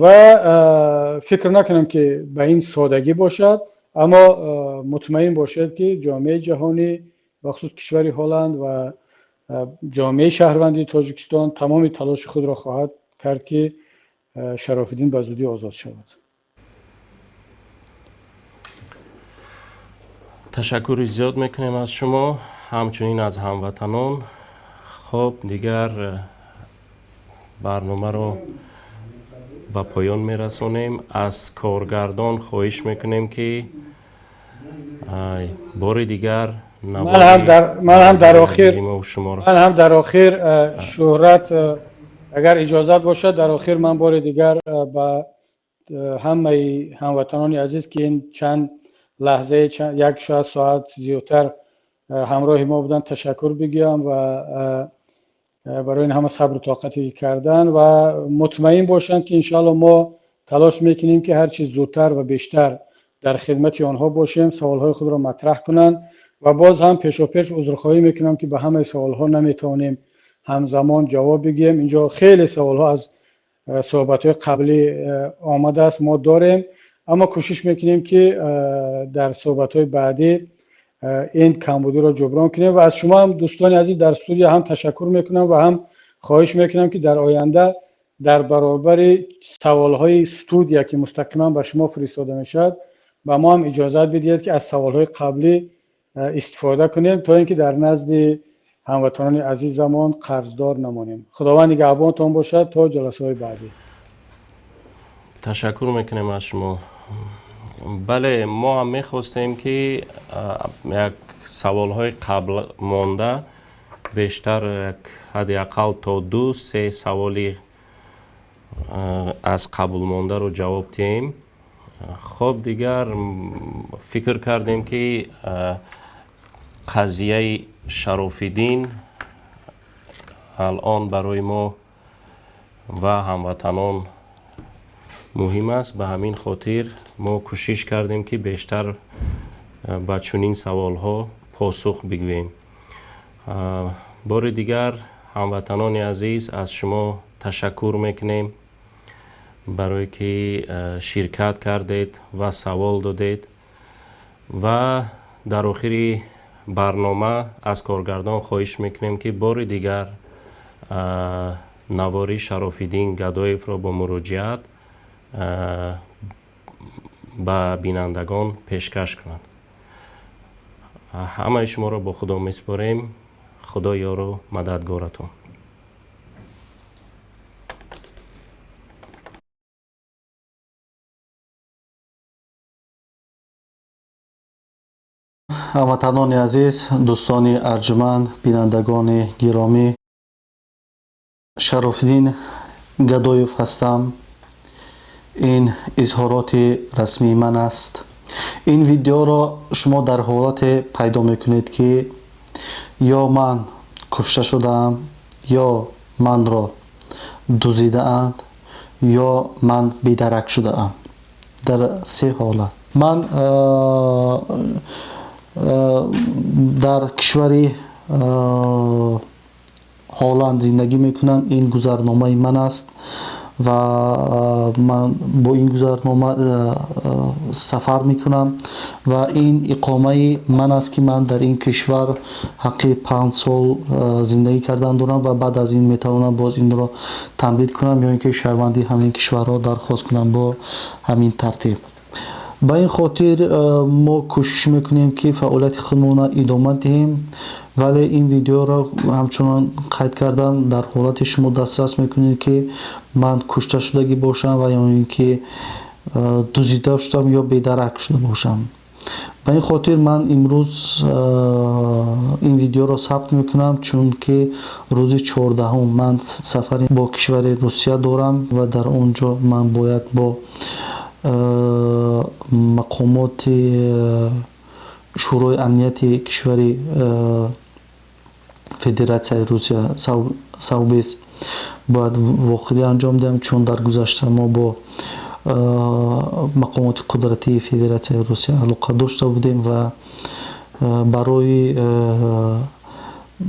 ва фикр накунам, ки ба ин содагӣ бошад, аммо мутмаин бошед, ки ҷомеаи ҷаҳонӣ, бахусус кишвари Ҳолланд ва ҷомеаи шаҳрвандии Тоҷикистон тамоми талоши худро хоҳад кард, ки Шарофиддин ба зудӣ озод шавад. Ташаккури зиёд мекунем аз шумо, ҳамчунин аз ҳамватанон. Хоб, дигар барномаро ба поён мерасонем. Аз коргардон хоҳиш мекунем, ки бори дигар Ман ҳам дар охир, Шӯҳрат, агар иҷозат бошад, дар охир ман бори дигар ба ҳамаи ҳамватанони азиз, ки ин чанд лаҳзаи, як шояд соат зиёдтар ҳамроҳи мо буданд, ташаккур бигӯям ва барои ин ҳама сабру тоқате кардан ва мутмаин бошанд, ки иншоалло мо талош мекунем, ки ҳарчи зудтар ва бештар дар хидмати онҳо бошем, саволҳои худро матраҳ кунанд. Ва боз ҳам пешопеш узрхоҳӣ мекунам, ки ба ҳамаи саволҳо наметавонем ҳамзамон ҷавоб бигӯем. Инҷо хеле саволҳо аз суҳбатҳои қаблӣ омадааст, мо дорем, аммо кӯшиш мекунем, ки дар суҳбатҳои баъдӣ ин камбудиро ҷуброн кунем. Ва аз шумо ҳам, дӯстони азиз дар студия ҳам ташаккур мекунам ва ҳам хоҳиш мекунам, ки дар оянда дар баробари саволҳои студия, ки мустақиман ба шумо фиристода мешавад, ба мо ҳам иҷозат бидиҳед, ки аз саволҳои қаблӣ истифода кунем, то ин ки дар назди ҳамватанони азизамон қарздор намонем. Худованд нигаҳбонтон бошад то ҷаласаҳои баъдӣ. Ташаккур мекунем аз шумо. Бале, мо ҳам мехостем, ки як саволҳои қабл монда бештар, як ҳадди ақал то ду се саволи аз қабул мондаро ҷавоб диҳем. Хоб, дигар фикр кардем, ки қазияи Шарофиддин алон барои мо ва ҳамватанон муҳим аст. Ба ҳамин хотир мо кӯшиш кардем, ки бештар ба чунин саволҳо посух бигӯем. Бори дигар, ҳамватанони азиз, аз шумо ташаккур мекунем, барое ки ширкат кардед ва савол додед. Ва дар охири барнома аз коргардон хоҳиш мекунем, ки бори дигар навори Шарофиддин Гадоевро бо муроҷиат ба бинандагон пешкаш кунад. Ҳамаи шуморо бо Худо месупорем. Худо ёру мададгоратон. Ҳамватанони азиз, дӯстони арҷманд, бинандагони гиромӣ, Шарофиддин Гадоев ҳастам. Ин изҳороти расмии ман аст. Ин видеоро шумо дар ҳолате пайдо мекунед, ки ё ман кушта шудаам, ё манро дузидаанд, ё ман бедарак шудаам. Дар се ҳолат ман дар кишвари Ҳолланд зиндагӣ мекунам. Ин гузарномаи ман аст ва ман бо ин гузарнома сафар мекунам ва ин иқомаи ман аст, ки ман дар ин кишвар ҳаққи 5 сол зиндагӣ кардан дорам ва баъд аз ин метавонам боз инро тамдид кунам ё ин ки шаҳрвандии ҳамин кишварро дархост кунам бо ҳамин тартиб. Ба ин хотир мо кӯшиш мекунем, ки фаъолияти худмонро идома диҳем, вале ин видеоро, ҳамчунон қайд кардам, дар ҳолате шумо дастрас мекунед, ки ман кушта шудагӣ бошам ва ё ин ки дузида шудам ё бедарак шуда бошам. Ба ин хотир ман имрӯз ин видеоро сабт мекунам, чунки рӯзи 14-ум ман сафари бо кишвари Русия дорам ва дар он ҷо ман бояд бо мақомоти Шӯрои амнияти кишвари Федератсияи Русия, Совбез, бояд вохӯрӣ анҷом диҳам, чун дар гузашта мо бо мақомоти қудратии Федератсияи Русия алоқа дошта будем ва барои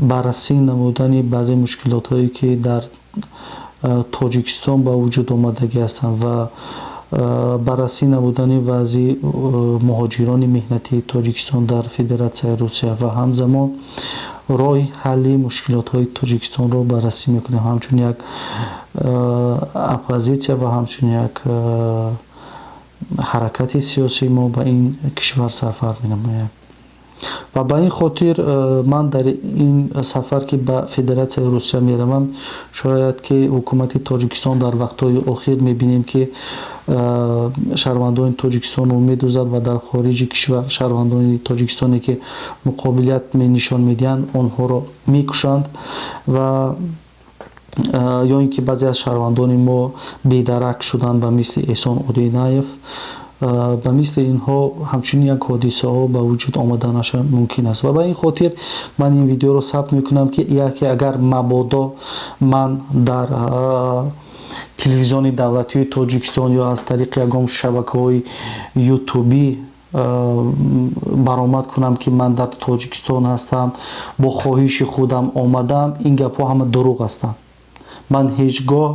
Баррасӣ намудани баъзе мушкилотҳое, ки дар Тоҷикистон ба вуҷуд омадагӣ ҳастанд, ва баррасӣ намудани вазъи муҳоҷирони меҳнатии Тоҷикистон дар Федератсияи Русия ва ҳамзамон роҳи ҳалли мушкилотҳои Тоҷикистонро баррасӣ мекунем, ҳамчун як оппозитсия ва ҳамчун як ҳаракати сиёсӣ мо ба ин кишвар сафар менамоем. Ва ба ин хотир ман дар ин сафар, ки ба Федератсияи Русия меравам, шояд ки ҳукумати Тоҷикистон дар вақтҳои охир мебинем, ки шаҳрвандони Тоҷикистонро медузад ва дар хориҷи кишвар шаҳрвандони тоҷикистоне, ки муқобилият нишон медиҳанд, онҳоро мекушанд ва ё ин ки баъзе аз шаҳрвандони мо бедарак шуданд, ба мисли Эҳсон Одинаев. Ба мисли инҳо ҳамчунин як ҳодисаҳо ба вуҷуд омаданаша мумкин аст. Ва ба ин хотир ман ин видеоро сабт мекунам, ки яке агар мабодо ман дар телевизиони давлатии Тоҷикистон ё аз тариқи ягон шабакаҳои ютубӣ баромад кунам, ки ман дар Тоҷикистон ҳастам, бо хоҳиши худам омадам, ин гапҳо ҳама дурӯғ ҳастанд. Ман ҳеҷ гоҳ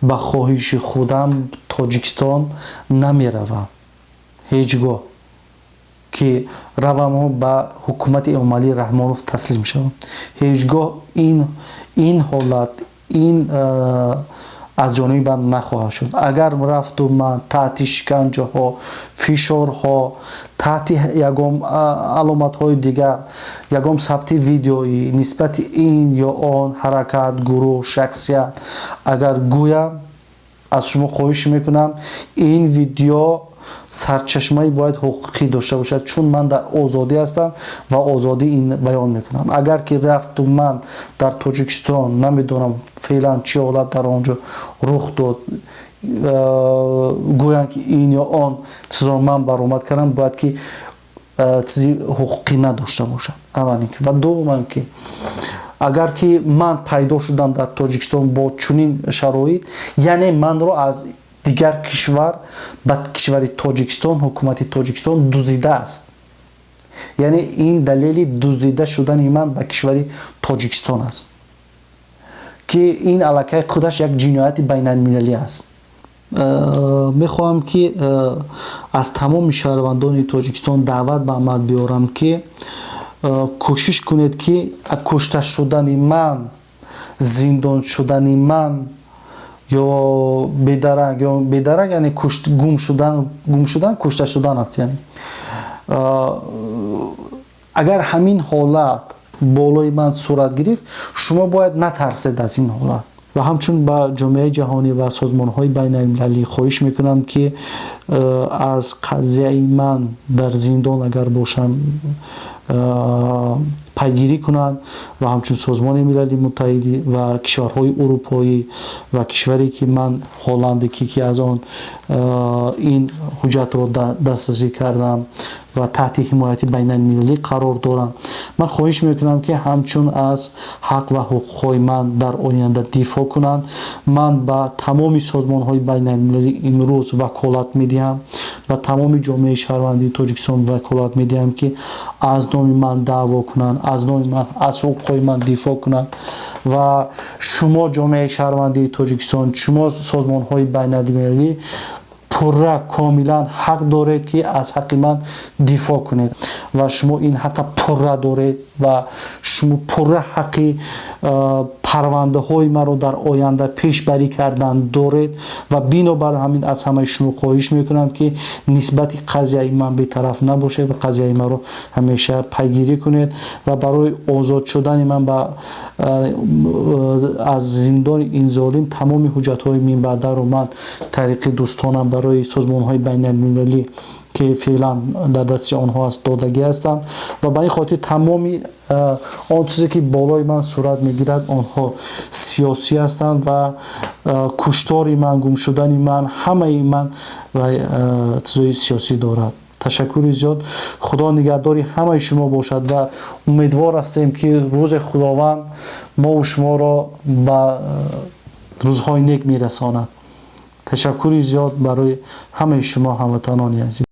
ба хоҳиши худам Тоҷикистон намеравам, ҳеҷ гоҳ, ки раваму ба ҳукумати Эмомалӣ Раҳмонов таслим шавам. Ҳеҷ гоҳ ин ҳолат ин аз ҷониби ман нахоҳад шуд. Агар рафту ман таҳти шиканҷаҳо, фишорҳо, таҳти ягон аломатҳои дигар, ягон сабти видеоӣ нисбати ин ё он ҳаракат, гурӯҳ, шахсият агар гӯям, аз шумо хоҳиш мекунам, ин видео сарчашмаи бояд ҳуқуқӣ дошта бошад, чун ман дар озодӣ ҳастам ва озодӣ ин баён мекунам. Агар ки рафту ман дар Тоҷикистон, намедонам феълан чӣ ҳолат дар он ҷо рух дод, гӯянд, ки ин ё он чизро ман баромад кардам, бояд ки чизи ҳуқуқӣ надошта бошад, аввалин ки. Ва дуввуман ки, агар ки ман пайдо шудам дар Тоҷикистон бо чунин шароит, яъне манро аз дигар кишвар ба кишвари Тоҷикистон ҳукумати Тоҷикистон дуздидааст, яъне ин далели дуздида шудани ман ба кишвари Тоҷикистон аст, ки ин аллакай худаш як ҷинояти байналмилалӣ аст. Мехоҳам, ки аз тамоми шаҳрвандони Тоҷикистон даъват ба амал биёрам, ки кӯшиш кунед, ки кушта шудани ман, зиндон шудани ман ё бедарак, ё бедарак, яъне гум шудан, гум шудан кушта шудан аст, яъне агар ҳамин ҳолат болои ман сурат гирифт, шумо бояд натарсед аз ин ҳолат. Ва ҳамчун ба ҷомеаи ҷаҳонӣ ва созмонҳои байналмилалӣ хоҳиш мекунам, ки аз қазияи ман дар зиндон агар бошам, пайгирӣ кунанд ва ҳамчун Созмони Милали Муттаҳидӣ ва кишварҳои урупоӣ ва кишваре, ки ман, Ҳолланде, ки аз он ин ҳуҷҷатро дастрасӣ кардам ва таҳти ҳимояти байналмилалӣ қарор дорам, ман хоҳиш мекунам, ки ҳамчун аз ҳақ ва ҳуқуқҳои ман дар оянда дифоъ кунанд. Ман ба тамоми созмонҳои байналмилалӣ имрӯз ваколат медиҳам, ба тамоми ҷомеаи шаҳрвандии Тоҷикистон ваколат медиҳам, ки аз номи ман даъво кунанд, аз номи ман аз ҳуқуқҳои ман дифоъ кунанд. Ва шумо, ҷомеаи шаҳрвандии Тоҷикистон, шумо, созмонҳои байналмилалӣ, пурра, комилан ҳақ доред, ки аз ҳаққи ман дифоъ кунед ва шумо ин ҳаққа пурра доред ва шумо пурра ҳаққи парвандаҳои маро дар оянда пешбарӣ кардан доред. Ва бинобар ҳамин аз ҳамаи шумо хоҳиш мекунам, ки нисбати қазияи ман бетараф набошед ва қазияи маро ҳамеша пайгирӣ кунед ва барои озод шудани ман аз зиндони ин золим тамоми ҳуҷҷатҳои минбаъдаро ман тариқи дӯстонам барои созмонҳои байналмилалӣ, ки феълан дар дасти онҳо аст, додагӣ ҳастам. Ва ба ин хотир тамоми он чизе, ки болои ман сурат мегирад, онҳо сиёсӣ ҳастанд ва куштори ман, гум шудани ман, ҳамаи ман ва чизои сиёсӣ дорад. Ташаккури зиёд, Худо нигаҳдори ҳамаи шумо бошад ва умедвор ҳастем, ки рӯзе Худованд мову шуморо ба рӯзҳои нек мерасонад. Ташаккури зиёд барои ҳамаи шумо, ҳамватанони азиз.